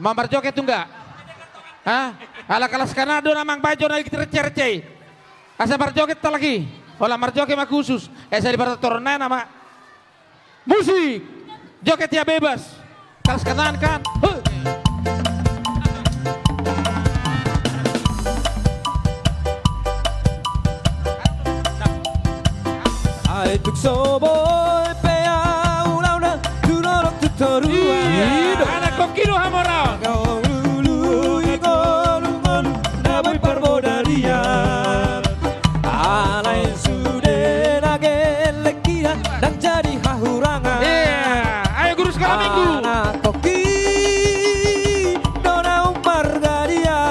Mau marjoget tu enggak? Hah? Ala kalas kanan do na mang bajo na ikitir cercei. Asa marjoget talaki. Ola marjoget ma khusus. Esa di partotoron na nama. Musik. Joget ya bebas. Kalas kanan kan. Huh. Ai tuk so boi pe au launa tu dolok tu toruan. Iya, anak koki do hamoraon. Gaulului ngolu-ngolu na boi parbodarian. Alai sude na gellek ida ndang jadi hahurangan. Iya, ayo guru sekolah minggu. Anak koki do na ummarga dia.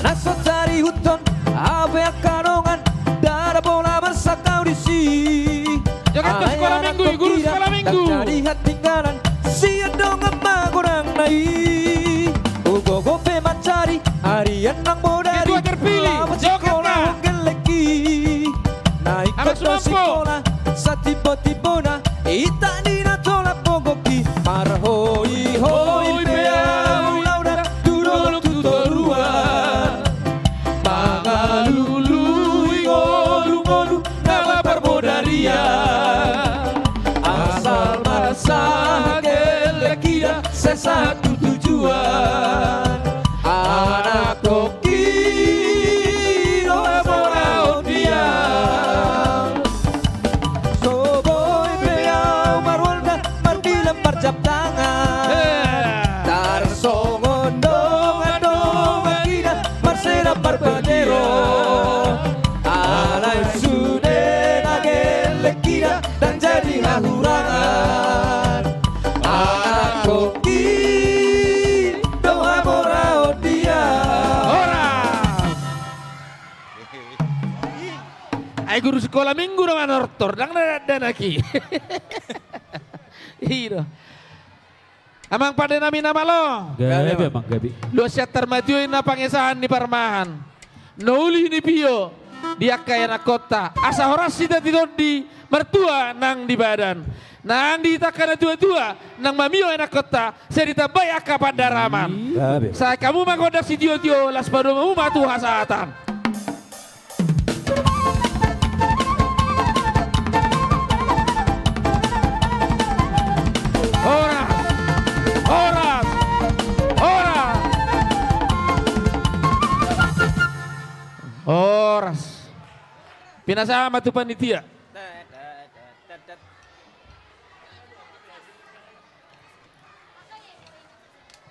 Na so tarihuthon hape angka dongan, ndada pola marsangkau disi. Joget tu sekolah minggu, guru sekolah minggu. Jadi hatinggalan sian dongan magodangna i. Ugogo pe mancari arian nang bodari. Ketua terpilih, joget na. Gellek i. Na ingkon do sikola satimbo-timbona. Itak ni na tolap bogok i. Marhoi-hoi pe au launa tu dolok tu toruan. Mangalului ngolu-ngolu na marbodarian. Asal marsahat gellek ida sai sahat tu tujuan. Anak koki do hamoraon dia. So boi pe au marwalda marbilang marjam tangan. Tarsongon dongan-dongan ida marsedap marbagiro. Alai sude na gellek ida ndang jadi hahurangan. Anak koki do hamoraon dia. Horas. Ai guru sekolah minggu do manortor, ndang na dakdanak i. I do. Amang pande nami na malo. Gabe, amang, gabe. Dua sian tarmatio i na pangesahan ni parmahan. Na uli ni pio di angka ianakkonta. Asa horas hita di tondi, martua nang di badan. Nang di angka na tua-tua nang mamio ianakkonta, sai ditambai angka pandaraman. Gabe. Sai hamu ma gondang sitio-tio, laos padomu ma tu hasahatan. Horas. Horas. Horas. Horas. Pinasahat ma tu panitia.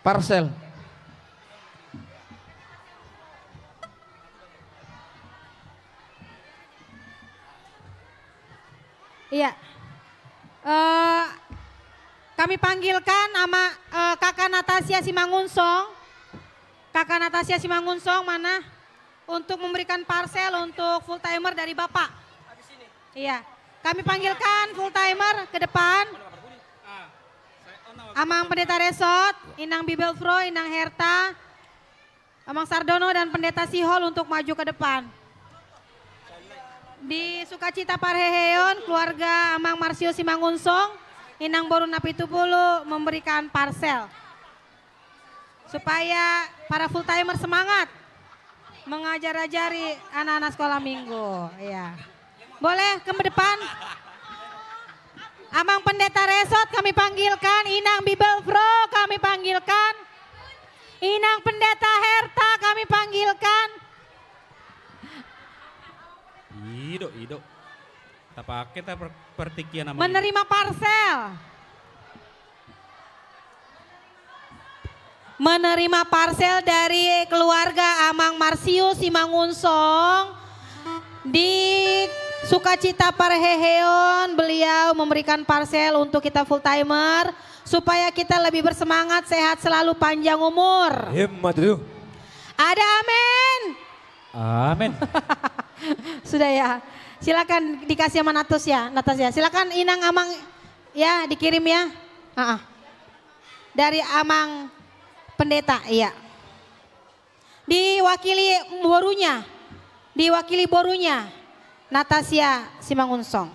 Parsel. Iya. Eh, kami panggilkan ama, eh, Kakak Natasia Simangunsong. Kakak Natasia Simangunsong mana? Untuk memberikan parsel untuk full timer dari Bapak. Iya. Kami panggilkan full timer ke depan. Amang Pendeta Resot, Inang Bibelvrouw, Inang Herta, Amang Sardono dan Pendeta Sihol untuk maju ke depan. Di sukacita parheheon, keluarga Amang Marsio Simangunsong, Inang boru Napitupulu memberikan parsel. Supaya para full timer semangat mengajar-ajari anak-anak sekolah minggu. Iya. Boleh ke depan? Amang Pendeta Resot kami panggilkan, Inang Bibelvrouw kami panggilkan, Inang Pendeta Herta kami panggilkan. I do, i do. Tapake ta per-, partingkian amang. Menerima parsel. Menerima parsel dari keluarga Amang Marsius Simangunsong. Di sukacita parheheon, beliau memberikan parsel untuk kita full timer, supaya kita lebih bersemangat, sehat selalu, panjang umur. Emma tutu. Ada amin? Amin. Sudah ya. Silakan dikasih sama Natus ya, Natas ya. Silakan Inang Amang ya, dikirim ya. Ah, ah. Dari Amang Pendeta, iya. Diwakili borunya. Diwakili borunya. Natasia Simangunsong.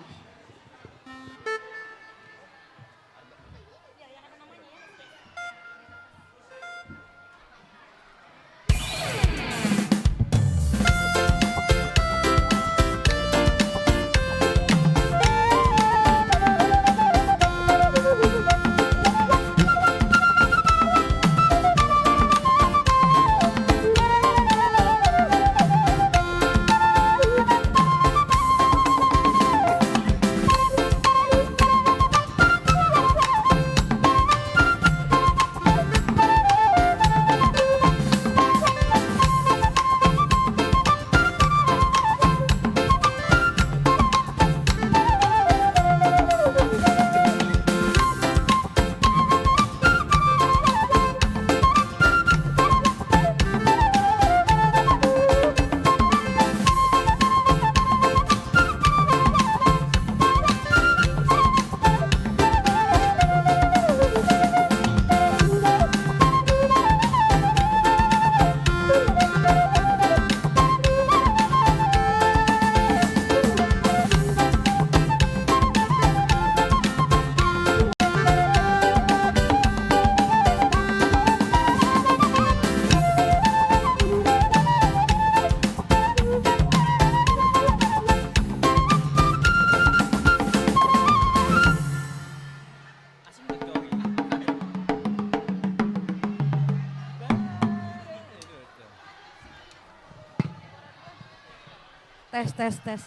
Tes, tes, tes.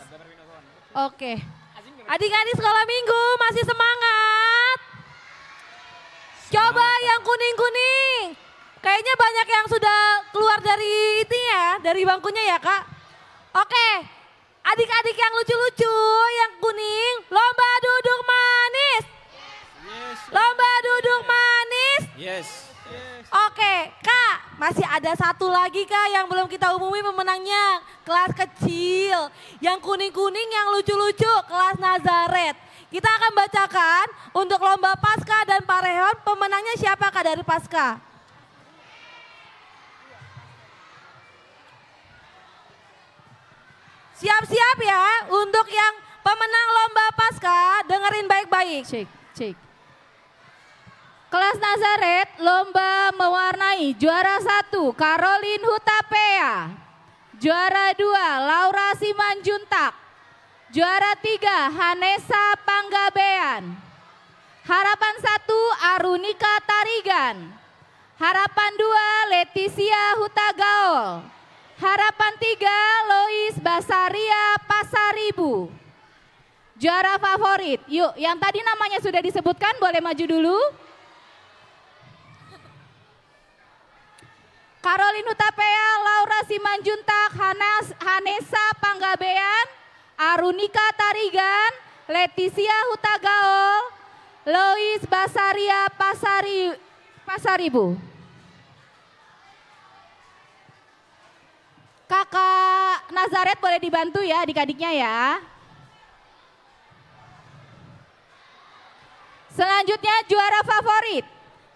Oke. Adik-adik sekolah minggu, masih semangat? Coba yang kuning-kuning. Kayaknya banyak yang sudah keluar dari itu ya, dari bangkunya ya, Kak. Oke. Adik-adik yang lucu-lucu, yang kuning, lomba duduk manis. Lomba duduk manis. Yes. Oke, Kak, masih ada satu lagi, Kak, yang belum kita umumi pemenangnya. Kelas kecil, yang kuning-kuning, yang lucu-lucu, kelas Nazaret. Kita akan bacakan untuk lomba Paskah dan Parehon, pemenangnya siapa, Kak, dari Paskah? Siap-siap ya, untuk yang pemenang lomba Paskah, dengerin baik-baik. Cek, cek. Kelas Nazaret, lomba mewarnai, juara satu, Karolin Hutapea. Juara dua, Laura Simanjuntak. Juara tiga, Hanesa Panggabean. Harapan satu, Arunika Tarigan. Harapan dua, Letisia Hutagaol. Harapan tiga, Lois Basaria Pasaribu. Juara favorit. Yuk, yang tadi namanya sudah disebutkan, boleh maju dulu. Karolin Hutapea, Laura Simanjuntak, Hanas-, Hanesa Panggabean, Arunika Tarigan, Letisia Hutagaol, Lois Basaria Pasari-, Pasaribu. Kakak Nazaret boleh dibantu ya adik-adiknya ya. Selanjutnya juara favorit,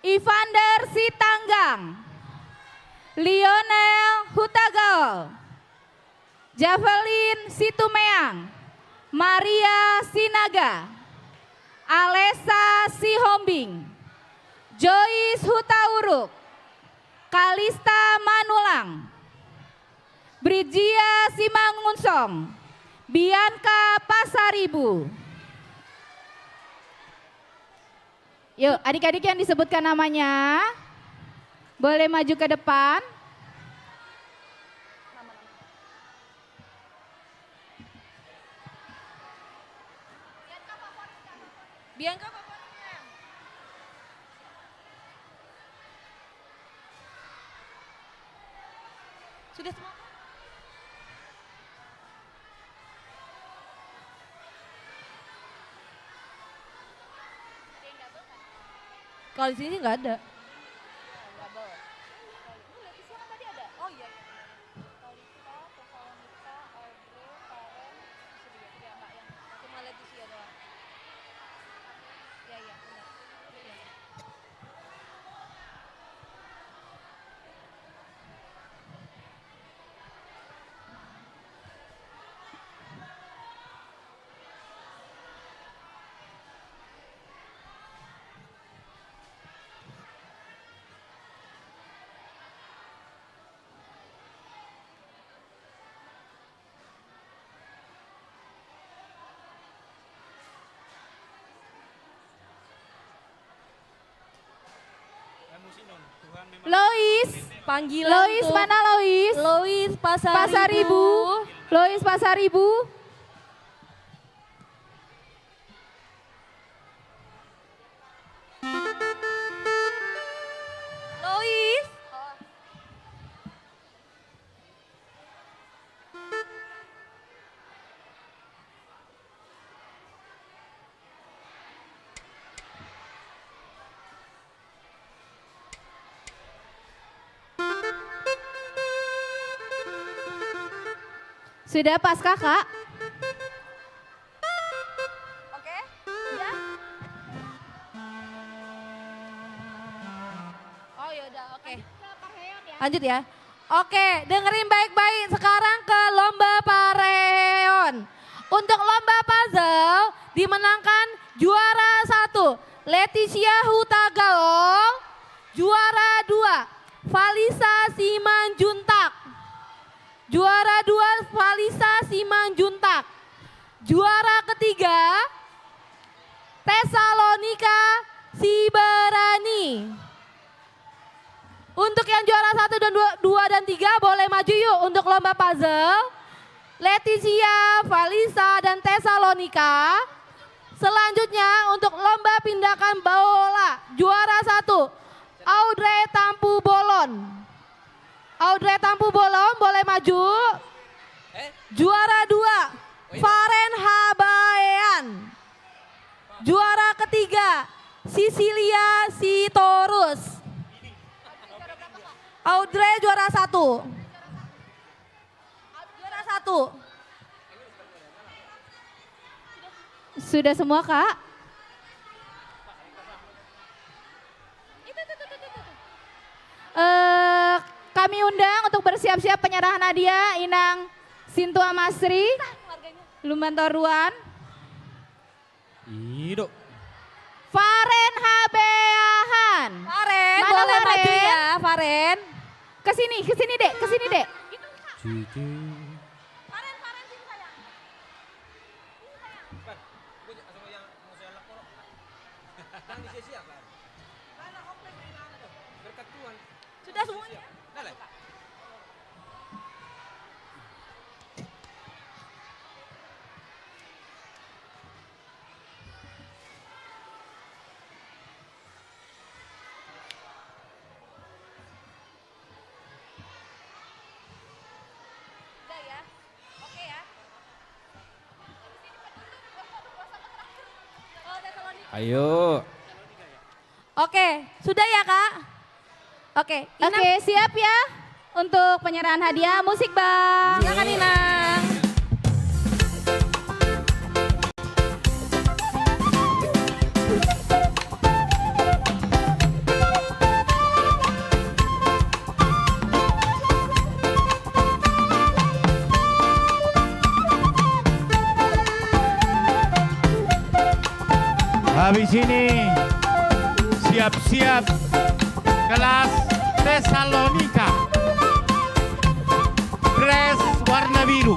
Evander Sitanggang, Lionel Hutagaol, Javelin Situmeang, Maria Sinaga, Alessa Sihombing, Joyce Hutauruk, Kalista Manulang, Brigia Simangunsong, Bianca Pasaribu. Yuk, adik-adik yang disebutkan namanya, boleh maju ke depan. Bianca favoritnya. Sudah semua? Kalau di sini sih nggak ada. Double. Lu lihat di sana tadi ada. Oh iya, iya, benar. Kalista, Tesalonika, Audrey, Karen, itu dia, dia nggak yang cuma lihat di sini doang. Iya, iya, benar. Iya. Lois. Panggilan Lois, untuk mana Lois? Lois Pasaribu. Pasaribu. Lois Pasaribu. Lois. Sudah pas, Kakak? Oke, iya. Oh, yaudah, oke. Lanjut ke Parheon, ya. Lanjut, ya. Oke, dengerin baik-baik. Sekarang ke lomba Parheon. Untuk lomba puzzle dimenangkan juara satu, Leticia Hutagalung. Juara dua, Valisa Simanjuntak. Juara dua, Valisa Simanjuntak. Juara ketiga, Tesalonika Sibarani. Untuk yang juara satu dan dua, dua dan tiga boleh maju yuk untuk lomba puzzle. Leticia, Valisa, dan Tesalonika. Selanjutnya untuk lomba pindahkan bola, juara satu, Audrey Tampubolon. Audrey Tampubolon, boleh maju. Juara dua, Faren Habaean. Juara ketiga, Sisilia Sitorus. Audrey juara satu. Juara satu. Sudah semua, Kak? Eh, kami undang untuk bersiap-siap penyerahan hadiah Inang Sintua Masri, Lumbantoruan. Ido. Faren Habeahan. Faren, mana boleh Faren? Maju ya, Faren. Ke sini, ke sini, Dek, ke sini, Dek. Cici. Faren, Faren, sini, sayang. Sini, sayang. Kan bisa siap, kan? Berkat Tuhan. Sudah semuanya? Dah lah. Udah ya? Oke ya? Ayo. Oke, sudah ya, Kak? Oke, Inang. Oke, siap ya untuk penyerahan hadiah. Musik, Bang. Silakan, Inang. Habis ini siap-siap kelas Tesalonika. Dress warna biru.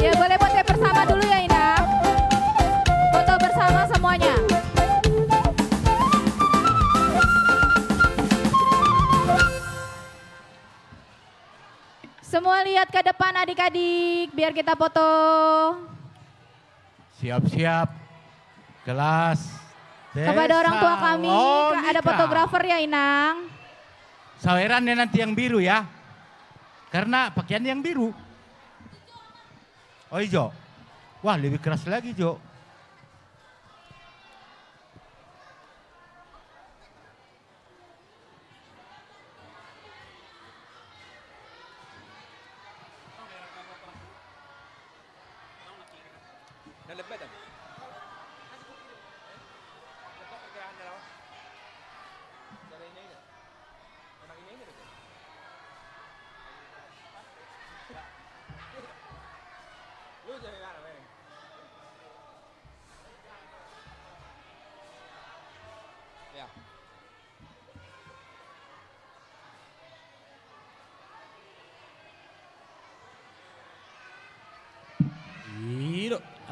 Ya, boleh foto bersama dulu ya, Inang. Foto bersama semuanya. Semua lihat ke depan, adik-adik, biar kita foto. Siap-siap. Kelas Tesalonika. Kepada orang tua kami, Kak, ada fotografer ya, Inang. Saweran deh nanti yang biru ya. Karena pakaian yang biru. Oh, ijo. Wah, lebih keras lagi, Jo.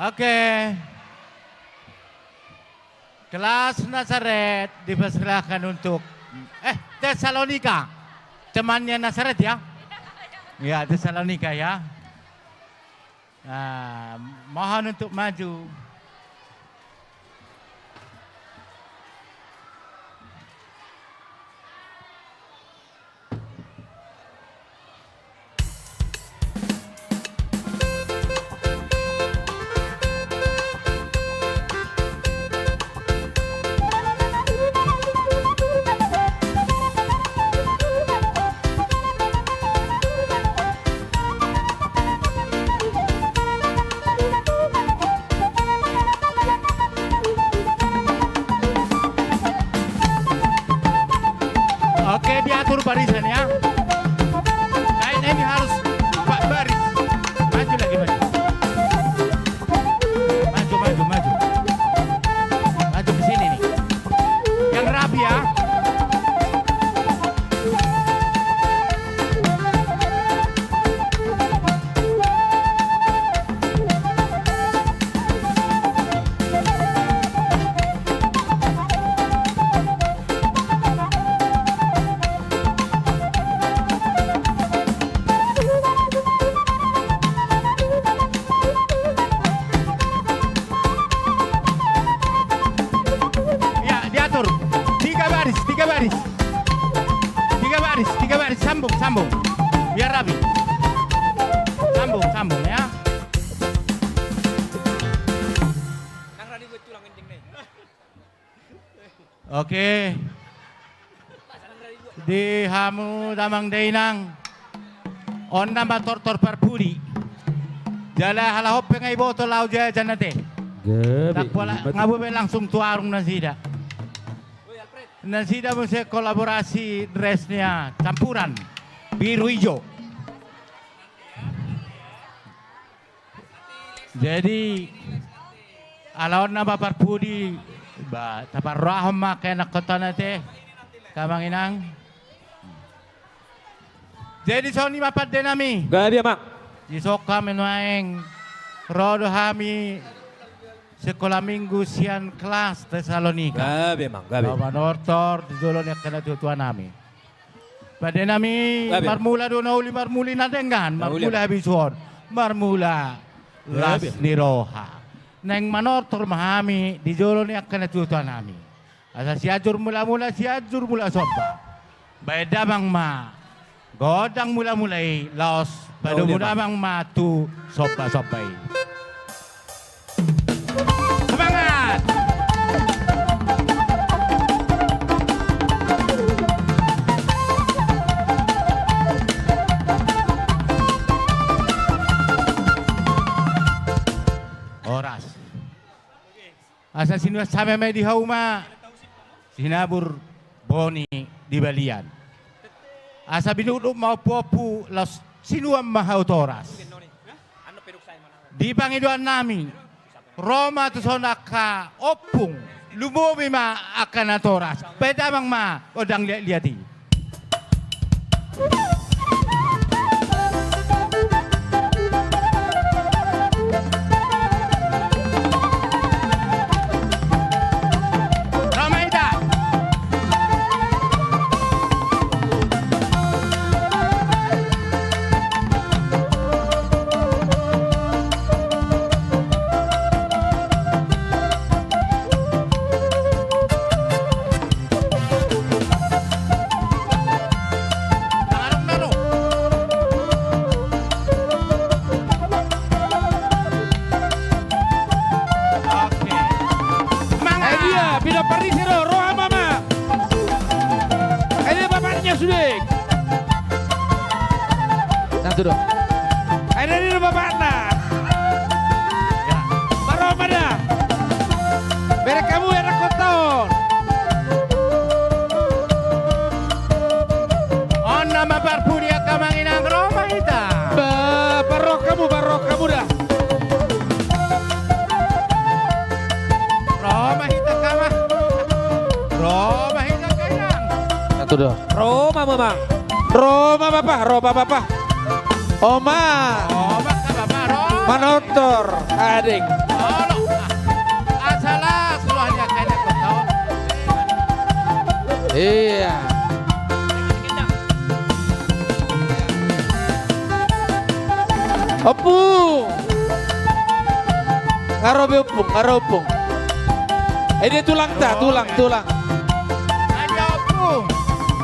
Oke. Kelas Nasaret dipersilahkan untuk, eh, Tesalonika. Temannya Nasaret, ya? Ya, Tesalonika, ya. Nah, mohon untuk maju. Oke, diatur barisan ya. Kayak ini harus ba-, baris. Maju lagi, maju. Maju, maju, maju. Maju ke sini nih. Yang rapi ya. Ya, diatur. Tiga baris, tiga baris. Tiga baris, tiga baris. Sambung, sambung. Biar rapi. Sambung, sambung ya. Oke. Di hamu damang dainang. On nama tortor parpudi. Jala halak on pe nga iboto laho jajan ate. Gabe. Ndang pola, nga boi be langsung tu warung nasida. Nasida muse kolaborasi dressnya campuran biru ijo. Jadi ala on nama parpudi, ba, taparrohahon ma angka ianakhonta ate, angka amang inang. Jadi songon i ma pande nami. Gabe, amang. Dison hami nuaeng ro do hami sekolah minggu sian kelas Tesalonika. Gabe, amang, gabe. Laho manortor di jolo ni angka natuatua nami. Pande nami. Gabe. Marmula do na uli, marmula na denggan, na uli, marmula habisuhon, marmula las ni roha. Naeng manortor ma hami di jolo ni angka natuatua nami. Asa Sianjur Mulamula, Sianjur Mula Somba. Baen damang ma gondang mulamula i laos padomu damang ma tu sombasomba i. Semangat! Horas. Asa sinuan same ma i di hauma, sinabur boni di balian. Asa binutbut ma ompuompu laos sinuan ma hau toras. Di pangidoan nami, ro ma tuson angka ompung, lumobi ma angka natoras. Baen damang ma gondang liatliat i. Oke. Semangat. Ae dia, pinompar ni sero, roha mama. Ae dia bapaknya sude. Satu dong. Ae dia, dia bapakna. Ya. Baru Tudo. Ro ma, Mamang. Ro ma, Bapa, ro ma, Bapa. Oma. Oma, Bapa, ro. Manortor, ading. Olo. Asa las roha ni angka anak kota on. Iya. Ompung. Nga ro be ompung, nga ro ompung. Eh, dia tulang ta, tulang, tulang. Aja ompung.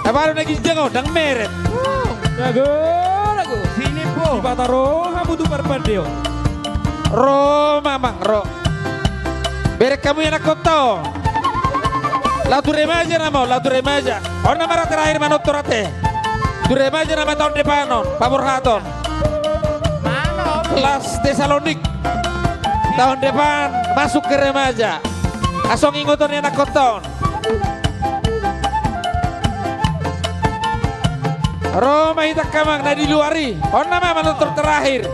Apa ada lagi jango, dang meret. Jago, jago. Sini, Pung. Sipata ro hamu tu parpande on. Ro, Mamang, ro. Bereng hamu i anak kota on. Laho tu remaja nama on, laho tu remaja. On nama ra terakhir manortor ate. Tu remaja nama tahun depan on, paborhaton. Kelas Tesalonik. Tahun depan masuk ke remaja. Asa ingoton ni anak kota on. Ro ma hita angka amang na di luar i. On nama manortor terakhir.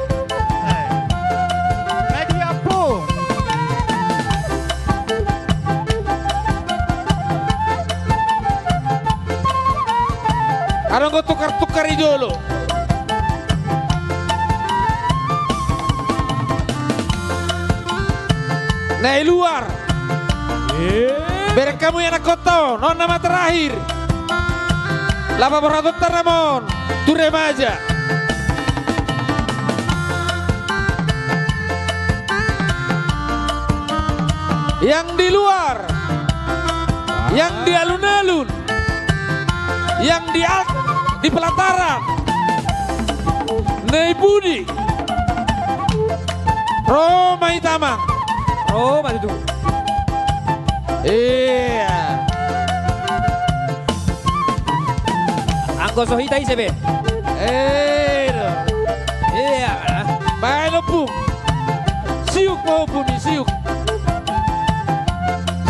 Adong do tukar-tukar i jolo. Na i luar. Eh. Bereng hamu i anak kota on, on nama terakhir. Laho paborhaton ta nama on tu remaja. Yang di luar, yang di alun-alun, yang di al-, di pelataran, na i pudi. Ro ma hita, Amang. Ro ma tutu. Iya. Anggo so hita ise be? Eh, do. Iya. Baen, Ompung. Siuk ma, Ompung, siuk.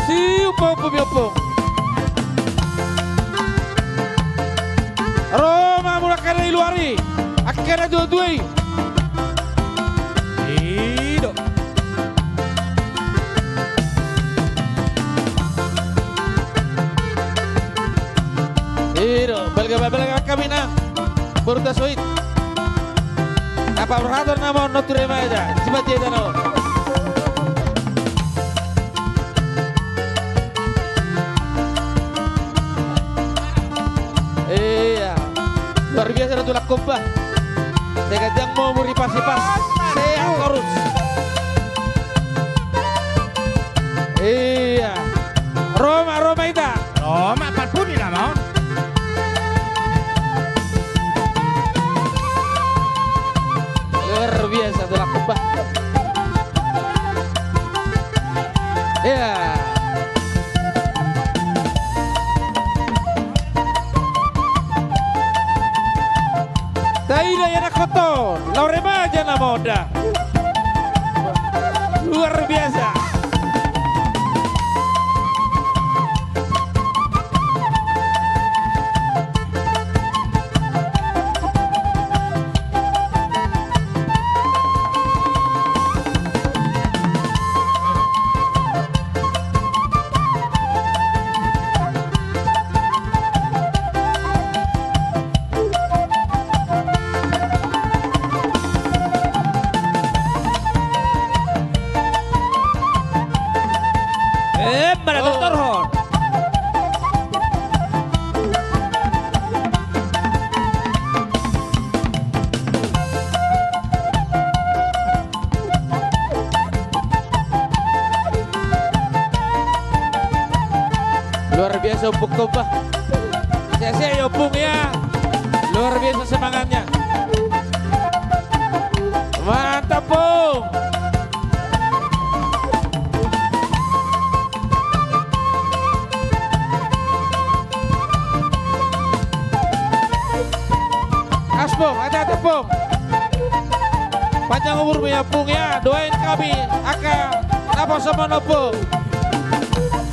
Siuk ma, Ompung, Ompung. Ro ma muna angka na di luar i. Angka na dua-dua i. I do. I do, balga, balga, balga hami na. Boru ta Soit. Na paborhaton nama on tu remaja. Sipat jeda nama on. Iya. Luar biasa do tulang komba. Sai ganjang ma umur, ipas-ipas. Sehat terus. Iya. Ro ma, ro ma hita. Ro ma, parpudi nama on. Luar biasa tulang komba. Iya. Taida i anak kota on, laho remaja nama on da. Luar biasa. Eh, mana dokter hon? Luar biasa Ompung Komba. Sehat-sehat ya Ompung ya. Luar biasa semangatnya. Mantap, Pung. Gas, Pung, ate-ate, Pung. Panjang umurmu ya, Pung, ya. Doain hami angka na poso ma, Pung.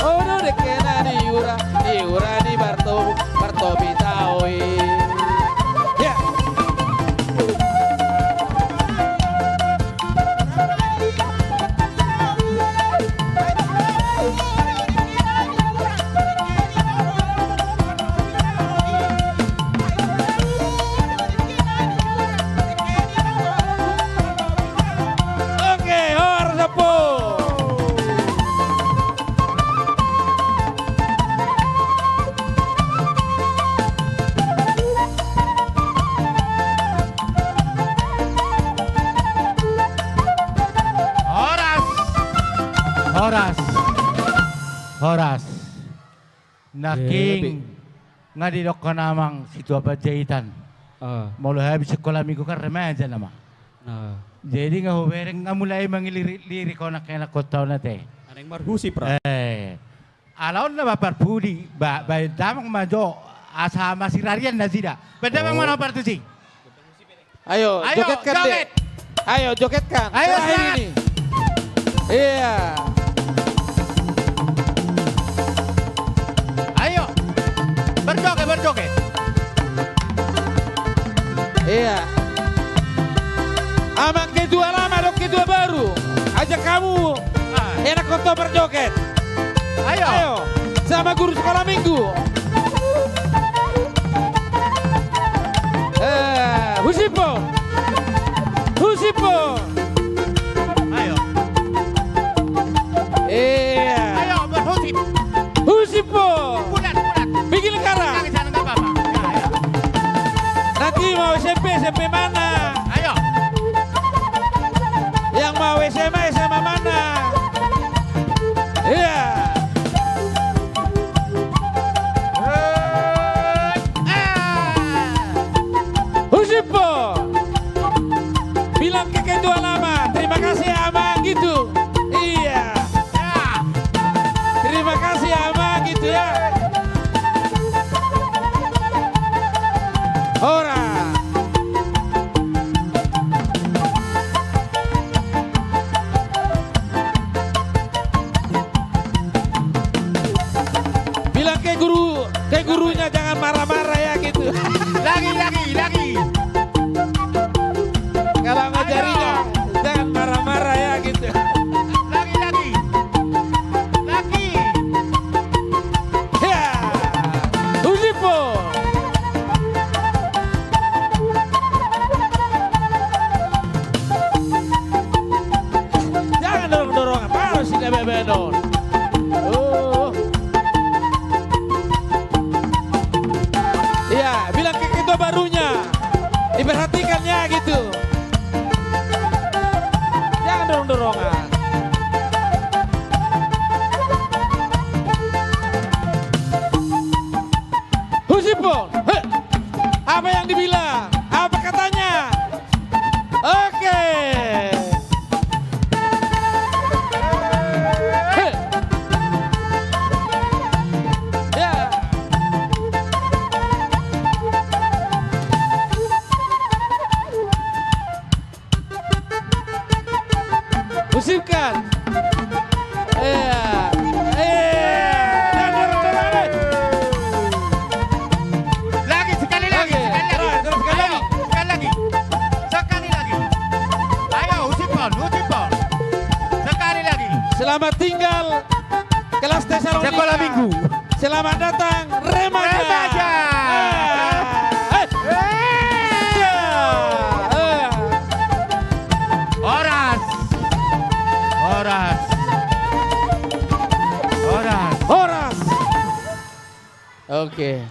Olo, dengke na niura, niura ni Barto, Barto Bitawi. Ya. Horas. Nangkin nga didokkon amang Situa Panjaitan. Ah. Molo habis sekolah minggu kan remaja nama. Ah. Jadi nga hubereng nga mulai mangilirik-lirik onak enak kota onate. Aneng marhusip ra. Eh. Ala on na ba parpudi, ba, baen damang ma jo, asa masirarian nasida. Baen damang ma na partusi. Ayo, ayo, joketkan deh. Ayo, joketkan. Ayo, terakhir ini. Iya. Ayo. Berjoget, berjoget. Iya. Amang ketua lama dong ketua baru. Ajak kamu. Ah. Enak kau berjoget. Ayo. Ayo. Sama guru sekolah minggu. Eh, husip ho. Husip ho. Ayo. Iya. Ayo, berhusip. Husip ho. Bulat, bulat. Bigil kara. Tangan sana nggak apa-apa. Ya, ya. Nanti mau S M P, S M P mana? Ayo. Yang mau S M A, S M A mana? Iya. Husip ho. Bilang ke ketua lama, terima kasih ya, Amang, gitu. Iya. Ya. Terima kasih ya, Amang, gitu ya. Horas. Bilang ke guru, ke gurunya jangan marah-marah ya gitu. Lagi, lagi, lagi. Kalau ngajarinya, ayo, jangan marah-marah ya gitu. Lagi, lagi. Lagi. Ya. Husip ho. Jangan dorong-dorong, baru sih dia bebenon. Oh. Iya, bilang ke ketua barunya. Diperhatikan ya gitu. Jangan dorong-dorongan. Husip ho. Hei. Apa yang dibilang? Apa katanya? Oke. Hei. Ya. Husipkan. Iya. Iya. Lagi, sekali lagi, oke, sekali lagi. Terus, terus, sekali lagi. Ayo, sekali lagi. Sekali lagi. Ayo, husip ho, husip ho. Sekali lagi. Selamat tinggal. Kelas Tesalonika. Sekolah minggu. Selamat datang, remaja. Remaja. Eh. Eh. Eh. Horas. Horas. Horas. Horas. Oke.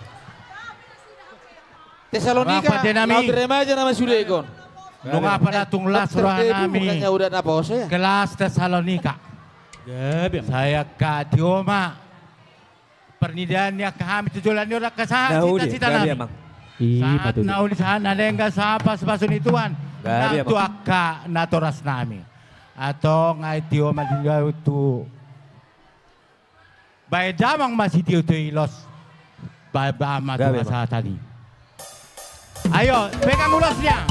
Tesalonika, rap ate nami. Laut remaja nama sude kon. Nunga pala tung las roha nami. Bukannya udah naposo ya? Kelas Tesalonika. Gabe, Amang. Sai angka tio ma parnidaan ni angka hami tu joloan ni on, angka sahat sita-sita nami. Gabe, Amang. Sahat na uli, sahat na denggan, sahat pasupasu ni Tuhan. Gabe, Amang. Nang tu angka natoras nami. Antong ai tio ma di laut tu Baen damang ma sitio-tio i, los. Baen damang ma tu hasahatan i. Ayo, pegang ulosnya.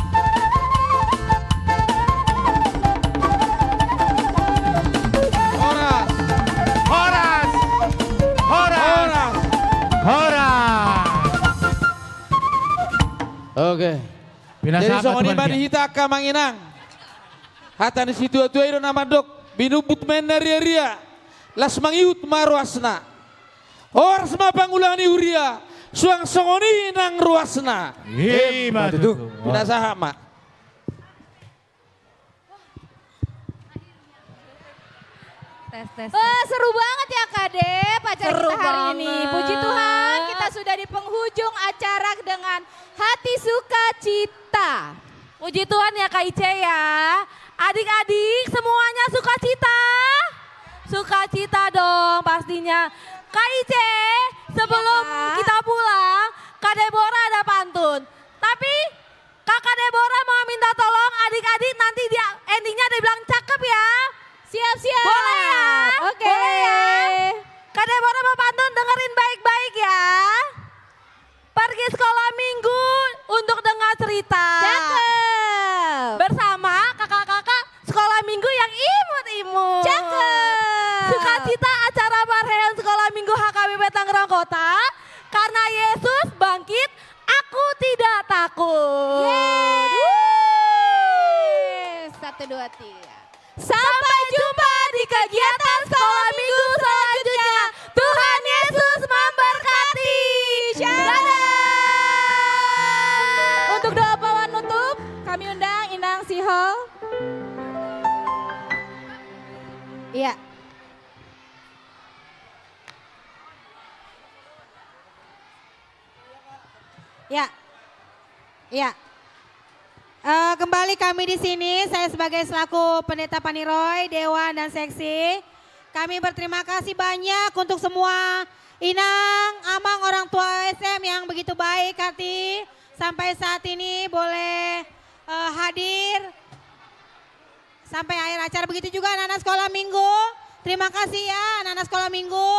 Horas. Horas. Horas. Horas. Oke. Jadi songon i ma di hita angka amang inang. Hata ni situa-tua i do na mandok, binumbut ma inna ria-ria, las mangihut ma ruasna. Horas ma pangula ni huria, suang songon i nang ruasna. Ima tutu. Pinasahat ma. Tes, tes, tes. Wah, seru banget ya, Kade, acara kita hari ini. Seru banget. Puji Tuhan, kita sudah di penghujung acara dengan hati sukacita. Puji Tuhan ya, Kak Ice ya. Adik-adik, semuanya sukacita? Sukacita dong pastinya. Kak Ice, sebelum kita pulang, Kak Deborah ada pantun. Tapi Kakak Deborah mau minta tolong adik-adik nanti di endingnya dia bilang cakep ya. Siap, siap. Boleh ya? Oke. Boleh ya? Kak Deborah mau pantun, dengerin baik-baik ya. Pergi sekolah minggu untuk dengar cerita. Cakep. Bersama kakak-kakak sekolah minggu yang imut-imut. Cakep. Sukacita acara parheon sekolah minggu H K B P Tangerang Kota. Karena Yesus bangkit, aku tidak takut. Yeay. Satu, dua, tiga. Sampai jumpa di kegiatan sekolah minggu selanjutnya. Tuhan Yesus memberkati. Shalom. Dadah. Untuk doa panutup, kami undang Inang Sihol. Iya. Ya. Ya. Eh, kembali kami di sini, saya sebagai selaku pendeta paniroi, dewan, dan seksi. Kami berterima kasih banyak untuk semua inang, amang, orang tua S M yang begitu baik hati sampai saat ini boleh, eh, hadir sampai akhir acara. Begitu juga anak-anak sekolah minggu. Terima kasih ya anak-anak sekolah minggu.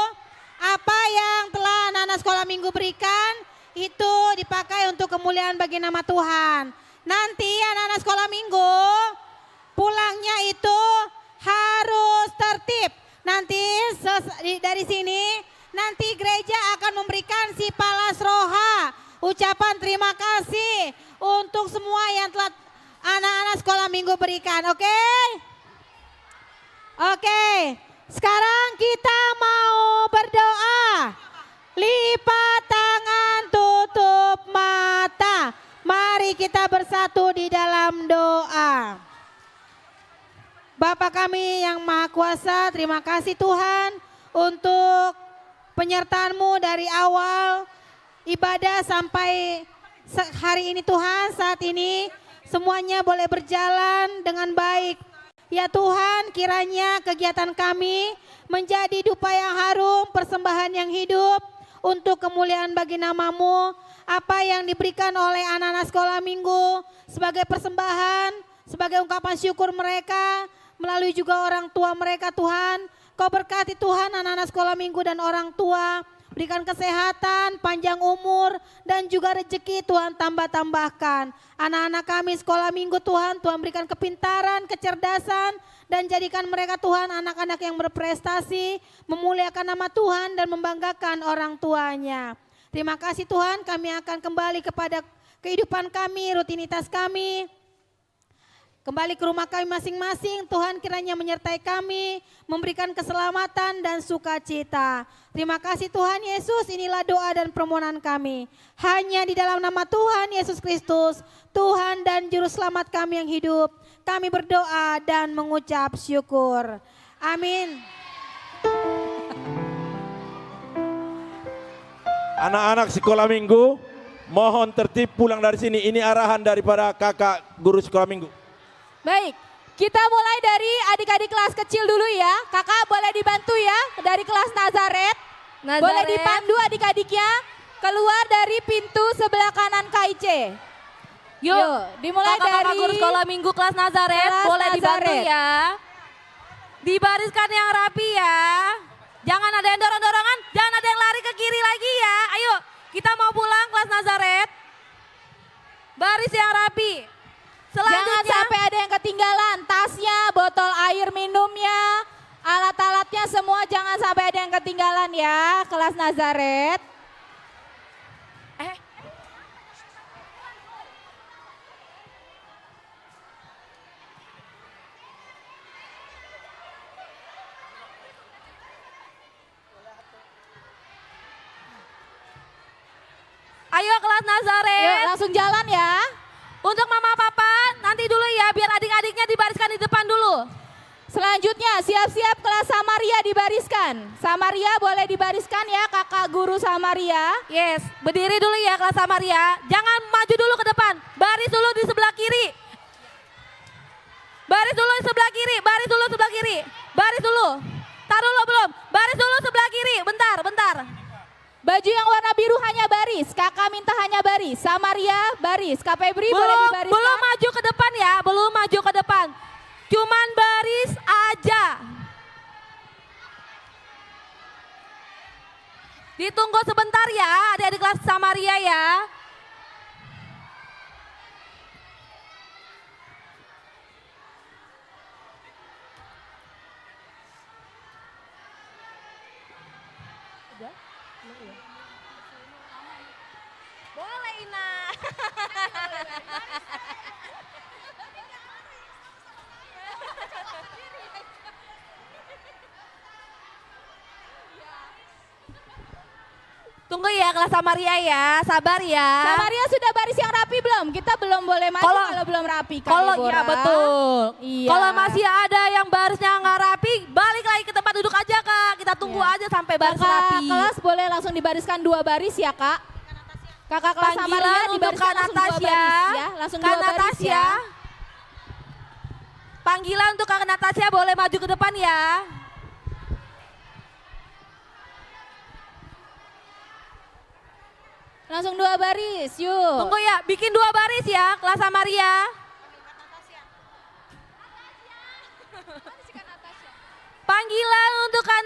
Apa yang telah anak-anak sekolah minggu berikan itu dipakai untuk kemuliaan bagi nama Tuhan. Nanti anak-anak sekolah minggu pulangnya itu harus tertib. Nanti ses- di- dari sini nanti gereja akan memberikan sipalas roha, ucapan terima kasih untuk semua yang telah anak-anak sekolah minggu berikan, oke? Oke, sekarang kita mau berdoa. Lipat tangan, tutup mata. Mari kita bersatu di dalam doa. Bapa kami yang Maha Kuasa, terima kasih Tuhan untuk penyertaan-Mu dari awal ibadah sampai se- hari ini Tuhan, saat ini semuanya boleh berjalan dengan baik. Ya Tuhan, kiranya kegiatan kami menjadi dupa yang harum, persembahan yang hidup untuk kemuliaan bagi nama-Mu. Apa yang diberikan oleh anak-anak sekolah minggu sebagai persembahan, sebagai ungkapan syukur mereka, melalui juga orang tua mereka, Tuhan. Kau berkati, Tuhan, anak-anak sekolah minggu dan orang tua. Berikan kesehatan, panjang umur, dan juga rezeki, Tuhan, tambah-tambahkan. Anak-anak kami sekolah minggu, Tuhan, Tuhan berikan kepintaran, kecerdasan, dan jadikan mereka, Tuhan, anak-anak yang berprestasi, memuliakan nama Tuhan, dan membanggakan orang tuanya. Terima kasih, Tuhan, kami akan kembali kepada kehidupan kami, rutinitas kami. Kembali ke rumah kami masing-masing, Tuhan kiranya menyertai kami, memberikan keselamatan dan sukacita. Terima kasih Tuhan Yesus, inilah doa dan permohonan kami. Hanya di dalam nama Tuhan Yesus Kristus, Tuhan dan Juru Selamat kami yang hidup, kami berdoa dan mengucap syukur. Amin. Anak-anak sekolah minggu, mohon tertib pulang dari sini. Ini arahan daripada kakak guru sekolah minggu. Baik, kita mulai dari adik-adik kelas kecil dulu ya. Kakak boleh dibantu ya, dari kelas Nazaret. Boleh dipandu adik-adiknya keluar dari pintu sebelah kanan K I C. Yuk, dimulai dari kakak-kakak guru sekolah minggu kelas Nazaret, boleh dibantu ya. Dibariskan yang rapi ya. Jangan ada yang dorong-dorongan, jangan ada yang lari ke kiri lagi ya. Ayo, kita mau pulang kelas Nazaret. Baris yang rapi. Selanjutnya. Jangan sampai ada yang ketinggalan, tasnya, botol air minumnya, alat-alatnya semua jangan sampai ada yang ketinggalan ya, kelas Nazaret. Eh. Ayo kelas Nazaret. Yuk, langsung jalan ya. Untuk mama papa, nanti dulu ya, biar adik-adiknya dibariskan di depan dulu. Selanjutnya, siap-siap kelas Samaria dibariskan. Samaria boleh dibariskan ya, kakak guru Samaria. Yes, berdiri dulu ya kelas Samaria. Jangan maju dulu ke depan. Baris dulu di sebelah kiri. Baris dulu sebelah kiri, baris dulu sebelah kiri. Baris dulu. Tar dulu, belum. Baris dulu sebelah kiri. Bentar, bentar. Baju yang warna biru hanya baris. Kakak minta hanya baris. Samaria, baris. Kak Febri, boleh belum, dibariskan? Belum maju ke depan ya, belum maju ke depan. Cuman baris aja. Ditunggu sebentar ya, adik-adik kelas Samaria ya. Udah? Emang iya? Boleh, Ina. Tunggu ya, kelas Samaria ya, sabar ya. Samaria sudah baris yang rapi belum? Kita belum boleh maju kalau, kalau belum rapi, Kak Deborah. Kalau, iya, betul. Iya. Kalau masih ada yang barisnya nggak rapi, balik lagi ke tempat duduk aja, Kak. Kita tunggu aja sampai baris rapi. Iya. Kakak kelas boleh langsung dibariskan dua baris ya, Kak. Kakak kelas Samaria dibariskan langsung dua baris ya. Panggilan untuk Kak Natasha. Langsung dua baris ya. Kak Natasha. Panggilan untuk Kak Natasha boleh maju ke depan ya. Langsung dua baris, yuk. Tunggu ya, bikin dua baris ya, kelas Samaria. Panggilan untuk Kak